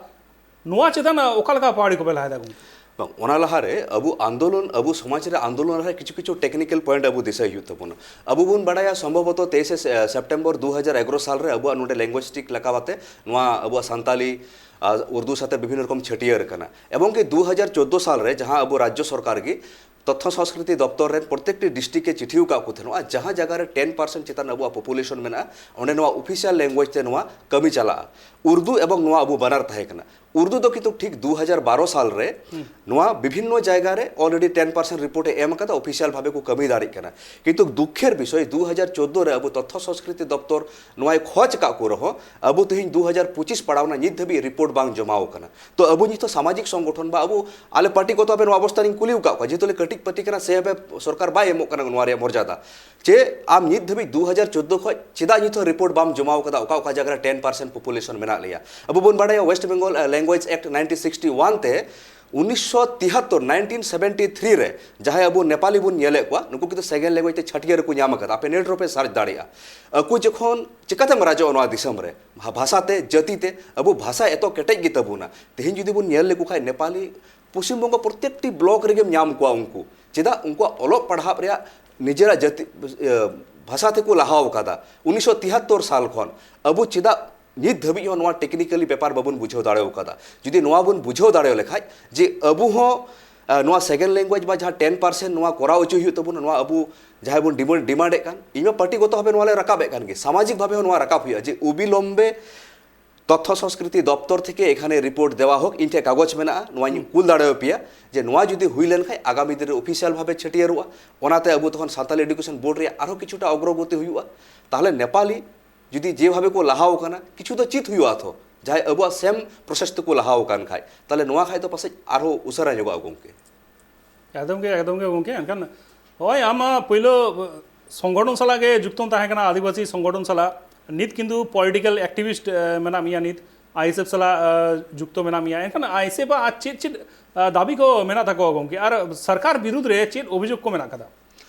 ᱱᱚᱣᱟ ᱪᱮᱛᱟᱱ ᱚᱠᱟ ᱞᱮᱠᱟ ᱯᱟᱹᱣᱲᱤ ᱠᱚᱯᱮ ᱞᱟᱦᱟᱭᱮᱫᱟ ᱜᱚᱢᱠᱮ? ᱵᱟᱝ, ᱚᱱᱟ ᱞᱟᱦᱟᱨᱮ ᱟᱵᱚ ᱟᱱᱫᱳᱞᱚᱱ, ᱟᱵᱚ ᱥᱚᱢᱟᱡᱽ ᱨᱮ ᱟᱱᱫᱳᱞᱚᱱ ᱨᱮ ᱠᱤᱪᱷᱩ ᱠᱤᱪᱷᱩ ᱴᱮᱠᱱᱤᱠᱮᱞ ᱯᱚᱭᱮᱱᱴ ᱟᱵᱚ ᱫᱤᱥᱟᱹᱭ ᱦᱩᱭᱩᱜ ᱛᱟᱵᱚᱱᱟ᱾ ᱟᱵᱚ ᱵᱚᱱ ᱵᱟᱲᱟᱭᱟ, ᱥᱚᱢᱵᱷᱚᱵᱚᱛᱚ ᱛᱮᱭᱤᱥᱮ ᱥᱮ-, ᱥᱮᱯᱴᱮᱢᱵᱚᱨ ᱫᱩ ᱦᱟᱡᱟᱨ ᱮᱜᱟᱨᱚ ᱥᱟᱞ ᱨᱮ ᱟᱵᱚᱣᱟᱜ ᱱᱚᱰᱮ ᱞᱮᱝᱜᱩᱭᱮᱥᱴᱤᱠ ᱞᱮᱠᱟᱣᱟᱛᱮ ᱱᱚᱣᱟ ᱟᱵᱚᱣᱟᱜ ᱥᱟᱱᱛᱟᱞᱤ ᱟᱨ ᱩᱨᱫᱩ ᱥᱟᱛᱮ ᱵᱤᱵᱷᱤᱱᱱᱚ ᱨᱚᱠᱚᱢ ᱪᱷᱟᱹᱴᱭᱟᱹᱨ ᱟᱠᱟᱱᱟ᱾ ᱮᱵᱚᱝ ᱠᱤ ᱫᱩ ᱦᱟᱡᱟᱨ ᱪᱳᱫᱽᱫᱳ ᱥᱟᱞ ᱨᱮ ᱡᱟᱦᱟᱸ ᱟᱵᱚ ᱨᱟᱡᱽᱡᱚ ᱥᱚᱨᱠᱟᱨ ᱜᱮ ᱛᱚᱛᱛᱷᱚ ᱥᱚᱝᱥᱠᱨᱤᱛᱤ ᱫᱚᱯᱛᱚᱨ ᱨᱮᱱ ᱯᱨᱚᱛᱮᱠᱴᱤ ᱰᱤᱥᱴᱨᱤᱠᱴ ᱮ ᱪᱤᱴᱷᱤ ᱟᱠᱟᱫ ᱠᱚ ᱛᱟᱦᱮᱱᱟ, ᱡᱟᱦᱟᱸ ᱡᱟᱭᱜᱟ ᱨᱮ ᱴᱮᱱ ᱯᱟᱨᱥᱮᱱᱴ ᱪᱮᱛᱟᱱ ᱟᱵᱚᱣᱟᱜ ᱯᱚᱯᱩᱞᱮᱥᱚᱱ ᱢᱮᱱᱟᱜᱼᱟ, ᱚᱸᱰᱮ ᱱᱚᱣᱟ ᱚᱯᱷᱤᱥᱤᱭᱟᱞ ᱞᱮᱝᱜᱩᱭᱮᱡᱽ ᱛᱮ ᱱᱚᱣᱟ ᱠᱟᱹᱢᱤ ᱪᱟᱞᱟᱜᱼᱟ᱾ ᱩᱨᱫᱩ ᱮᱵᱚᱝ ᱱᱚᱣᱟ ᱟᱵᱚ ᱵᱟᱱᱟᱨ ᱛᱟᱦᱮᱸ ᱠᱟᱱᱟ᱾ ᱩᱨᱫᱩ ᱫᱚ ᱠᱤᱱᱛᱩ ᱴᱷᱤᱠ ᱫᱩ ᱦᱟᱡᱟᱨ ᱵᱟᱨᱚ ᱥᱟᱞ ᱨᱮ ᱱᱚᱣᱟ ᱵᱤᱵᱷᱤᱱᱱᱚ ᱡᱟᱭᱜᱟ ᱨᱮ already ten percent report ᱮ ᱮᱢ ᱟᱠᱟᱫᱟ, official ᱵᱷᱟᱵᱮ ᱠᱚ ᱠᱟᱹᱢᱤ ᱫᱟᱲᱮᱭᱟᱜ ᱠᱟᱱᱟ᱾ ᱠᱤᱱᱛᱩ ᱫᱩᱠᱷᱮᱨ ᱵᱤᱥᱚᱭ, ᱫᱩ ᱦᱟᱡᱟᱨ ᱪᱳᱫᱽᱫᱳ ᱨᱮ ᱟᱵᱚ ᱛᱚᱛᱛᱷᱚ ᱥᱚᱝᱥᱠᱨᱤᱛᱤ ᱫᱚᱯᱛᱚᱨ ᱱᱚᱣᱟᱭ ᱠᱷᱚᱡᱽ ᱟᱠᱟᱫ ᱠᱚ ᱨᱮᱦᱚᱸ, ᱟᱵᱚ ᱛᱮᱦᱮᱧ ᱫᱩ ᱦᱟᱡᱟᱨ ᱯᱚᱸᱪᱤᱥ ᱯᱟᱲᱟᱣ ᱮᱱᱟ, ᱱᱤᱛ ᱫᱷᱟᱹᱵᱤᱡ report ᱵᱟᱝ ᱡᱚᱢᱟᱣ ᱟᱠᱟᱱᱟ᱾ ᱛᱚ ᱟᱵᱚ ᱱᱤᱛ ᱦᱚᱸ ᱥᱟᱢᱟᱡᱤᱠ ᱥᱚᱝᱜᱚᱴᱷᱚᱱ ᱵᱟ ᱟᱵᱚ, ᱟᱞᱮ ᱯᱟᱨᱴᱤ ᱜᱚᱛᱚ ᱵᱷᱟᱵᱮ ᱱᱚᱣᱟ ᱚᱵᱚᱥᱛᱟ ᱨᱤᱧ ᱠᱩᱞᱤ ᱟᱠᱟᱫ ᱠᱚᱣᱟ, ᱡᱮᱦᱮᱛᱩ ᱟᱞᱮ ᱠᱟᱹᱴᱤᱡ ᱯᱟᱨᱴᱤ ᱠᱟᱱᱟ, ᱥᱮ ᱵᱷᱟᱵᱮ ᱥᱚᱨᱠᱟᱨ ᱵᱟᱭ ᱮᱢᱚᱜ ᱠᱟᱱᱟ ᱱᱚᱣᱟ ᱨᱮᱭᱟᱜ ᱢᱚᱨᱡᱟᱫᱟ᱾ ᱪᱮ ᱟᱢ ᱱᱤᱛ ᱫᱷᱟᱹᱵᱤᱡ ᱫᱩ ᱦᱟᱡᱟᱨ ᱪᱳᱫᱽᱫᱳ ᱠᱷᱚᱱ ᱪᱮᱫᱟᱜ ᱱᱤᱛ ᱦᱚᱸ report ᱵᱟᱢ ᱡᱚᱢᱟᱣ ᱠᱟᱫᱟ, ᱚᱠᱟ ᱚᱠᱟ ᱡᱟᱭᱜᱟ ᱨᱮ ten percent population ᱢᱮᱱᱟᱜ ᱞᱮᱭᱟ? ᱟᱵᱚ ᱵᱚᱱ ᱵᱟᱲᱟᱭᱟ West Bengal Language Act nineteen sixty one ᱛᱮ ᱩᱱᱤᱥᱥᱚ ᱛᱤᱦᱟᱛᱛᱳᱨ, nineteen seventy three ᱨᱮ ᱡᱟᱦᱟᱸᱭ ᱟᱵᱚ ᱱᱮᱯᱟᱞᱤ ᱵᱚᱱ ᱧᱮᱞᱮᱫ ᱠᱚᱣᱟ, ᱱᱩᱠᱩ ᱠᱤᱱᱛᱩ second language ᱛᱮ ᱪᱷᱟᱹᱴᱭᱟᱹᱨ ᱨᱮᱠᱚ ᱧᱟᱢ ᱟᱠᱟᱫᱟ᱾ ᱟᱯᱮ net ᱨᱮᱯᱮ search ᱫᱟᱲᱮᱭᱟᱜᱼᱟ᱾ ᱟᱠᱚ ᱡᱚᱠᱷᱚᱱ ᱪᱤᱠᱟᱹᱛᱮᱢ ᱨᱟᱡᱚᱜᱼᱟ ᱱᱚᱣᱟ ᱫᱤᱥᱚᱢ ᱨᱮ? ᱵᱷᱟ-, ᱵᱷᱟᱥᱟ ᱛᱮ, ᱡᱟᱹᱛᱤ ᱛᱮ, ᱟᱵᱚ ᱵᱷᱟᱥᱟ ᱮᱛᱚ ᱠᱮᱴᱮᱡ ᱜᱮ ᱛᱟᱵᱚᱱᱟ᱾ ᱛᱮᱦᱮᱧ ᱡᱩᱫᱤ ᱵᱚᱱ ᱧᱮᱞ ᱞᱮᱠᱚ ᱠᱷᱟᱱ ᱱᱮᱯᱟᱞᱤ ᱯᱚᱥᱪᱤᱢ ᱵᱚᱝᱜᱚ ᱯᱨᱚᱛᱮᱠᱴᱤ block ᱨᱮᱜᱮᱢ ᱧᱟᱢ ᱠᱚᱣᱟ ᱩᱱᱠᱩ᱾ ᱪᱮᱫᱟᱜ? ᱩᱱᱠᱩᱣᱟᱜ ᱚᱞᱚᱜ ᱯᱟᱲᱦᱟᱜ ᱨᱮᱭᱟᱜ ᱱᱤᱡᱮᱨᱟᱜ ᱡᱟᱹᱛᱤ, ᱤᱭᱟᱹ, ᱵᱷᱟᱥᱟ ᱛᱮᱠᱚ ᱞᱟᱦᱟᱣ ᱟᱠᱟᱫᱟ᱾ ᱩᱱᱤᱥᱥᱚ ᱛᱤᱦᱟᱛᱛᱳᱨ ᱥᱟᱞ ᱠᱷᱚᱱ ᱟᱵᱚ ᱪᱮᱫᱟᱜ ᱱᱤᱛ ᱫᱷᱟᱹᱵᱤᱡ ᱦᱚᱸ ᱱᱚᱣᱟ technically ᱵᱮᱯᱟᱨ ᱵᱟᱵᱚᱱ ᱵᱩᱡᱷᱟᱹᱣ ᱫᱟᱲᱮ ᱟᱠᱟᱫᱟ? ᱡᱩᱫᱤ ᱱᱚᱣᱟ ᱵᱚᱱ ᱵᱩᱡᱷᱟᱹᱣ ᱫᱟᱲᱮ ᱞᱮᱠᱷᱟᱡ ᱡᱮ ᱟᱵᱚ ᱦᱚᱸ, ᱟ, ᱱᱚᱣᱟ second language ᱵᱟ ᱡᱟᱦᱟᱸ ten percent ᱱᱚᱣᱟ ᱠᱚᱨᱟᱣ ᱦᱚᱪᱚ ᱦᱩᱭᱩᱜ ᱛᱟᱵᱚᱱᱟ, ᱱᱚᱣᱟ ᱟᱵᱚ ᱡᱟᱦᱟᱸᱭ ᱵᱚᱱ demand, demandᱮᱫ ᱠᱟᱱ, ᱤᱧ ᱢᱟ ᱯᱟᱨᱴᱤ ᱜᱚᱛᱚ ᱵᱷᱟᱵᱮ ᱱᱚᱣᱟ ᱞᱮ ᱨᱟᱠᱟᱵᱮᱫ ᱠᱟᱱ ᱜᱮ, ᱥᱟᱢᱟᱡᱤᱠ ᱵᱷᱟᱵᱮ ᱦᱚᱸ ᱱᱚᱣᱟ ᱨᱟᱠᱟᱵ ᱦᱩᱭᱩᱜᱼᱟ ᱡᱮ ᱚᱵᱤᱞᱚᱢᱵᱮ ᱛᱚᱛᱛᱷᱚ ᱥᱚᱝᱥᱠᱨᱤᱛᱤ ᱫᱚᱯᱛᱚᱨ ᱛᱷᱮᱠᱮ ᱮᱠᱷᱟᱱᱮ report ᱫᱮᱣᱟ ᱦᱳᱠ, ᱤᱧ ᱴᱷᱮᱱ ᱠᱟᱜᱚᱡᱽ ᱢᱮᱱᱟᱜᱼᱟ, ᱱᱚᱣᱟᱧ ᱠᱩᱞ ᱫᱟᱲᱮᱭᱟᱯᱮᱭᱟ ᱡᱮ ᱱᱚᱣᱟ ᱡᱩᱫᱤ ᱦᱩᱭ ᱞᱮᱱᱠᱷᱟᱱ ᱟᱜᱟᱢᱤ ᱫᱤᱱ ᱨᱮ official ᱵᱷᱟᱵᱮ ᱪᱷᱟᱹᱴᱭᱟᱹᱨᱚᱜᱼᱟ, ᱚᱱᱟᱛᱮ ᱟᱵᱚ ᱛᱚᱠᱷᱚᱱ ᱥᱟᱱᱛᱟᱞᱤ education board ᱨᱮᱭᱟᱜ ᱟᱨᱦᱚᱸ ᱠᱤᱪᱷᱩᱴᱟ ᱚᱜᱨᱚᱜᱚᱛᱤ ᱦᱩᱭᱩᱜᱼᱟ᱾ ᱛᱟᱦᱚᱞᱮ ᱱᱮᱯᱟᱞᱤ ᱡᱩᱫᱤ ᱡᱮᱵᱷᱟᱵᱮ ᱠᱚ ᱞᱟᱦᱟᱣ ᱟᱠᱟᱱᱟ, ᱠᱤᱪᱷᱩ ᱫᱚ ᱪᱮᱫ ᱦᱩᱭᱩᱜᱼᱟ ᱛᱷᱚ, ᱡᱟᱦᱟᱸᱭ ᱟᱵᱚᱣᱟᱜ same process ᱛᱮᱠᱚ ᱞᱟᱦᱟᱣ ᱟᱠᱟᱱ ᱠᱷᱟᱡ, ᱛᱟᱦᱚᱞᱮ ᱱᱚᱣᱟ ᱠᱷᱟᱡ ᱫᱚ ᱯᱟᱥᱮᱡ ᱟᱨᱦᱚᱸ ᱩᱥᱟᱹᱨᱟ ᱧᱚᱜᱚᱜᱼᱟ ᱜᱚᱢᱠᱮ᱾ ᱮᱠᱫᱚᱢ ᱜᱮ, ᱮᱠᱫᱚᱢ ᱜᱮ ᱜᱚᱢᱠᱮ᱾ ᱮᱱᱠᱷᱟᱱ ᱦᱳᱭ, ᱟᱢ ᱢᱟ ᱯᱳᱭᱞᱳ ᱥᱚᱝᱜᱚᱴᱷᱚᱱ ᱥᱟᱞᱟᱜ ᱜᱮ ᱡᱩᱠᱛᱚᱢ ᱛᱟᱦᱮᱸ ᱠᱟᱱᱟ, ᱟᱹᱫᱤᱵᱟᱹᱥᱤ ᱥᱚᱝᱜᱚᱴᱷᱚᱱ ᱥᱟᱞᱟᱜ, ᱱᱤᱛ ᱠᱤᱱᱛᱩ political activist, ᱮ, ᱢᱮᱱᱟᱜ ᱢᱮᱭᱟ, ᱱᱤᱛ ᱟᱭᱮᱥᱮᱯᱷ ᱥᱟᱞᱟᱜ, ᱮ, ᱡᱩᱠᱛᱚ ᱢᱮᱱᱟᱜ ᱢᱮᱭᱟ᱾ ᱮᱱᱠᱷᱟᱱ ᱟᱭᱮᱥᱮᱯᱷ ᱟᱜ ᱟᱨ ᱪᱮᱫ ᱪᱮᱫ, ᱮ, ᱫᱟᱹᱵᱤ ᱠᱚ ᱢᱮᱱᱟᱜ ᱛᱟᱠᱚᱣᱟ ᱜᱚᱢᱠᱮ, ᱟᱨ ᱥᱚᱨᱠᱟᱨ ᱵᱤᱨᱩᱫᱽ ᱨᱮ ᱪᱮᱫ ᱚᱵᱷᱤᱡᱳᱜᱽ ᱠᱚ ᱢᱮᱱᱟᱜ ᱠᱟᱫᱟ?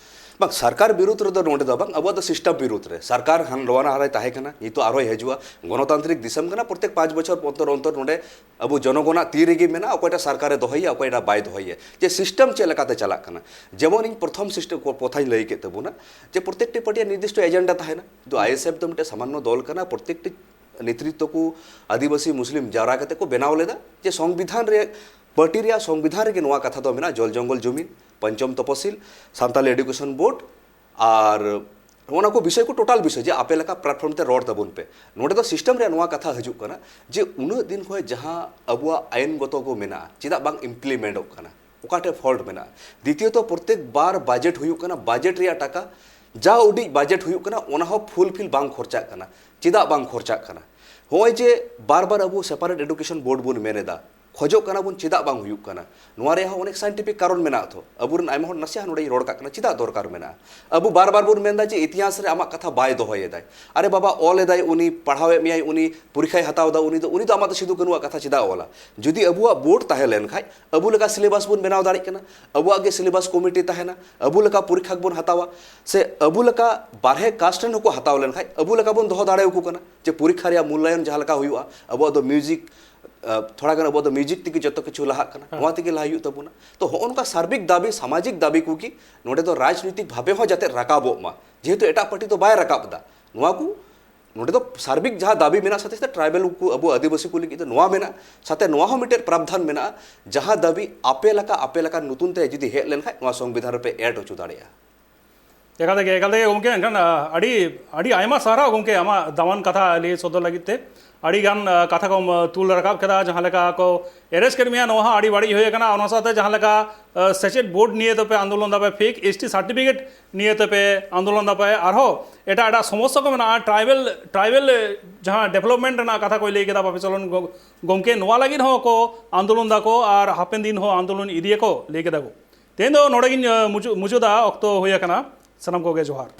ᱵᱟᱝ, ᱥᱚᱨᱠᱟᱨ ᱵᱤᱨᱩᱫᱽ ᱨᱮᱫᱚ ᱱᱚᱰᱮ ᱫᱚ ᱵᱟᱝ, ᱟᱵᱚᱣᱟᱜ ᱫᱚ system ᱵᱤᱨᱩᱫᱽ ᱨᱮ᱾ ᱥᱚᱨᱠᱟᱨ ᱦᱟᱱ ᱱᱚᱣᱟ ᱱᱟᱦᱟᱨᱮ ᱛᱟᱦᱮᱸ ᱠᱟᱱᱟ, ᱱᱤᱛᱚᱜ ᱟᱨᱦᱚᱸᱭ ᱦᱤᱡᱩᱜᱼᱟ᱾ ᱜᱚᱱᱚᱛᱟᱱᱛᱨᱤᱠ ᱫᱤᱥᱚᱢ ᱠᱟᱱᱟ, ᱯᱨᱚᱛᱮᱠ ᱯᱟᱸᱪ ᱵᱚᱪᱷᱚᱨ ᱚᱱᱛᱚᱨ ᱚᱱᱛᱚᱨ ᱱᱚᱰᱮ ᱟᱵᱚ ᱡᱚᱱᱚᱜᱚᱱᱟᱜ ᱛᱤ ᱨᱮᱜᱮ ᱢᱮᱱᱟᱜᱼᱟ, ᱚᱠᱚᱭᱴᱟᱜ ᱥᱚᱨᱠᱟᱨᱮ ᱫᱚᱦᱚᱭᱮᱭᱟ, ᱚᱠᱚᱭᱴᱟᱜ ᱵᱟᱭ ᱫᱚᱦᱚᱭᱮᱭᱟ, ᱡᱮ system ᱪᱮᱫ ᱞᱮᱠᱟᱛᱮ ᱪᱟᱞᱟᱜ ᱠᱟᱱᱟ᱾ ᱡᱮᱢᱚᱱ ᱤᱧ ᱯᱨᱚᱛᱷᱚᱢ system ᱠᱚ-, ᱠᱚᱛᱷᱟᱧ ᱞᱟᱹᱭ ᱠᱮᱫ ᱛᱟᱵᱚᱱᱟ, ᱡᱮ ᱯᱨᱚᱛᱮᱠᱴᱤ ᱯᱟᱨᱴᱤᱭᱟᱜ ᱱᱤᱨᱫᱤᱥᱴᱚ agenda ᱛᱟᱦᱮᱱᱟ, ᱠᱤᱱᱛᱩ ᱟᱭᱮᱥᱮᱯᱷ ᱫᱚ ᱢᱤᱫᱴᱮᱱ ᱥᱟᱢᱟᱱᱱᱚ ᱫᱚᱞ ᱠᱟᱱᱟ, ᱯᱨᱚᱛᱮᱠᱴᱤ ᱱᱮᱛᱨᱤᱛᱵᱚ ᱠᱚ ᱟᱹᱫᱤᱵᱟᱹᱥᱤ ᱢᱩᱥᱞᱤᱢ ᱡᱟᱣᱨᱟ ᱠᱟᱛᱮ ᱠᱚ ᱵᱮᱱᱟᱣ ᱞᱮᱫᱟ, ᱡᱮ ᱥᱚᱝᱵᱤᱫᱷᱟᱱ ᱨᱮ, ᱯᱟᱨᱴᱤ ᱨᱮᱭᱟᱜ ᱥᱚᱝᱵᱤᱫᱷᱟᱱ ᱨᱮᱜᱮ ᱱᱚᱣᱟ ᱠᱟᱛᱷᱟ ᱫᱚ ᱢᱮᱱᱟᱜᱼᱟ, ᱡᱚᱞ ᱡᱚᱝᱜᱚᱞ ᱡᱚᱢᱤᱱ, ᱯᱚᱧᱪᱚᱢ ᱛᱚᱯᱚᱥᱤᱞ, ᱥᱟᱱᱛᱟᱞᱤ education board ᱟᱨ ᱱᱚᱜᱼᱚ ᱱᱚᱣᱟ ᱠᱚ ᱵᱤᱥᱚᱭ ᱠᱚ, ᱴᱳᱴᱟᱞ ᱵᱤᱥᱚᱭ, ᱡᱮ ᱟᱯᱮ ᱞᱮᱠᱟ ᱯᱞᱟᱴᱯᱷᱚᱨᱢ ᱛᱮ ᱨᱚᱲ ᱛᱟᱵᱚᱱ ᱯᱮ᱾ ᱱᱚᱰᱮ ᱫᱚ ᱥᱤᱥᱴᱮᱢ ᱨᱮᱭᱟᱜ ᱱᱚᱣᱟ ᱠᱟᱛᱷᱟ ᱦᱤᱡᱩᱜ ᱠᱟᱱᱟ ᱡᱮ ᱩᱱᱟᱹᱜ ᱫᱤᱱ ᱠᱷᱚᱱ ᱡᱟᱦᱟᱸ ᱟᱵᱚᱣᱟᱜ ᱟᱭᱤᱱ ᱜᱚᱛᱚ ᱠᱚ ᱢᱮᱱᱟᱜᱼᱟ, ᱪᱮᱫᱟᱜ ᱵᱟᱝ ᱤᱢᱯᱞᱤᱢᱮᱱᱴᱚᱜ ᱠᱟᱱᱟ? ᱚᱠᱟᱴᱷᱮᱱ ᱯᱷᱚᱞᱴ ᱢᱮᱱᱟᱜᱼᱟ? ᱫᱤᱛᱤᱭᱚᱛᱚ, ᱯᱨᱚᱛᱮᱠ ᱵᱟᱨ ᱵᱟᱡᱮᱴ ᱦᱩᱭᱩᱜ ᱠᱟᱱᱟ, ᱵᱟᱡᱮᱴ ᱨᱮᱭᱟᱜ ᱴᱟᱠᱟ, ᱡᱟ ᱩᱰᱤᱡ ᱵᱟᱡᱮᱴ ᱦᱩᱭᱩᱜ ᱠᱟᱱᱟ, ᱚᱱᱟ ᱦᱚᱸ ᱯᱷᱩᱞᱯᱷᱤᱞ ᱵᱟᱝ ᱠᱷᱚᱨᱪᱟᱜ ᱠᱟᱱᱟ᱾ ᱪᱮᱫᱟᱜ ᱵᱟᱝ ᱠᱷᱚᱨᱪᱟᱜ ᱠᱟᱱᱟ? ᱱᱚᱜᱼᱚᱭ ᱡᱮ ᱵᱟᱨ ᱵᱟᱨ ᱟᱵᱚ ᱥᱮᱯᱟᱨᱮᱴ ᱮᱰᱩᱠᱮᱥᱚᱱ ᱵᱳᱨᱰ ᱵᱚᱱ ᱢᱮᱱ ᱮᱫᱟ, ᱠᱷᱚᱡᱚᱜ ᱠᱟᱱᱟ ᱵᱚᱱ, ᱪᱮᱫᱟᱜ ᱵᱟᱝ ᱦᱩᱭᱩᱜ ᱠᱟᱱᱟ? ᱱᱚᱣᱟ ᱨᱮᱭᱟᱜ ᱦᱚᱸ ᱚᱱᱮᱠ ᱥᱟᱭᱮᱱᱴᱤᱯᱷᱤᱠ ᱠᱟᱨᱚᱱ ᱢᱮᱱᱟᱜᱼᱟ᱾ ᱛᱚ ᱟᱵᱚᱨᱮᱱ ᱟᱭᱢᱟ ᱦᱚᱲ, ᱱᱟᱥᱮᱭᱟᱜ ᱱᱚᱰᱮᱧ ᱨᱚᱲ ᱠᱟᱜ ᱠᱟᱱᱟ, ᱪᱮᱫᱟᱜ ᱫᱚᱨᱠᱟᱨ ᱢᱮᱱᱟᱜᱼᱟ? ᱟᱵᱚ ᱵᱟᱨ ᱵᱟᱨ ᱵᱚᱱ ᱢᱮᱱᱫᱟ ᱡᱮ ᱤᱛᱤᱦᱟᱥ ᱨᱮ ᱟᱢᱟᱜ ᱠᱟᱛᱷᱟ ᱵᱟᱭ ᱫᱚᱦᱚᱭᱮᱫᱟᱭ᱾ ᱟᱨᱮ ᱵᱟᱵᱟ, ᱚᱞ ᱮᱫᱟᱭ ᱩᱱᱤ, ᱯᱟᱲᱦᱟᱣᱮᱫ ᱢᱮᱭᱟᱭ ᱩᱱᱤ, ᱯᱚᱨᱤᱠᱷᱟᱭ ᱦᱟᱛᱟᱣ ᱮᱫᱟ ᱩᱱᱤ, ᱫᱚ ᱩᱱᱤ ᱫᱚ ᱟᱢᱟᱜ ᱫᱚ ᱥᱤᱫᱩ ᱠᱟᱹᱱᱩᱣᱟᱜ ᱠᱟᱛᱷᱟ ᱪᱮᱫᱟᱜ ᱚᱞᱟ? ᱡᱩᱫᱤ ᱟᱵᱚᱣᱟᱜ ᱵᱳᱨᱰ ᱛᱟᱦᱮᱸ ᱞᱮᱱ ᱠᱷᱟᱡ, ᱟᱵᱚ ᱞᱮᱠᱟ ᱥᱤᱞᱮᱵᱟᱥ ᱵᱚᱱ ᱵᱮᱱᱟᱣ ᱫᱟᱲᱮᱭᱟᱜ ᱠᱟᱱᱟ, ᱟᱵᱚᱣᱟᱜ ᱜᱮ ᱥᱤᱞᱮᱵᱟᱥ ᱠᱚᱢᱤᱴᱤ ᱛᱟᱦᱮᱱᱟ, ᱟᱵᱚ ᱞᱮᱠᱟ ᱯᱚᱨᱤᱠᱷᱟ ᱵᱚᱱ ᱦᱟᱛᱟᱣᱟ, ᱥᱮ ᱟᱵᱚ ᱞᱮᱠᱟ ᱵᱟᱨᱦᱮ ᱠᱟᱥᱴ ᱨᱮᱱ ᱦᱚᱸᱠᱚ ᱦᱟᱛᱟᱣ ᱞᱮᱱ ᱠᱷᱟᱡ, ᱟᱵᱚ ᱞᱮᱠᱟ ᱵᱚᱱ ᱫᱚᱦᱚ ᱫᱟᱲᱮᱭᱟᱠᱚ ᱠᱟᱱᱟ ᱡᱮ ᱯᱚᱨᱤᱠᱷᱟ ᱨᱮᱭᱟᱜ ᱢᱩᱞᱞᱟᱭᱚᱱ ᱡᱟᱦᱟᱸ ᱞᱮᱠᱟ ᱦᱩᱭᱩᱜᱼᱟ, ᱟᱵᱚᱣᱟᱜ ᱫᱚ ᱢᱤᱭᱩᱡᱤᱠ, ᱟᱸ, ᱛᱷᱚᱲᱟ ᱜᱟᱱ ᱟᱵᱚᱣᱟᱜ ᱫᱚ ᱢᱤᱭᱩᱡᱤᱠ ᱛᱮᱜᱮ ᱡᱚᱛᱚ ᱠᱤᱪᱷᱩ ᱞᱟᱦᱟᱜ ᱠᱟᱱᱟ, ᱦᱮᱸ᱾ ᱱᱚᱣᱟ ᱛᱮᱜᱮ ᱞᱟᱦᱟ ᱦᱩᱭᱩᱜ ᱛᱟᱵᱚᱱᱟ᱾ ᱛᱚ ᱦᱚᱸᱜᱼᱚ ᱱᱚᱝᱠᱟ ᱥᱟᱨᱵᱤᱠ ᱫᱟᱹᱵᱤ, ᱥᱟᱢᱟᱡᱤᱠ ᱫᱟᱹᱵᱤ ᱠᱚᱜᱮ ᱱᱚᱰᱮ ᱫᱚ ᱨᱟᱡᱽᱱᱤᱛᱤᱠ ᱵᱷᱟᱵᱮ ᱦᱚᱸ ᱡᱟᱛᱮ ᱨᱟᱠᱟᱵᱚᱜ ᱢᱟ, ᱡᱮᱦᱮᱛᱩ ᱮᱴᱟᱜ ᱯᱟᱨᱴᱤ ᱫᱚ ᱵᱟᱭ ᱨᱟᱠᱟᱵ ᱮᱫᱟ᱾ ᱱᱚᱣᱟ ᱠᱚ ᱱᱚᱰᱮ ᱫᱚ ᱥᱟᱨᱵᱤᱠ ᱡᱟᱦᱟᱸ ᱫᱟᱹᱵᱤ ᱢᱮᱱᱟᱜᱼᱟ, ᱥᱟᱛᱮ ᱥᱟᱛᱮ ᱴᱨᱟᱭᱵᱮᱞ ᱠᱚ, ᱟᱵᱚ ᱟᱹᱫᱤᱵᱟᱹᱥᱤ ᱠᱚ ᱞᱟᱹᱜᱤᱫ ᱫᱚ ᱱᱚᱣᱟ ᱢᱮᱱᱟᱜᱼᱟ, ᱥᱟᱛᱮ ᱱᱚᱣᱟ ᱦᱚᱸ ᱢᱤᱫᱴᱮᱱ ᱯᱨᱟᱵᱽᱫᱷᱟᱱ ᱢᱮᱱᱟᱜᱼᱟ, ᱡᱟᱦᱟᱸ ᱫᱟᱹᱵᱤ ᱟᱯᱮ ᱞᱮᱠᱟ, ᱟᱯᱮ ᱞᱮᱠᱟ ᱱᱚᱛᱩᱱ ᱛᱮ ᱡᱩᱫᱤ ᱦᱮᱡ ᱞᱮᱱᱠᱷᱟᱡ, ᱱᱚᱣᱟ ᱥᱚᱝᱵᱤᱫᱷᱟᱱ ᱨᱮᱯᱮ ᱮᱰ ᱦᱚᱪᱚ ᱫᱟᱲᱮᱭᱟᱜᱼᱟ᱾ ᱮᱠᱟᱞ ᱛᱮᱜᱮ, ᱮᱠᱟᱞ ᱛᱮᱜᱮ ᱜᱚᱢᱠᱮ, ᱮᱱᱠᱷᱟᱱ, ᱟ, ᱟᱹᱰᱤ, ᱟᱹᱰᱤ ᱟᱭᱢᱟ ᱥᱟᱨᱦᱟᱣ ᱜᱚᱢᱠᱮ, ᱟᱢᱟᱜ ᱫᱟᱢᱟᱱ ᱠᱟᱛᱷᱟ ᱞᱟᱹᱭ ᱥᱚᱫᱚᱨ ᱞᱟᱹᱜᱤᱫ ᱛᱮ᱾ ᱟᱹᱰᱤ ᱜᱟᱱ, ᱟ, ᱠᱟᱛᱷᱟ ᱠᱚᱢ, ᱟ, ᱛᱩᱞ ᱨᱟᱠᱟᱵ ᱠᱮᱫᱟ, ᱡᱟᱦᱟᱸ ᱞᱮᱠᱟ ᱠᱚ ᱮᱨᱮᱥᱴ ᱠᱮᱫ ᱢᱮᱭᱟ, ᱱᱚᱣᱟ ᱦᱚᱸ ᱟᱹᱰᱤ ᱵᱟᱹᱲᱤᱡ ᱦᱩᱭ ᱟᱠᱟᱱᱟ᱾ ᱚᱱᱟ ᱥᱟᱶᱛᱮ ᱡᱟᱦᱟᱸ ᱞᱮᱠᱟ, ᱟ, ᱥᱮᱪᱮᱫ ᱵᱳᱨᱰ ᱱᱤᱭᱮ ᱛᱮᱯᱮ ᱟᱱᱫᱳᱞᱚᱱ ᱫᱟᱯᱮ, ᱯᱷᱮᱠ ᱮᱥ ᱴᱤ ᱥᱟᱨᱴᱤᱯᱷᱤᱠᱮᱴ ᱱᱤᱭᱮ ᱛᱮᱯᱮ ᱟᱱᱫᱳᱞᱚᱱ ᱫᱟᱯᱮ, ᱟᱨᱦᱚᱸ ᱮᱴᱟᱜ ᱮᱴᱟᱜ ᱥᱚᱢᱚᱥᱥᱟ ᱠᱚ ᱢᱮᱱᱟᱜᱼᱟ, ᱴᱨᱟᱭᱵᱮᱞ, ᱴᱨᱟᱭᱵᱮᱞ ᱡᱟᱦᱟᱸ ᱰᱮᱵᱷᱞᱚᱯᱢᱮᱱᱴ ᱨᱮᱱᱟᱜ ᱠᱟᱛᱷᱟ ᱠᱚᱭ ᱞᱟᱹᱭ ᱠᱮᱫᱟ ᱵᱟᱯᱤ ᱪᱚᱞᱚᱱ ᱜᱚ-, ᱜᱚᱢᱠᱮ, ᱱᱚᱣᱟ ᱞᱟᱹᱜᱤᱫ ᱦᱚᱸ ᱠᱚ ᱟᱱᱫᱳᱞᱚᱱ ᱫᱟᱠᱚ ᱟᱨ ᱦᱟᱯᱮᱱ ᱫᱤᱱ ᱦᱚᱸ ᱟᱱᱫᱳᱞᱚᱱ ᱤᱫᱤᱭᱟᱠᱚ ᱞᱟᱹᱭ ᱠᱮᱫᱟ ᱠᱚ᱾ ᱛᱮᱦᱮᱧ ᱫᱚ ᱱᱚᱰᱮ ᱜᱤᱧ, ᱟ, ᱢᱩᱪᱟᱹᱫ, ᱢᱩᱪᱟᱹᱫᱟ, ᱚᱠᱛᱚ ᱦᱩᱭ ᱟᱠᱟᱱᱟ᱾ ᱥᱟᱱᱟᱢ ᱠᱚᱜᱮ ᱡᱚᱦᱟᱨ᱾